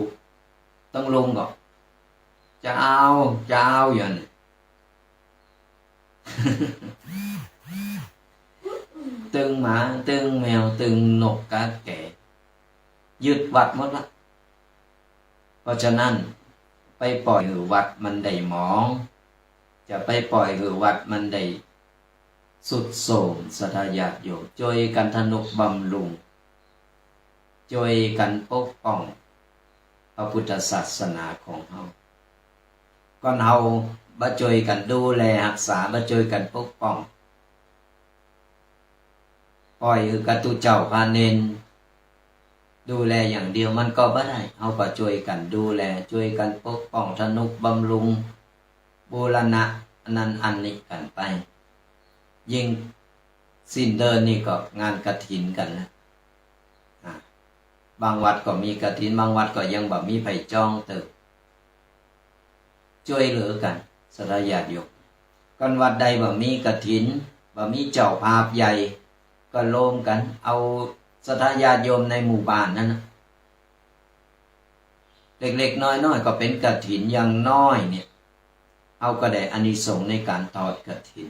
ตังลุงก็ จะเอา จะเอาอยู่หั้น ตึงหมา ตึงแมว ตึงนกกาแก๋ ยึดวัดหมดละ เพราะฉะนั้น ไปปล่อยหื้อวัดมันได้หมอง จะไปปล่อยหื้อวัดมันได้ทรุดโทรม ศรัทธาญาติโยม จ้วยกั๋นทะนุบำรุง จ้วยกั๋นปกป้องพระพุทธศาสนาของเฮา ก่อนเฮาบ่จ้วยกั๋นดูแลฮักษา บ่จ้วยกั๋นปกป้อง ปล่อยหื้อกับตุ๊เจ้าพระเณรดูแลอย่างเดียวมันก็บ่ได้ เฮาก็จ้วยกั๋นดูแล จ้วยกั๋นปกป้อง ทะนุบำรุง บูรณะอันนั้นอันนี้กั๋นไป ยิ่งสิ้นเดือนนี่ก็งานกฐินกั๋นนะ อ่า บางวัดก็มีกฐิน บางวัดก็ยังบ่มีใผจองเต๊อะ จ้วยเหลือกั๋น ศรัทธาญาติโยม ก่อนวัดใดบ่มีกฐิน บ่มีเจ้าภาพใหญ่ ก็รวมกั๋น เอาศรัทธาญาติโยมในหมู่บ้านนั้นน่ะ เล็กๆ น้อยๆ ก็เป๋นกฐินอย่างน้อยเนี่ย เฮาก็ได้อานิสงส์ในก๋านทอดกฐิน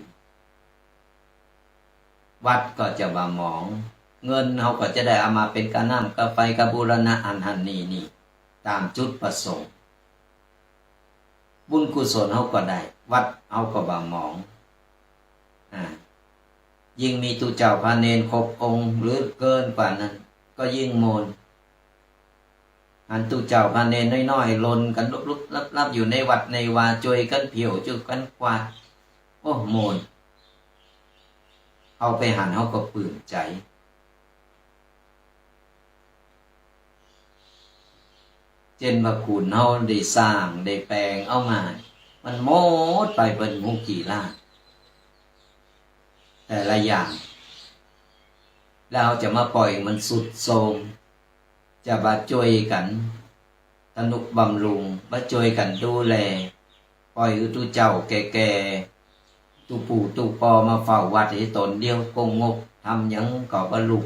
วัดก็จะบ่หมอง เงินเฮาก็จะได้เอามาเป๋นก้าน้ำก้าไฟ ก้าบูรณะอันหั้นนี่นี่ ต๋ามจุดประสงค์ บุญกุศลเฮาก็ได้ วัดเฮาก็บ่หมอง อ่า ยิ่งมีตุ๊เจ้าพระเณรครบองค์ หรือเกินกว่านั้น ก็ยิ่งโมน หันตุ๊เจ้าพระเณรน้อยๆ หล่นกั๋นลุบๆ ลับๆ อยู่ในวัดในวา จ้วยกั๋นเผี่ยว จ้วยกั๋นกวาด โอ้ โมน เฮาไปหันเฮาก็ปลื้มใจ๋ เจ้นว่ากุ๋นเฮาได้สร้างได้แป๋งเอามา มันหมดไปเปิ้นฮู้กี่ล้าน แต่ละอย่าง แล้วเฮาจะมาปล่อยมันทรุดโทรม จะบ่จ้วยกั๋นทะนุบำรุง บ่จ้วยกั๋นดูแล ปล่อยหื้อตุ๊เจ้าแก่ๆ ตุ๊ปู่ตุ๊ปอมาเฝ้าวัดหื้อต๋นเดียว ก้งงก ทำหยังก็บ่ลุก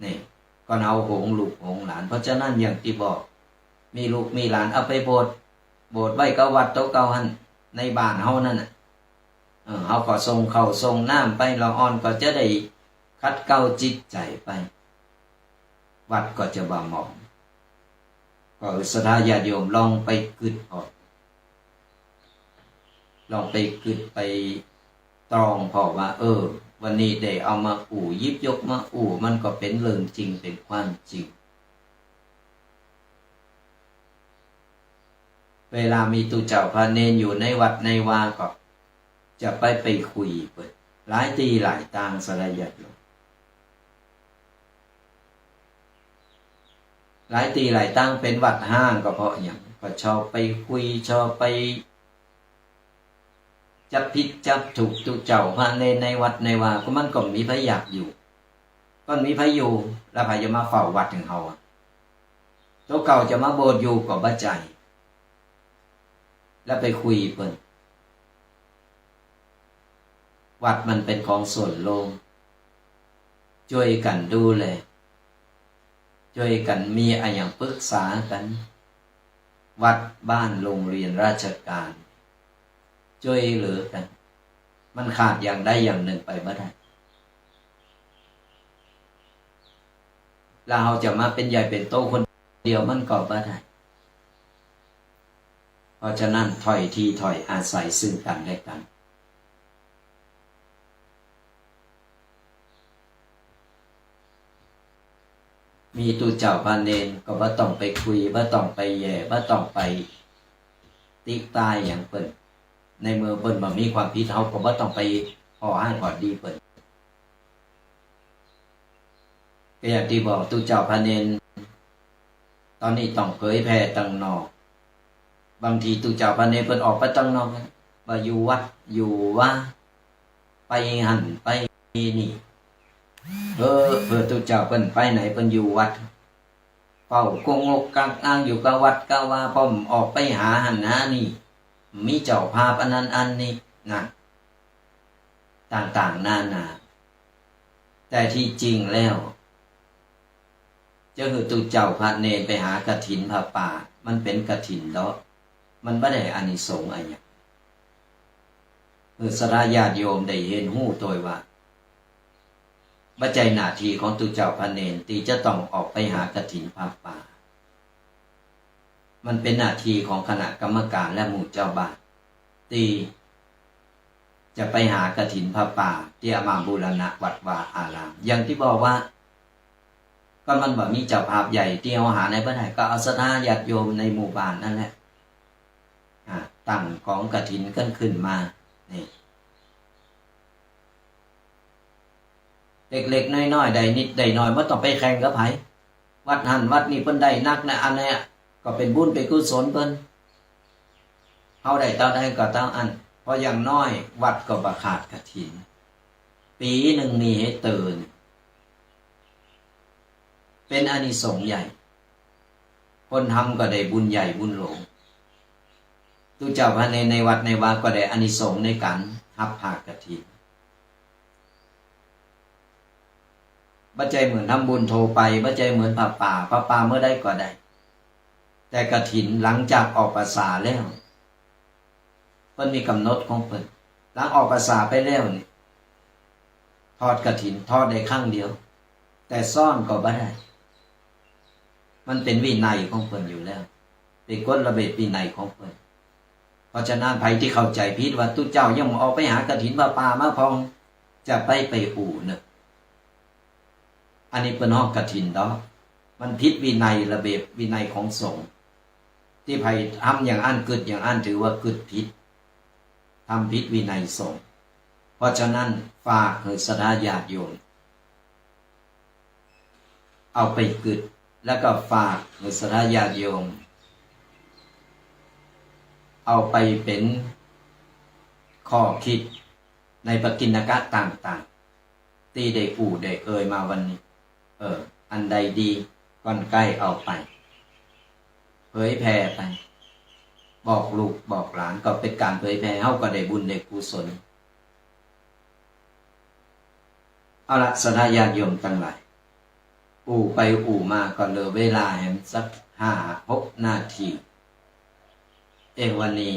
นี่ ก็เอาหงลูกหงหลาน เพราะฉะนั้นอย่างตี้บอก มีลูกมีหลานเอาไปโบสถ์ โบสถ์ไว้กับวัดตั๋วเก่าหั้น ในบ้านเฮานั่นน่ะ เออ เฮาก็ส่งข้าวส่งน้ำไป ละอ่อนก็จะได้ขัดเกลาจิตใจ๋ไป วัดก็จะบ่หมอง ก็ศรัทธาญาติโยมลองไปกึ๊ดผ่อ ลองไปกึ๊ดไปตรองผ่อว่า เออ วันนี้ได้เอามาอู้ หยิบยกมาอู้ มันก็เป๋นเรื่องจริง เป๋นความจริง เวลามีตุ๊เจ้าพระเณรอยู่ในวัดในวาก็ จะไป ไปคุยเปิ้น หลายตี้หลายตาง ศรัทธาญาติโยม หลายตี้หลายตางเป๋นวัดฮ้างก็เพราะหยัง ก็ชอบไปคุย ชอบไปจับผิดจับถูกตุ๊เจ้าพระเณรในวัดในวา ก็มันก็บ่มีใผอยากอยู่ ก็บ่มีใผอยู่ แล้วใผจะมาเฝ้าวัดหื้อเฮาอะ ตั๋วเก่าจะมาโบสถ์อยู่ก็บ่ใจ้ แล้วไปคุยเปิ้น วัดมันเป๋นของส่วนรวม จ้วยกั๋นดูแล จ้วยกั๋นมีอะหยังปึกษากั๋น วัดบ้านโรงเรียนราชการ จ้วยเหลือกั๋น มันขาดอย่างใดอย่างนึ่งไปบ่ได้ แล้วเฮาจะมาเป๋นใหญ่เป๋นโตคนเดียวมันก็บ่ได้ เพราะฉะนั้นถ้อยทีถ้อยอาศัยซึ่งกั๋นและกั๋น มีตุ๊เจ้าพระเณรก็บ่ต้องไปคุย บ่ต้องไปแหย่ บ่ต้องไปติต้ายหยังเปิ้น ในเมื่อเปิ้นบ่มีความผิด เฮาก็บ่ต้องไปผ่อฮ้ายผ่อดีเปิ้น ก็อย่างตี้บอกตุ๊เจ้าพระเณร ต๋อนนี้ต้องเผยแผ่ตังนอก บางทีตุ๊เจ้าพระเณรเปิ้นออกไปตังนอกนะ บ่อยู่วัดอยู่วา ไปหั้นไปนี่ เออ เผื่อตุ๊เจ้าเปิ้นไปไหนเปิ้นอยู่วัด เฝ้าโกงกกักอ้างอยู่กับวัดกับวา ป้อมออกไปหาหั้นหานี่ มีเจ้าภาพอันนั้นอันนี้ นั่น ต่างๆ นานา แต่ที่จริงแล้ว จะหื้อตุ๊เจ้าพระเณรไปหากฐินผ้าป่า มันเป๋นกฐินเลาะ มันบ่ได้อานิสงส์อะหยัง หื้อศรัทธาญาติโยมได้เห็นฮู้ตวยว่า บ่ใจ้หน้าตี้ของตุ๊เจ้าพระเณรตี้จะต้องออกไปหากฐินผ้าป่า มันเป๋นหน้าตี้ของคณะกรรมการและหมู่เจ้าบ้าน ตี้จะไปหากฐินผ้าป่า ตี้เอามาบูรณะวัดวาอาราม อย่างตี้บอกว่า ก็มันบ่มีเจ้าภาพใหญ่ ตี้เอาหาไหนบ่ได้ ก็เอาศรัทธาญาติโยมในหมู่บ้านนั่นแหละ อ่า ตั้งก๋องกฐินกั๋นขึ้นมา นี่ เล็กๆ น้อยๆ ได้นิดได้หน้อย บ่ต้องไปแข่งกับใผ วัดหั้นวัดนี่เปิ้นได้นักนะ อันเนี้ยก็เป๋นบุญเป๋นกุศลเปิ้น เฮาได้เต้าใดก็เต้าอั้น เพราะอย่างน้อยวัดก็บ่ขาดกฐิน ปี๋นึ่งมีหื้อเตื้อ เป๋นอานิสงส์ใหญ่ คนทำก็ได้บุญใหญ่บุญหลวง ตุ๊เจ้าพระเณรในวัดในวาก็ได้อานิสงส์ในก๋านฮับผ้ากฐิน บ่ใจ้เหมือนทำบุญทั่วไป บ่ใจ้เหมือนผ้าป่า ผ้าป่าเมื่อใดก็ได้ แต่กฐินหลังจากออกพรรษาแล้ว เปิ้นมีก๋ำหนดของเปิ้น หลังออกพรรษาไปแล้วนี่ ทอดกฐินทอดได้ครั้งเดียว แต่ซ้อนก็บ่ได้ มันเป๋นวินัยของเปิ้นอยู่แล้ว เป๋นกฎระเบียบวินัยของเปิ้น เพราะฉะนั้นใผตี้เข้าใจ๋ผิดว่าตุ๊เจ้ายังบ่ออกไปหากฐินผ้าป่ามาพ่อง จะไปไปอู้เน่อ อันนี้เปิ้นฮ้องกฐินดอก มันผิดวินัยระเบียบวินัยของสงฆ์ ตี้ใผทำอย่างอั้นกึ๊ดอย่างอั้นถือว่ากึ๊ดผิด ทำผิดวินัยสงฆ์ เพราะฉะนั้นฝากหื้อศรัทธาญาติโยม เอาไปกึ๊ด แล้วก็ฝากหื้อศรัทธาญาติโยม เอาไปเป๋นข้อคิดในปกิณกะต่างๆ ตี้ได้อู้ได้เอ่ยมาวันนี้ เออ อันใดดี ก้อนใก้เอาไป เผยแผ่ไป บอกลูกบอกหลานก็เป๋นก๋านเผยแผ่ เฮาก็ได้บุญได้กุศล เอาละ ศรัทธาญาติโยมตังหลาย อู้ไปอู้มาก็เหลือเวลาแหมสักห้าหกนาที เอ๊ะ วันนี้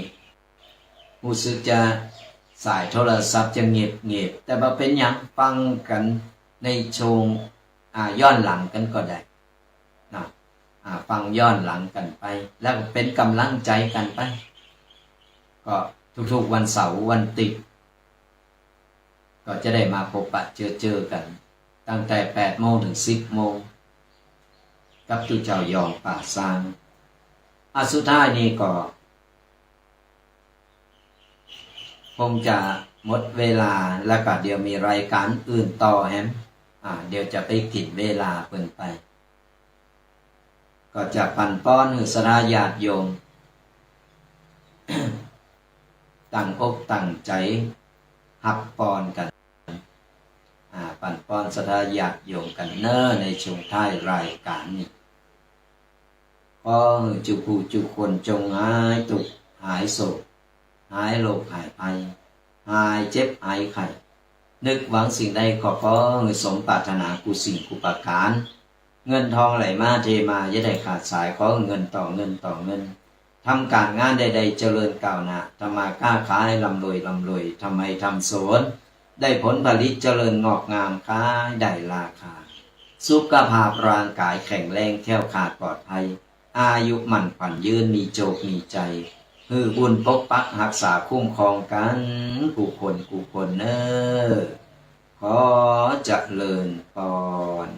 ฮู้สึกจะสายโทรศัพท์จะเงียบๆ แต่บ่เป๋นหยัง ฟังกั๋นในช่วง อ่า ย้อนหลังกั๋นก็ได้นะ อ่า ฟังย้อนหลังกั๋นไป แล้วก็เป๋นก๋ำลังใจ๋กั๋นไป ก็ทุกๆ วันเสาร์วันอาทิตย์ ก็จะได้มาพบปะเจอเจอกั๋น ตั้งแต่แปดโมงถึงสิบโมง กับตุ๊เจ้ายองป่าซาง อ่ะ สุดท้ายนี้ก็ คงจะหมดเวลา แล้วก็เดี๋ยวมีรายก๋านอื่นต่อแหม อ่า เดี๋ยวจะไปกิ๋นเวลาเปิ้นไป ก็จะปั๋นป้อนหื้อศรัทธาญาติโยม ตั้งอกตั้งใจ๋ฮับปอนกั๋น อ่า ปั๋นป้อนศรัทธาญาติโยมกั๋นเน่อ ในช่วงท้ายรายก๋านนี้ ขอหื้อจุผู้จุคนจงหายตุ๊กข์หายโศก หายโรคหายภัย หายเจ็บหายไข้ นึกหวังสิ่งใดก็ขอหื้อสมปรารถนากู้สิ่งกู้ประก๋าน เงินทองไหลมาเทมาอย่าได้ขาดสาย ขอหื้อเงินต่อเงินต่อเงิน ทำก๋านงานใดๆเจริญก้าวหน้า ทำมาค้าขายร่ำรวยร่ำรวย ทำไฮ่ทำสวน ได้ผลผลิตเจริญงอกงาม ขายได้ราคา สุขภาพร่างก๋ายแข็งแรงแคล้วคลาดปลอดภัย อายุมั่นขวัญยืน มีโจคมีชัย หื้อบุญปกปักฮักษาคุ้มครองกั๋นกู้คนกู้คนเน่อ ขอเจริญปอน